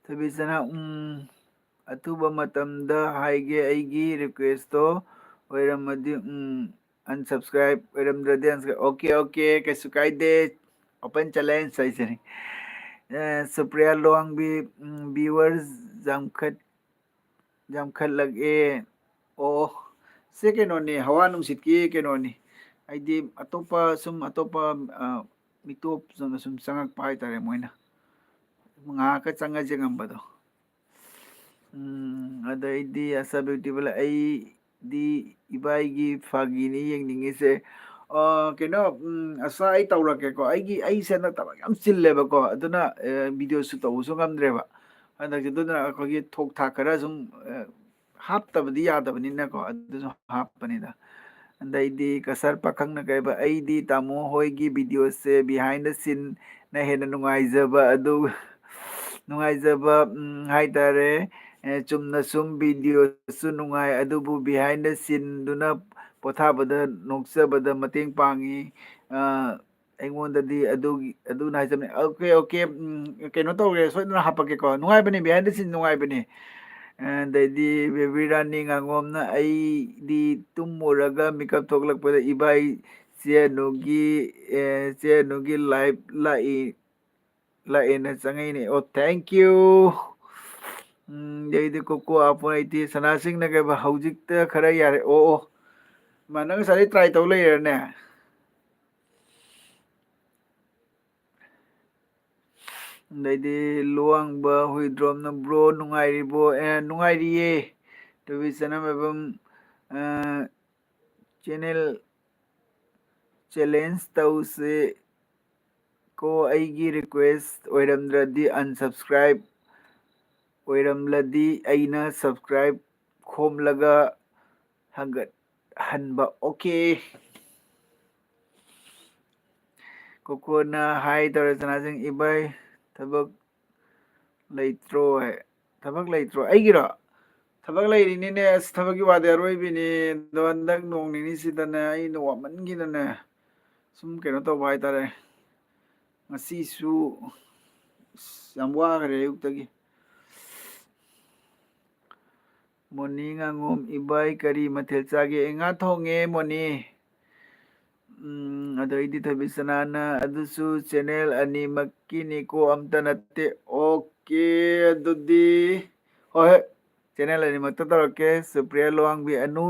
ꯊꯣꯏꯕꯤꯆꯅ, ꯎꯝ, ꯑꯊꯨꯕ ꯃꯇꯝꯗ ꯍꯥꯏꯒꯦ, ꯑꯩꯒꯤ request ꯇꯣ ꯑꯣꯏꯔꯝꯃꯗꯤ, ꯎꯝ, unsubscribe, ꯑꯣꯏꯔꯝꯗ꯭ꯔꯗꯤ unsubscribe꯫ Okay, okay, ꯀꯩꯁꯨ ꯀꯥꯏꯗꯦ꯫ Open challenge ꯍꯥꯏꯁꯤꯅꯤ꯫ ꯑꯦ, ꯁꯨꯄ꯭ꯔꯤꯌꯥ ꯂꯨꯋꯥꯡꯕꯤ, ꯎꯝ, viewers ꯌꯥꯝꯈꯠ-, ꯌꯥꯝꯈꯠꯂꯛꯑꯦ꯫ ꯑꯣ, ꯁꯦ ꯀꯩꯅꯣꯅꯤ, ꯍꯋꯥ ꯅꯨꯡꯁꯤꯠꯀꯤ ꯀꯩꯅꯣꯅꯤ꯫ ꯍꯥꯏꯗꯤ ꯑꯇꯣꯞꯄ ꯁꯨꯝ, ꯑꯇꯣꯞꯄ, ꯑ, ꯃꯤꯇꯣꯞ ꯁꯨꯝ, ꯁꯨꯝ ꯆꯪꯉꯛꯄ ꯍꯥꯏꯇꯥꯔꯦ ꯃꯣꯏꯅ꯫ ꯉꯥꯏꯍꯥꯛꯀ ꯆꯪꯉ ꯌꯦꯡꯉꯝꯕꯗꯣ꯫ ꯎꯝ, ꯑꯗꯩꯗꯤ ꯑꯁꯥ ꯕ꯭ꯌꯨꯇꯤꯐꯨꯜ, ꯑꯩꯗꯤ ꯏꯕꯥꯏꯒꯤ ꯐꯥꯒꯤꯅꯤ ꯌꯦꯡꯅꯤꯡꯉꯤꯁꯦ꯫ ꯑ, ꯀꯩꯅꯣ, ꯎꯝ, ꯑꯁꯥ, ꯑꯩ ꯇꯧꯔꯛꯀꯦꯀꯣ꯫ ꯑꯩꯒꯤ, ꯑꯩꯁꯦ ꯍꯟꯗꯛ ꯊꯕꯛ ꯌꯥꯝ ꯆꯤꯜꯂꯦꯕꯀꯣ꯫ ꯑꯗꯨꯅ, ꯑ, video ꯁꯨ ꯇꯧꯕꯁꯨ ꯉꯝꯗ꯭ꯔꯦꯕ ꯍꯟꯗꯛꯁꯦ꯫ ꯑꯗꯨꯅ ꯑꯩꯈꯣꯏꯒꯤ ꯊꯣꯛ ꯊꯥꯛ ꯈꯔ ꯁꯨꯝ, ꯑ, ꯍꯥꯞꯇꯕꯗꯤ ꯌꯥꯗꯕꯅꯤꯅꯀꯣ, ꯑꯗꯨꯁꯨ ꯍꯥꯞꯄꯅꯤꯗ꯫ ꯑꯗꯩꯗꯤ ꯀꯁꯥꯔ ꯄꯥꯈꯪꯅ ꯀꯩꯕ, "ꯑꯩꯗꯤ ꯇꯥꯃꯣ ꯍꯣꯏꯒꯤ video say behind the scene ꯅ ꯍꯦꯟꯅ ꯅꯨꯡꯉꯥꯏꯖꯕ ꯑꯗꯨ, ꯅꯨꯡꯉꯥꯏꯖꯕ, ꯎꯝ, ꯍꯥꯏꯇꯥꯔꯦ꯫ ꯑꯦ, ꯆꯨꯝꯅ ꯁꯨꯝ video ꯁꯨ ꯅꯨꯡꯉꯥꯏ, ꯑꯗꯨꯕꯨ behind the scene ꯗꯨꯅ ꯄꯣꯊꯥꯕꯗ, ꯅꯣꯛꯆꯕꯗ ꯃꯇꯦꯡ ꯄꯥꯡꯉꯤ꯫ ꯑ, ꯑꯩꯉꯣꯟꯗꯗꯤ ꯑꯗꯨꯒꯤ, ꯑꯗꯨꯅ ꯍꯥꯏꯖꯕꯅꯤ꯫" Okay, okay, ꯎꯝ, ꯀꯩꯅꯣ ꯇꯧꯔꯦ, ꯁꯣꯏꯗꯅ ꯍꯥꯞꯄꯛꯀꯦꯀꯣ꯫ ꯅꯨꯡꯉꯥꯏꯕꯅꯤ, behind the scene ꯅꯨꯡꯉꯥꯏꯕꯅꯤ꯫ ꯑꯗꯩꯗꯤ ꯕꯦꯕꯤ ꯔꯥꯅꯤ ꯉꯥꯉꯣꯝꯅ, "ꯑꯩꯗꯤ ꯇꯨꯝꯃꯨꯔꯒ ꯃꯤꯀꯞ ꯊꯣꯛꯂꯛꯄꯗ ꯏꯕꯥꯏ ꯆꯦ ꯑꯅꯨꯒꯤ, ꯑꯦ, ꯆꯦ ꯑꯅꯨꯒꯤ live ꯂꯥꯛꯏ, ꯂꯥꯛꯑꯦꯅ ꯆꯪꯉꯛꯏꯅꯦ꯫" ꯑꯣ, thank you꯫ ꯎꯝ, ꯑꯗꯩꯗꯤ ꯀꯣꯀꯣ ꯑꯥꯄꯣ ꯑꯩꯠꯇꯤ, ꯁꯅꯥꯁꯤꯡꯅ ꯀꯩꯕ, "ꯍꯧꯖꯤꯛꯇ ꯈꯔ ꯌꯥꯔꯦ꯫" ꯑꯣ, ꯑꯣ꯫ ꯃꯥ, ꯅꯪ ꯉꯁꯥꯏꯗꯩ try ꯇꯧ ꯂꯩꯔꯦꯅꯦ꯫ ꯑꯗꯩꯗꯤ ꯂꯨꯋꯥꯡꯕ ꯍꯨꯏꯗ꯭ꯔꯣꯝꯅ, "Bro, ꯅꯨꯡꯉꯥꯏꯔꯤꯕꯣ?" ꯑꯦ, ꯅꯨꯡꯉꯥꯏꯔꯤꯌꯦ꯫ ꯇꯨꯕꯤ ꯆꯅꯝ ꯑꯦꯜꯕꯝ, ꯑ, channel challenge ꯇꯧꯁꯦ ꯀꯣ, ꯑꯩꯒꯤ request ꯑꯣꯏꯔꯝꯗ꯭ꯔꯗꯤ unsubscribe ꯑꯣꯏꯔꯝꯂꯗꯤ ꯑꯩꯅ subscribe ꯈꯣꯝꯂꯒ ꯍꯪꯒꯠꯍꯟꯕ꯫ Okay꯫ ꯀꯣꯀꯣꯅ ꯍꯥꯏ ꯇꯧꯔꯦ, ꯁꯅꯥꯖꯤꯡ ꯏꯕꯥꯏ ꯊꯕꯛ ꯂꯩꯇ꯭ꯔꯣ ꯍꯥꯏ꯫ ꯊꯕꯛ ꯂꯩꯇ꯭ꯔꯣ? ꯑꯩꯒꯤꯔꯣ? ꯊꯕꯛ ꯂꯩꯔꯤꯅꯤꯅꯦ꯫ ꯑꯁ, ꯊꯕꯛꯀꯤ ꯋꯥꯗꯤ ꯑꯔꯣꯏꯕꯤꯅꯤ꯫ ꯑꯗꯣ ꯍꯟꯗꯛ ꯅꯣꯡ ꯅꯤꯅꯤꯁꯤꯗꯅꯦ ꯑꯩꯅ ꯋꯥꯃꯟꯈꯤꯗꯅꯦ ꯁꯨꯝ ꯀꯩꯅꯣ ꯇꯧꯕ ꯍꯥꯏꯇꯥꯔꯦ꯫ ꯉꯁꯤꯁꯨ ꯑꯁ, ꯌꯥꯝ ꯋꯥꯈ꯭ꯔꯦ ꯑꯌꯨꯛꯇꯒꯤ꯫ ꯃꯣꯅꯤ ꯉꯥꯉꯣꯝ ꯏꯕꯥꯏ ꯀꯔꯤ ꯃꯊꯦꯜ ꯆꯥꯒꯦ? ꯉꯥ ꯊꯣꯡꯉꯦ ꯃꯣꯅꯤ꯫ ꯎꯝ, ꯑꯗꯣ ꯑꯩꯗꯤ ꯊꯣꯏꯕꯤꯁꯅꯥꯅ ꯑꯗꯨꯁꯨ channel ꯑꯅꯤꯃꯛꯀꯤꯅꯤꯀꯣ, ꯑꯝꯇ ꯅꯠꯇꯦ꯫ Okay, ꯑꯗꯨꯗꯤ ꯍꯣꯏ, ꯍꯣꯏ, channel ꯑꯅꯤꯃꯛꯇ ꯇꯧꯔꯛꯀꯦ꯫ ꯁꯨꯄ꯭ꯔꯤꯌꯥ ꯂꯨꯋꯥꯡꯕꯤ ꯑꯅꯨ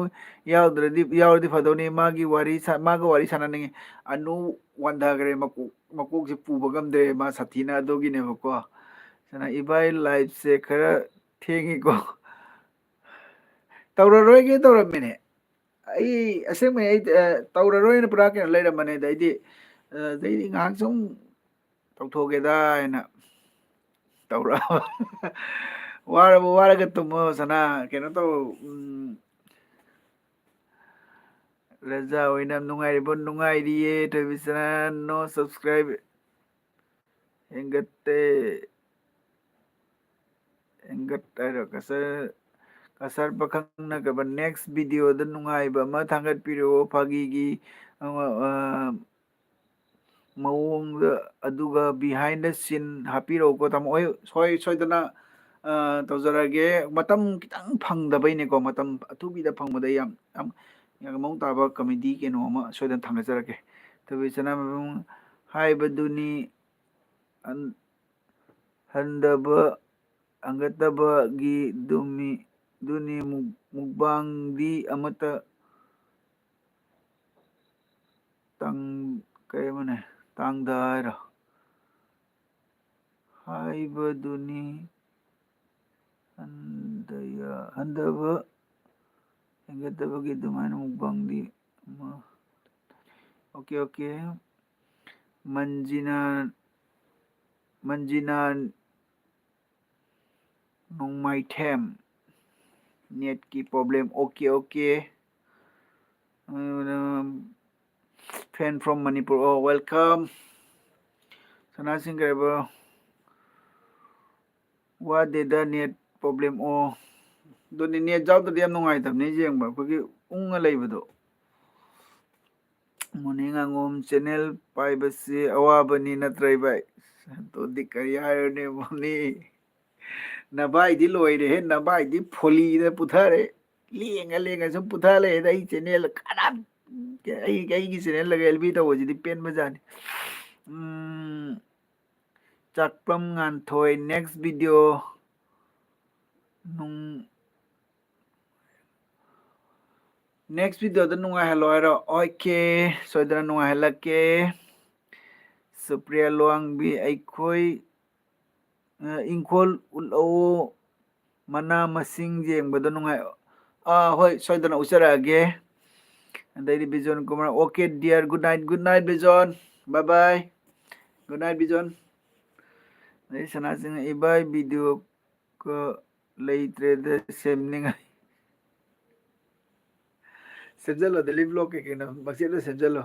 ꯌꯥꯎꯗ꯭ꯔꯗꯤ, ꯌꯥꯎꯔꯗꯤ ꯐꯗꯧꯅꯤ꯫ ꯃꯥꯒꯤ ꯋꯥꯔꯤ ꯁꯥ-, ꯃꯥꯒ ꯋꯥꯔꯤ ꯁꯥꯟꯅꯅꯤꯡꯉꯤ꯫ ꯑꯅꯨ ꯋꯥꯟꯊꯈ꯭ꯔꯦ, ꯃꯀꯣꯛ, ꯃꯀꯣꯛꯁꯦ ꯄꯨꯕ ꯉꯝꯗ꯭ꯔꯦ ꯃꯥ ꯁꯥꯊꯤꯅ, ꯑꯗꯨꯒꯤꯅꯦꯕꯀꯣ꯫ ꯁꯅꯥ ꯏꯕꯥꯏ liveꯁꯦ ꯈꯔ ꯊꯦꯡꯉꯤꯀꯣ꯫ ꯇꯧꯔꯔꯣꯏꯒꯦ ꯇꯧꯔꯝꯃꯤꯅꯦ꯫ ꯑꯩ ꯑꯁꯦꯡꯕꯩ ꯑꯩ, ꯑ, ꯇꯧꯔꯔꯣꯏꯅ ꯄꯨꯔꯥ ꯀꯩꯅꯣ ꯂꯩꯔꯝꯕꯅꯦ꯫ ꯑꯗꯩꯗꯤ, ꯑ, ꯑꯗꯩꯗꯤ ꯉꯥꯏꯍꯥꯛ ꯁꯨꯝ ꯇꯧꯊꯣꯛꯀꯦꯗ ꯍꯥꯏꯅ ꯇꯧꯔꯛꯑꯕ꯫ ꯋꯥꯔꯕ ꯋꯥꯔꯒ ꯇꯨꯝꯃꯣ ꯁꯅꯥ, ꯀꯩꯅꯣ ꯇꯧ, ꯎꯝ, ꯔꯖꯥ ꯑꯣꯏꯅ ꯅꯨꯡꯉꯥꯏꯔꯤꯕꯣ? ꯅꯨꯡꯉꯥꯏꯔꯤꯌꯦ꯫ ꯊꯣꯏꯕꯤꯁꯅꯥ, no subscribe꯫ ꯍꯦꯟꯒꯠꯇꯦ꯫ ꯍꯦꯟꯒꯠ ꯍꯥꯏꯔꯣ? ꯀꯁꯔ, ꯀꯁꯔ ꯄꯥꯈꯪꯅ ꯀꯕ-, next videoꯗ ꯅꯨꯡꯉꯥꯏꯕ ꯑꯃ ꯊꯥꯡꯒꯠꯄꯤꯔꯛꯑꯣ꯫ ꯐꯥꯒꯤꯒꯤ, ꯑ, ꯑ, ꯃꯑꯣꯡꯗ, ꯑꯗꯨꯒ behind the scene ꯍꯥꯞꯄꯤꯔꯛꯎꯀꯣ ꯇꯥꯃꯣ꯫ ꯍꯣꯏ, ꯁꯣꯏ-, ꯁꯣꯏꯗꯅ, ꯑ, ꯇꯧꯖꯔꯒꯦ꯫ ꯃꯇꯝ ꯈꯤꯇꯪ ꯐꯪꯗꯕꯩꯅꯦꯀꯣ, ꯃꯇꯝ ꯑꯊꯨꯕꯤꯗ ꯐꯪꯕꯗ ꯌꯥꯝ, ꯌꯥꯝ, ꯌꯥꯝ ꯃꯑꯣꯡ ꯇꯥꯕ comedy ꯀꯩꯅꯣ ꯑꯃ ꯁꯣꯏꯗꯅ ꯊꯥꯡꯒꯠꯆꯔꯛꯀꯦ꯫ ꯊꯣꯏꯕꯤꯁꯅꯥ ꯃꯕꯨꯡ ꯍꯥꯏꯕꯗꯨꯅꯤ, ꯍꯟ-, ꯍꯟꯗꯕ, ꯍꯟꯒꯠꯇꯕꯒꯤ ꯗꯨꯃꯤ-, ꯗꯨꯅꯤ ꯃꯨꯛ-, ꯃꯨꯛꯕꯥꯡꯗꯤ ꯑꯃꯠꯇ ꯇꯪ-, ꯀꯩ ꯑꯃꯅꯦ, ꯇꯥꯡꯗ ꯍꯥꯏꯔꯣ? ꯍꯥꯏꯕꯗꯨꯅꯤ꯫ ꯍꯟꯗ-, ꯍꯟꯗꯕ, ꯍꯦꯟꯒꯠꯇꯕꯒꯤ ꯑꯗꯨꯃꯥꯏꯅ ꯃꯨꯛꯕꯥꯡꯗꯤ ꯑꯃ꯫ Okay, okay꯫ ꯃꯟꯖꯤꯅꯥ, ꯃꯟꯖꯤꯅꯥ ꯅꯣꯡꯃꯥꯏꯊꯦꯝ꯫ Net ꯀꯤ problem꯫ Okay, okay. Um, fan from Manipur, oh, welcome. ꯁꯅꯥ ꯁꯤꯡ ꯀꯩꯔꯕ? ꯋꯥꯗꯦꯗ, net problem꯫ ꯑꯣ, ꯑꯗꯨꯅꯤ, net ꯌꯥꯎꯗ꯭ꯔꯗꯤ ꯌꯥꯝ ꯅꯨꯡꯉꯥꯏꯇꯕꯅꯤ ꯌꯦꯡꯕ, ꯑꯩꯈꯣꯏꯒꯤ ꯎꯪꯉ ꯂꯩꯕꯗꯣ꯫ ꯃꯣꯅꯤ ꯉꯥꯉꯣꯝ, channel ꯄꯥꯏꯕꯁꯤ ꯑꯋꯥꯕꯅꯤ ꯅꯠꯇ꯭ꯔ ꯏꯕꯥꯏ? ꯑꯗꯨꯗꯤ ꯀꯔꯤ ꯍꯥꯏꯔꯨꯅꯤ ꯃꯣꯅꯤ? ꯅꯚꯥꯏꯗꯤ ꯂꯣꯏꯔꯦꯍꯦ, ꯅꯚꯥꯏꯗꯤ ꯐꯣꯂꯤꯗ ꯄꯨꯊꯔꯦ꯫ ꯂꯦꯡꯉ ꯂꯦꯡꯉ ꯁꯨꯝ ꯄꯨꯊ ꯂꯩꯔꯦꯗ꯫ ꯑꯩ channel ꯀꯅꯥꯝ, ꯑꯩ, ꯑꯩꯒꯤ channel ꯗꯒ L B ꯇꯧꯕꯁꯤꯗꯤ ꯄꯦꯟꯕꯖꯥꯠꯅꯤ꯫ ꯎꯝ, ꯆꯥꯛꯄꯝ ꯉꯥꯟꯊꯣꯏ, next video ꯅꯨꯡ-, next video ꯗ ꯅꯨꯡꯉꯥꯏꯍꯜꯂꯣ ꯍꯥꯏꯔꯣ? Okay, ꯁꯣꯏꯗꯅ ꯅꯨꯡꯉꯥꯏꯍꯜꯂꯛꯀꯦ꯫ ꯁꯨꯄ꯭ꯔꯤꯌꯥ ꯂꯨꯋꯥꯡꯕꯤ, ꯑꯩꯈꯣꯏ, ꯑ, ꯏꯪꯈꯣꯜ ꯎꯠꯂꯛꯎ, ꯃꯅꯥ ꯃꯁꯤꯡ ꯌꯦꯡꯕꯗ ꯅꯨꯡꯉꯥꯏ꯫ ꯑꯥ, ꯍꯣꯏ, ꯁꯣꯏꯗꯅ ꯎꯠꯆꯔꯛꯑꯒꯦ꯫ ꯑꯗꯩꯗꯤ ꯕꯤꯖꯣꯟ Kumar, okay dear, good night, good night ꯕꯤꯖꯣꯟ, bye bye, good night ꯕꯤꯖꯣꯟ꯫ ꯑꯗꯩ ꯁꯅꯥꯁꯤꯡ, ꯏꯕꯥꯏ video ꯀ ꯂꯩꯇ꯭ꯔꯦꯗ ꯁꯦꯝꯅꯤꯡꯉꯥꯏ꯫ ꯁꯦꯝꯖꯜꯂꯣ, daily vlog ꯀꯩ ꯀꯩꯅꯣ ꯃꯆꯦꯠ ꯑꯃ ꯁꯦꯝꯖꯜꯂꯣ꯫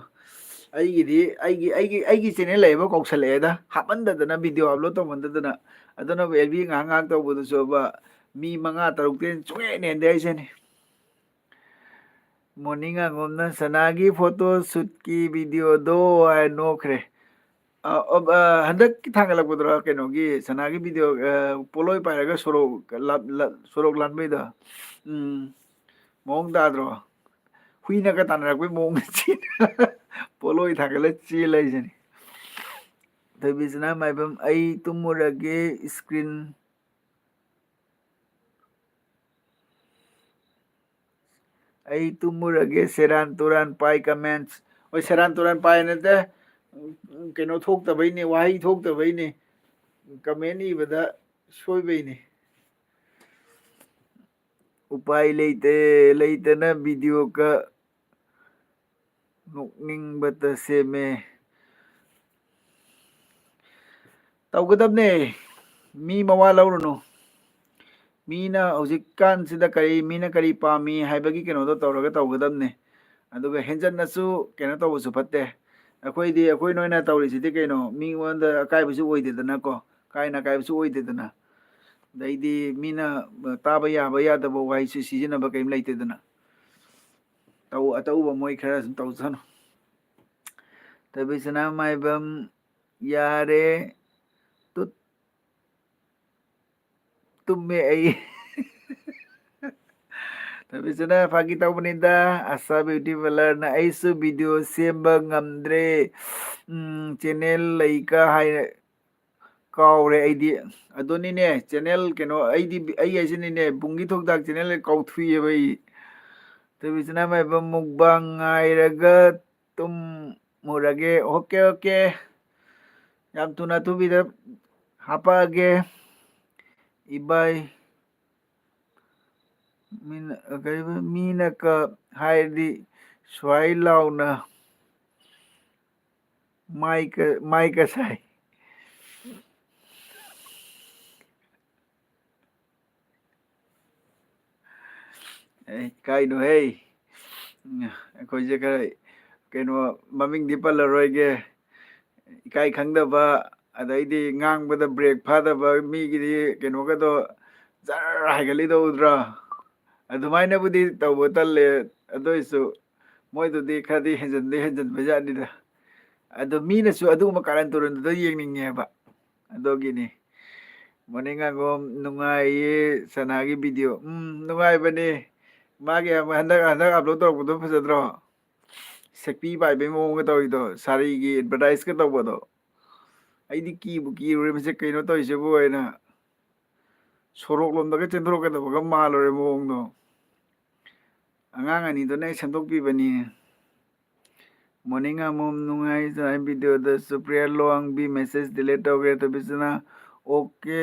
ꯑꯩꯒꯤꯗꯤ, ꯑꯩꯒꯤ, ꯑꯩꯒꯤ, ꯑꯩꯒꯤ channel ꯂꯩꯕ ꯀꯧꯁꯜꯂꯛꯑꯦꯗ, ꯍꯥꯞꯃꯟꯗꯗꯅ, video upload ꯇꯧꯃꯟꯗꯗꯅ꯫ ꯑꯗꯨꯅꯕꯨ L B ꯉꯥꯏꯍꯥꯛ ꯉꯥꯏꯍꯥꯛ ꯇꯧꯕꯗꯨꯁꯨꯕ ꯃꯤ ꯃꯉꯥ ꯇꯔꯨꯛꯇꯩ ꯍꯦꯟꯅ ꯁꯨꯡꯍꯦꯟ ꯍꯦꯟꯗꯦ ꯍꯥꯏꯁꯤꯅꯤ꯫ ꯃꯣꯔꯅꯤꯡ ꯉꯥꯉꯣꯝꯅ ꯁꯅꯥꯒꯤ photo shoot ꯀꯤ video ꯗꯣ ꯍꯥꯏ ꯅꯣꯛꯈ꯭ꯔꯦ꯫ ꯑ, ꯑ, ꯑ, ꯍꯟꯗꯛꯀꯤ ꯊꯥꯡꯒꯠꯂꯛꯄꯗꯨꯔ, ꯀꯩꯅꯣꯒꯤ ꯁꯅꯥꯒꯤ video, ꯑ, ꯄꯣꯠꯂꯣꯏ ꯄꯥꯏꯔꯒ ꯁꯣꯔꯣꯛ ꯂꯥ-, ꯂꯥ-, ꯁꯣꯔꯣꯛ ꯂꯥꯟꯕꯩꯗꯣ? ꯎꯝ, ꯃꯑꯣꯡ ꯇꯥꯗ꯭ꯔꯣ? ꯍꯨꯏꯅꯒ ꯇꯥꯟꯅꯔꯛꯄꯩ ꯃꯑꯣꯡꯗ ꯆꯦꯟ-, ꯄꯣꯠꯂꯣꯏ ꯊꯥꯡꯒꯠꯂ ꯆꯦꯜ ꯂꯩꯁꯤꯅꯤ꯫ ꯊꯣꯏꯕꯤꯁꯅꯥ ꯃꯥꯏꯕꯝ, ꯑꯩ ꯇꯨꯝꯃꯨꯔꯒꯦ, screen ꯑꯩ ꯇꯨꯝꯃꯨꯔꯒꯦ, ꯁꯦꯔꯥꯟ ꯇꯨꯔꯥꯟ ꯄꯥꯏ comments꯫ ꯍꯣꯏ, ꯁꯦꯔꯥꯟ ꯇꯨꯔꯥꯟ ꯄꯥꯏ ꯅꯠꯇꯦ, ꯀꯩꯅꯣ ꯊꯣꯛꯇꯕꯩꯅꯦ, ꯋꯥꯍꯩ ꯊꯣꯛꯇꯕꯩꯅꯦ, comment ꯏꯕꯗ ꯁꯣꯏꯕꯩꯅꯦ꯫ ꯎꯄꯥꯏ ꯂꯩꯇꯦ, ꯂꯩꯇꯅ video ꯀ ꯅꯣꯛꯅꯤꯡꯕꯇ ꯁꯦꯝꯃꯦ꯫ ꯇꯧꯒꯗꯕꯅꯦ, ꯃꯤ ꯃꯋꯥ ꯂꯧꯔꯨꯅꯨ꯫ ꯃꯤꯅ ꯍꯧꯖꯤꯛꯀꯥꯟꯁꯤꯗ ꯀꯔꯤ, ꯃꯤꯅ ꯀꯔꯤ ꯄꯥꯝꯃꯤ ꯍꯥꯏꯕꯒꯤ ꯀꯩꯅꯣꯗꯣ ꯇꯧꯔꯒ ꯇꯧꯒꯗꯕꯅꯦ꯫ ꯑꯗꯨꯒ ꯍꯦꯟꯖꯟꯅꯁꯨ ꯀꯩꯅꯣ ꯇꯧꯕꯁꯨ ꯐꯠꯇꯦ꯫ ꯑꯩꯈꯣꯏꯗꯤ, ꯑꯩꯈꯣꯏ ꯅꯣꯏꯅ ꯇꯧꯔꯤꯁꯤꯗꯤ ꯀꯩꯅꯣ, ꯃꯤꯉꯣꯟꯗ ꯑꯀꯥꯏꯕꯁꯨ ꯑꯣꯏꯗꯦꯗꯅꯀꯣ, ꯀꯥꯏꯅ ꯑꯀꯥꯏꯕꯁꯨ ꯑꯣꯏꯗꯦꯗꯅ꯫ ꯑꯗꯩꯗꯤ ꯃꯤꯅ ꯇꯥꯕ ꯌꯥꯕ ꯌꯥꯗꯕ ꯋꯥꯍꯩꯁꯨ ꯁꯤꯖꯤꯟꯅꯕ ꯀꯔꯤꯝ ꯂꯩꯇꯦꯗꯅ꯫ ꯇꯧ, ꯑꯇꯧꯕ ꯃꯣꯏ ꯈꯔ ꯁꯨꯝ ꯇꯧꯖꯅꯨ꯫ ꯇꯕꯤꯁꯅꯥ ꯃꯥꯏꯕꯝ, ꯌꯥꯔꯦ꯫ ꯇꯨꯠ꯫ ꯇꯨꯝꯃꯦ ꯑꯩ꯫ ꯇꯕꯤꯁꯅꯥ, ꯐꯥꯒꯤ ꯇꯧꯕꯅꯤꯗ꯫ ꯑꯁꯥ ꯕ꯭ꯌꯨꯇꯤ ꯄꯥꯔꯂꯔꯅ ꯑꯩꯁꯨ ꯚꯤꯗꯤꯑꯣ ꯁꯦꯝꯕ ꯉꯝꯗ꯭ꯔꯦ꯫ ꯎꯝ, ꯆꯦꯅꯦꯜ ꯂꯩꯀ ꯍꯥꯏ, ꯀꯥꯎꯔꯦ ꯑꯩꯗꯤ꯫ ꯑꯗꯨꯅꯤꯅꯦ, ꯆꯦꯅꯦꯜ ꯀꯩꯅꯣ, ꯑꯩꯗꯤ, ꯑꯩ ꯍꯥꯏꯁꯤꯅꯤꯅꯦ, ꯕꯨꯡꯒꯤ ꯊꯣꯛꯇꯥꯛ ꯆꯦꯅꯦꯜ ꯀꯥꯎꯊꯣꯛꯑꯦꯕ ꯑꯩ꯫ ꯇꯕꯤꯁꯅꯥ ꯃꯥꯏꯕꯝ ꯃꯨꯛꯕꯥꯡ ꯉꯥꯏꯔꯒ ꯇꯨꯝꯃꯨꯔꯒꯦ꯫ Okay, okay. ꯌꯥꯝ ꯊꯨꯅ ꯑꯊꯨꯕꯤꯗ ꯍꯥꯄꯛꯑꯒꯦ꯫ ꯏꯕꯥꯏ꯫ ꯃꯤꯅ, ꯀꯩꯕ, ꯃꯤꯅ ꯀ ꯍꯥꯏꯔꯗꯤ ꯁ꯭ꯋꯥꯏ ꯂꯥꯎꯅ ꯃꯥꯏ ꯀ-, ꯃꯥꯏ ꯀ ꯁꯥꯏ꯫ ꯑꯦ, ꯏꯀꯥꯏꯅꯨꯍꯦ꯫ ꯑꯩꯈꯣꯏꯁꯦ ꯈꯔ, ꯀꯩꯅꯣ, ꯃꯃꯤꯡꯗꯤ ꯄꯜꯂꯔꯣꯏꯒꯦ꯫ ꯏꯀꯥꯏ ꯈꯪꯗꯕ, ꯑꯗꯩꯗꯤ ꯉꯥꯡꯕꯗ ꯕ꯭ꯔꯦꯛ ꯐꯥꯗꯕ, ꯃꯤꯒꯤꯗꯤ ꯀꯩꯅꯣꯒꯗꯣ ꯖꯔ ꯍꯥꯏꯒꯠꯂꯤꯗꯣ ꯎꯗ꯭ꯔꯣ? ꯑꯗꯨꯃꯥꯏꯅꯕꯨꯗꯤ ꯇꯧꯕ ꯇꯜꯂꯦ, ꯑꯗꯨ ꯑꯣꯏꯁꯨ ꯃꯣꯏꯗꯨꯗꯤ ꯈꯔꯗꯤ ꯍꯦꯟꯖꯟꯗꯤ ꯍꯦꯟꯖꯟꯕ ꯖꯥꯠꯅꯤꯗ꯫ ꯑꯗꯣ ꯃꯤꯅꯁꯨ ꯑꯗꯨꯒꯨꯝꯕ ꯀꯥꯔꯟ ꯇꯨꯔꯟꯗꯨꯗ ꯌꯦꯡꯅꯤꯡꯉꯦꯕ꯫ ꯑꯗꯨꯒꯤꯅꯤ꯫ ꯃꯣꯔꯅꯤꯡ ꯉꯥꯒꯣꯝ, ꯅꯨꯡꯉꯥꯏꯌꯦ ꯁꯅꯥꯒꯤ ꯚꯤꯗꯤꯑꯣ꯫ ꯎꯝ, ꯅꯨꯡꯉꯥꯏꯕꯅꯦ꯫ ꯃꯥꯒꯤ ꯑꯃ ꯍꯟꯗꯛ, ꯍꯟꯗꯛ ꯑꯞꯂꯣꯗ ꯇꯧꯔꯛꯄꯗꯣ ꯐꯖꯗ꯭ꯔꯣ? ꯁꯦꯛꯄꯤ ꯄꯥꯏꯕꯩ ꯃꯑꯣꯡꯒ ꯇꯧꯔꯤꯗꯣ, ꯁꯥꯔꯤꯒꯤ ꯑꯦꯗꯚꯔꯇꯥꯏꯁꯀ ꯇꯧꯕꯗꯣ꯫ ꯑꯩꯗꯤ ꯀꯤꯕꯨ ꯀꯤꯔꯨꯔꯦ, ꯃꯁꯤ ꯀꯩꯅꯣ ꯇꯧꯔꯤꯁꯤꯕꯨ ꯍꯥꯏꯅ꯫ ꯁꯣꯔꯣꯛ ꯂꯣꯝꯗꯒ ꯆꯦꯟꯊꯣꯔꯛꯀꯗꯕꯒ ꯃꯥꯜꯂꯨꯔꯦ ꯃꯑꯣꯡꯗꯣ꯫ ꯑꯉꯥꯡ ꯑꯅꯤꯗꯨꯅ ꯑꯩ ꯁꯦꯝꯗꯣꯛꯄꯤꯕꯅꯤ꯫ ꯃꯣꯔꯅꯤꯡ ꯑꯃꯣꯝ, ꯅꯨꯡꯉꯥꯏ ꯁꯅꯥꯒꯤ ꯚꯤꯗꯤꯑꯣꯗ ꯁꯨꯄ꯭ꯔꯤꯌꯥ ꯂꯣꯋꯥꯡꯕꯤ ꯃꯦꯁꯦꯖ ꯗꯤꯂꯦꯠ ꯇꯧꯈ꯭ꯔꯦ꯫ ꯇꯕꯤꯁꯅꯥ, ꯑꯣꯀꯦ,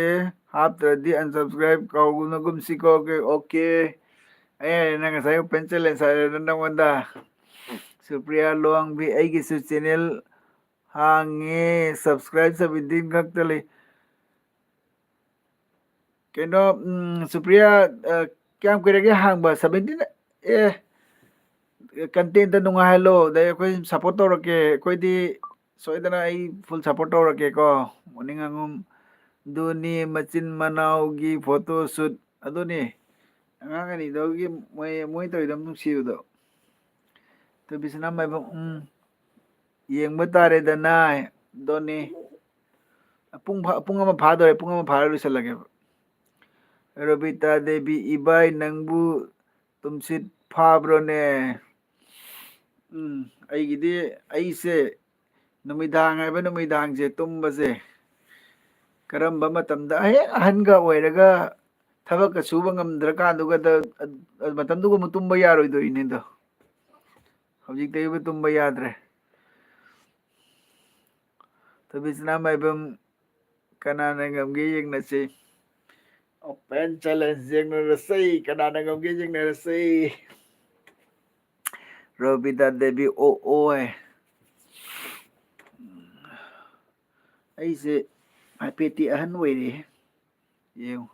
ꯍꯥꯞꯇ꯭ꯔꯗꯤ ꯑꯟꯁꯕꯁꯀ꯭ꯔꯥꯏꯕ ꯀꯥꯎꯒꯅꯨꯒꯨꯝꯁꯤꯀꯣ꯫ Okay, okay. ꯑꯩ ꯍꯥꯏꯔꯦ, ꯅꯪ ꯉꯁꯥꯏ ꯑꯣꯄꯦꯟ ꯆꯦꯂꯦꯟꯖ ꯍꯥꯏꯔꯦ ꯅꯪꯉꯣꯟꯗ꯫ ꯁꯨꯄ꯭ꯔꯤꯌꯥ ꯂꯣꯋꯥꯡꯕꯤ, ꯑꯩꯒꯤꯁꯨ ꯆꯦꯅꯦꯜ ꯍꯥꯡꯉꯦ, ꯁꯕꯁꯀ꯭ꯔꯥꯏꯕ ꯁꯕꯦꯟꯇꯤꯟ ꯈꯛꯇ ꯂꯩ꯫ ꯀꯩꯅꯣ, ꯎꯝ, ꯁꯨꯄ꯭ꯔꯤꯌꯥ, ꯑ, ꯀꯌꯥꯝ ꯀꯨꯏꯔꯒꯦ ꯍꯥꯡꯕ? ꯁꯚꯦꯟꯇꯤꯟ? ꯑꯦ, ꯀꯟꯇꯦꯟꯇ ꯅꯨꯡꯉꯥꯏꯍꯜꯂꯣ, ꯑꯗꯩ ꯑꯩꯈꯣꯏ ꯁꯞꯄꯣꯔꯠ ꯇꯧꯔꯛꯀꯦ꯫ ꯑꯩꯈꯣꯏꯗꯤ ꯁꯣꯏꯗꯅ ꯑꯩ ꯐꯨꯜ ꯁꯞꯄꯣꯔꯠ ꯇꯧꯔꯛꯀꯦꯀꯣ꯫ ꯃꯣꯔꯅꯤꯡ ꯑꯉꯨꯝ, ꯑꯗꯨꯅꯤ ꯃꯆꯤꯟ ꯃꯅꯥꯎꯒꯤ ꯐꯣꯇꯣ ꯁꯨꯠ꯫ ꯑꯗꯨꯅꯤ ꯑꯉꯥꯡ ꯑꯅꯤꯗꯨꯒꯤ ꯃꯣꯏ, ꯃꯣꯏ ꯇꯧꯔꯤꯗꯣ ꯌꯥꯝ ꯅꯨꯡꯁꯤꯕꯗꯣ꯫ ꯇꯨ ꯕꯤꯁꯅꯥ ꯃꯥꯏꯕꯝ, ꯎꯝ, ꯌꯦꯡꯕ ꯇꯥꯔꯦꯗꯅ꯫ ꯑꯗꯨꯅꯤ꯫ ꯄꯨꯡ ꯐꯥ-, ꯄꯨꯡ ꯑꯃ ꯐꯥꯗꯣꯔꯦ, ꯄꯨꯡ ꯑꯃ ꯐꯥꯔ ꯂꯣꯏꯁꯤꯜꯂꯒꯦꯕ꯫ ꯔꯣꯕꯤꯇꯥ ꯗꯦꯕꯤ, ꯏꯕꯥꯏ, ꯅꯪꯕꯨ ꯇꯨꯝꯁꯤꯠ ꯐꯥꯕ꯭ꯔꯣꯅꯦ? ꯎꯝ, ꯑꯩꯒꯤꯗꯤ, ꯑꯩꯁꯦ ꯅꯨꯃꯤꯗꯥꯡ ꯍꯥꯏꯕ ꯅꯨꯃꯤꯗꯥꯡꯁꯦ ꯇꯨꯝꯕꯁꯦ ꯀꯔꯝꯕ ꯃꯇꯝꯗ, ꯍꯦꯛ ꯑꯍꯟꯒ ꯑꯣꯏꯔꯒ ꯊꯕꯛꯀ ꯁꯨꯕ ꯉꯝꯗ꯭ꯔꯀꯥꯟꯗꯨꯒꯗ, ꯑ-, ꯑ-, ꯃꯇꯝꯗꯨꯒꯨꯝꯕ ꯇꯨꯝꯕ ꯌꯥꯔꯣꯏꯗꯣꯏꯅꯦ ꯑꯗꯣ꯫ ꯍꯧꯖꯤꯛꯇꯩꯕꯨ ꯇꯨꯝꯕ ꯌꯥꯗ꯭ꯔꯦ꯫ ꯇꯨ ꯕꯤꯁꯅꯥ ꯃꯥꯏꯕꯝ, ꯀꯅꯥꯅ ꯉꯝꯒꯦ ꯌꯦꯡꯅꯁꯤ꯫ Open challenge ꯌꯦꯡꯅꯔꯁꯤ, ꯀꯅꯥꯅ ꯉꯝꯒꯦ ꯌꯦꯡꯅꯔꯁꯤ꯫ ꯔꯣꯕꯤꯇꯥ ꯗꯦꯕꯤ, ꯑꯣ, ꯑꯣꯏ꯫ ꯑꯩꯁꯦ ꯍꯥꯏꯐꯦꯠꯇꯤ ꯑꯍꯟ ꯑꯣꯏꯔꯦ꯫ ꯌꯦꯡꯉꯨ꯫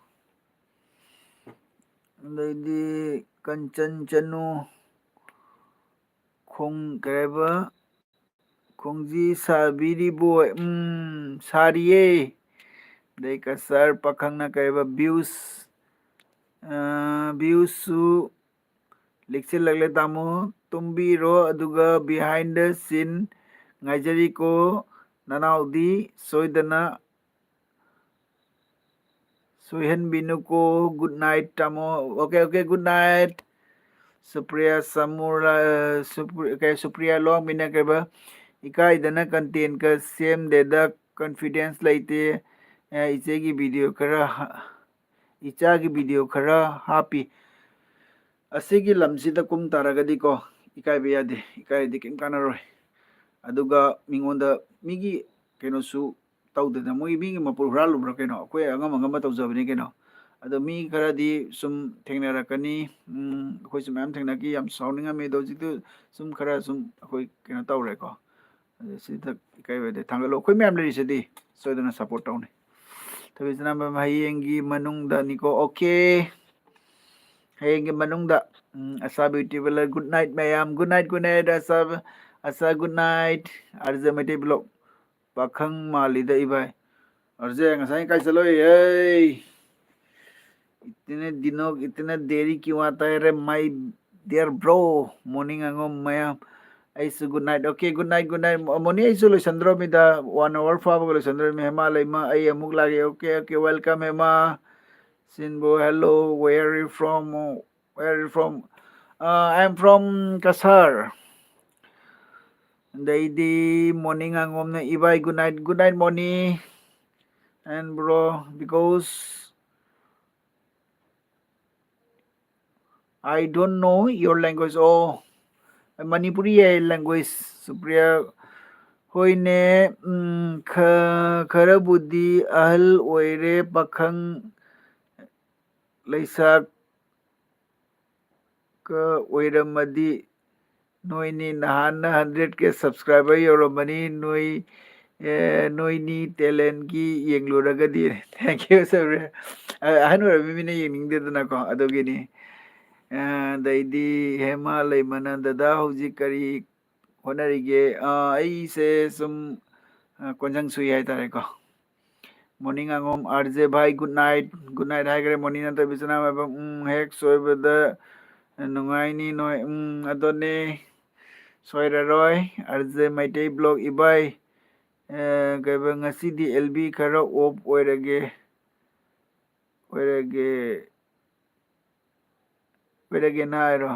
ꯑꯗꯩꯗꯤ ꯀꯟꯆꯟ ꯆꯅꯨ, ꯈꯣꯡ-, ꯀꯩ ꯍꯥꯏꯕ? ꯈꯣꯡꯖꯤ ꯁꯥꯕꯤꯔꯤꯕꯣꯏ? ꯎꯝ, ꯁꯥꯔꯤꯌꯦ꯫ ꯑꯗꯩ ꯀꯁꯥꯔ ꯄꯥꯈꯪꯅ ꯀꯩ ꯍꯥꯏꯕ? Views, ꯑ, viewsꯁꯨ ꯂꯤꯛꯁꯤꯜꯂꯛꯂꯦ ꯇꯥꯃꯣ꯫ ꯇꯨꯝꯕꯤꯔꯣ, ꯑꯗꯨꯒ behind the scene ꯉꯥꯏꯖꯔꯤꯀꯣ꯫ ꯅꯅꯥꯎꯗꯤ ꯁꯣꯏꯗꯅ ꯁꯣꯏꯍꯟꯕꯤꯅꯨꯀꯣ꯫ Good night ꯇꯥꯃꯣ꯫ Okay, okay, good night꯫ Supriya ꯁꯃꯨꯔꯥ, ꯁꯨꯄ꯭ꯔꯤ-, ꯀꯩ, ꯁꯨꯄ꯭ꯔꯤꯌꯥ ꯂꯣꯡꯕꯤꯅ ꯀꯩꯕ? ꯏꯀꯥꯏꯗꯅ contentꯀ ꯁꯦꯝꯗꯦꯗ, confidence ꯂꯩꯇꯦ꯫ ꯑꯦ, ꯏꯆꯦꯒꯤ video ꯈꯔ ꯍ-, ꯏꯆꯥꯒꯤ video ꯈꯔ ꯍꯥꯞꯄꯤ꯫ ꯑꯁꯤꯒꯤ ꯂꯝꯁꯤꯗ ꯀꯨꯝ ꯇꯥꯔꯒꯗꯤꯀꯣ, ꯏꯀꯥꯏꯕ ꯌꯥꯗꯦ꯫ ꯏꯀꯥꯏꯔꯗꯤ ꯀꯩꯝ ꯀꯥꯟꯅꯔꯣꯏ꯫ ꯑꯗꯨꯒ ꯃꯤꯉꯣꯟꯗ, ꯃꯤꯒꯤ ꯀꯩꯅꯣꯁꯨ ꯇꯧꯗꯅ, ꯃꯣꯏ ꯃꯤꯒꯤ ꯃꯄꯣꯠ ꯍꯨꯔꯥꯜꯂꯨꯕ꯭ꯔꯥ ꯀꯩꯅꯣ? ꯑꯩꯈꯣꯏ ꯑꯉꯝ ꯑꯉꯝꯕ ꯇꯧꯖꯕꯅꯤ ꯀꯩꯅꯣ꯫ ꯑꯗꯣ ꯃꯤ ꯈꯔꯗꯤ ꯁꯨꯝ ꯊꯦꯡꯅꯔꯛꯀꯅꯤ꯫ ꯎꯝ, ꯑꯩꯈꯣꯏꯁꯨ ꯃꯌꯥꯝ ꯊꯦꯡꯅꯈꯤ, ꯌꯥꯝ ꯁꯥꯎꯅꯤꯡꯉꯝꯃꯤ꯫ ꯑꯗꯣ ꯍꯧꯖꯤꯛꯇꯤ ꯁꯨꯝ ꯈꯔ ꯁꯨꯝ ꯑꯩꯈꯣꯏ ꯀꯩꯅꯣ ꯇꯧꯔꯦꯀꯣ꯫ ꯑꯗꯣ ꯁꯤꯗ ꯏꯀꯥꯏ ꯑꯣꯏꯗꯦ, ꯊꯥꯡꯒꯠꯂꯣ꯫ ꯑꯩꯈꯣꯏ ꯃꯌꯥꯝ ꯂꯩꯔꯤꯁꯤꯗꯤ ꯁꯣꯏꯗꯅ support ꯇꯧꯅꯤ꯫ ꯊꯕꯤꯁꯅꯥꯝꯕꯝ ꯍꯌꯦꯡꯒꯤ ꯃꯅꯨꯡꯗꯅꯤꯀꯣ꯫ Okay꯫ ꯍꯌꯦꯡꯒꯤ ꯃꯅꯨꯡꯗ꯫ ꯎꯝ, ꯑꯁꯥ beauty parlour, good night ꯃꯌꯥꯝ꯫ Good night, good night, ꯑꯁꯥ, ꯑꯁꯥ, good night꯫ R J Meitei vlog꯫ ꯄꯥꯈꯪ ꯃꯥꯜꯂꯤꯗ ꯏꯕꯥꯏ꯫ ꯑꯥꯔ ꯖꯦ, ꯉꯁꯥꯏ ꯀꯥꯏ ꯆꯠꯂꯣꯏ? ꯍꯩ! इतने दिनों, इतने देरी क्यों आता है रे, my dear bro? Morning ꯑꯉꯣꯝ ꯃꯌꯥꯝ꯫ ꯑꯩꯁꯨ good night꯫ Okay, good night, good night꯫ Money, ꯑꯩꯁꯨ ꯂꯣꯏꯁꯟꯗ꯭ꯔꯣꯃꯤꯗ, one hour ꯐꯥꯕꯒ ꯂꯣꯏꯁꯟꯗ꯭ꯔꯣꯃꯤ꯫ ꯍꯦꯃꯥ ꯂꯩꯃ, ꯑꯩ ꯑꯃꯨꯛ ꯂꯥꯛꯑꯦ꯫ Okay, okay, welcome Hema. ꯁꯤꯟꯕꯨ, hello, where are you from? Where are you from? Uh, I'm from Cachar꯫ ꯑꯗꯩꯗꯤ ꯃꯣꯅꯤ ꯉꯥꯉꯣꯝꯅ, Ibai, good night, good night Moni and bro, because I don't know your language꯫ ꯑꯣ, ꯃꯅꯤꯄꯨꯔꯤ ꯍꯥꯏ language, Supriya. ꯍꯣꯏꯅꯦ, ꯎꯝ, ꯈ-, ꯈꯔꯕꯨꯗꯤ ꯑꯍꯜ ꯑꯣꯏꯔꯦ, ꯄꯥꯈꯪ ꯂꯩꯁꯥ ꯀ ꯑꯣꯏꯔꯝꯃꯗꯤ ꯅꯣꯏꯅꯤ ꯅꯍꯥꯟꯅ hundred K subscriber ꯌꯧꯔꯝꯃꯅꯤ꯫ ꯅꯣꯏ, ꯑꯦ, ꯅꯣꯏꯅꯤ talentꯀꯤ ꯌꯦꯡꯂꯨꯔꯒꯗꯤ꯫ Thank you, Supriya. ꯑ-, ꯑꯍꯟ ꯑꯣꯏꯔꯕ ꯃꯤꯅ ꯌꯦꯡꯅꯤꯡꯗꯦꯗꯅꯀꯣ, ꯑꯗꯨꯒꯤꯅꯤ꯫ ꯑ, ꯑꯗꯩꯗꯤ ꯍꯦꯃꯥ ꯂꯩꯃꯅ, "ꯗꯗꯥ ꯍꯧꯖꯤꯛ ꯀꯔꯤ ꯍꯣꯠꯅꯔꯤꯒꯦ?" ꯑ, ꯑꯩꯁꯦ ꯁꯨꯝ, ꯑ, ꯀꯣꯟꯖꯪ ꯁꯨꯏ ꯍꯥꯏꯇꯥꯔꯦꯀꯣ꯫ ꯃꯣꯔꯅꯤꯡ ꯑꯉꯣꯝ, "ꯑꯥꯔ ꯖꯦ ꯚꯥꯏ, good night, good night" ꯍꯥꯏꯈ꯭ꯔꯦ꯫ ꯃꯣꯔꯅꯤꯡ ꯅꯠꯇꯕꯤ ꯆꯤꯅꯥ ꯃꯥꯏꯕꯝ, "ꯎꯝ, ꯍꯦꯛ ꯁꯣꯏꯕꯗ ꯅꯨꯡꯉꯥꯏꯅꯤ ꯅꯣꯏ"꯫ ꯎꯝ, ꯑꯗꯨꯅꯦ, ꯁꯣꯏꯔꯔꯣꯏ꯫ ꯑꯥꯔ ꯖꯦ ꯃꯩꯇꯩ vlog, ꯏꯕꯥꯏ, ꯑꯦ, ꯀꯩꯕ, ꯉꯁꯤꯗꯤ ꯑꯦꯜ ꯕꯤ ꯈꯔ off ꯑꯣꯏꯔꯒꯦ, ꯑꯣꯏꯔꯒꯦ, ꯑꯣꯏꯔꯒꯦꯅ ꯍꯥꯏꯔꯣ꯫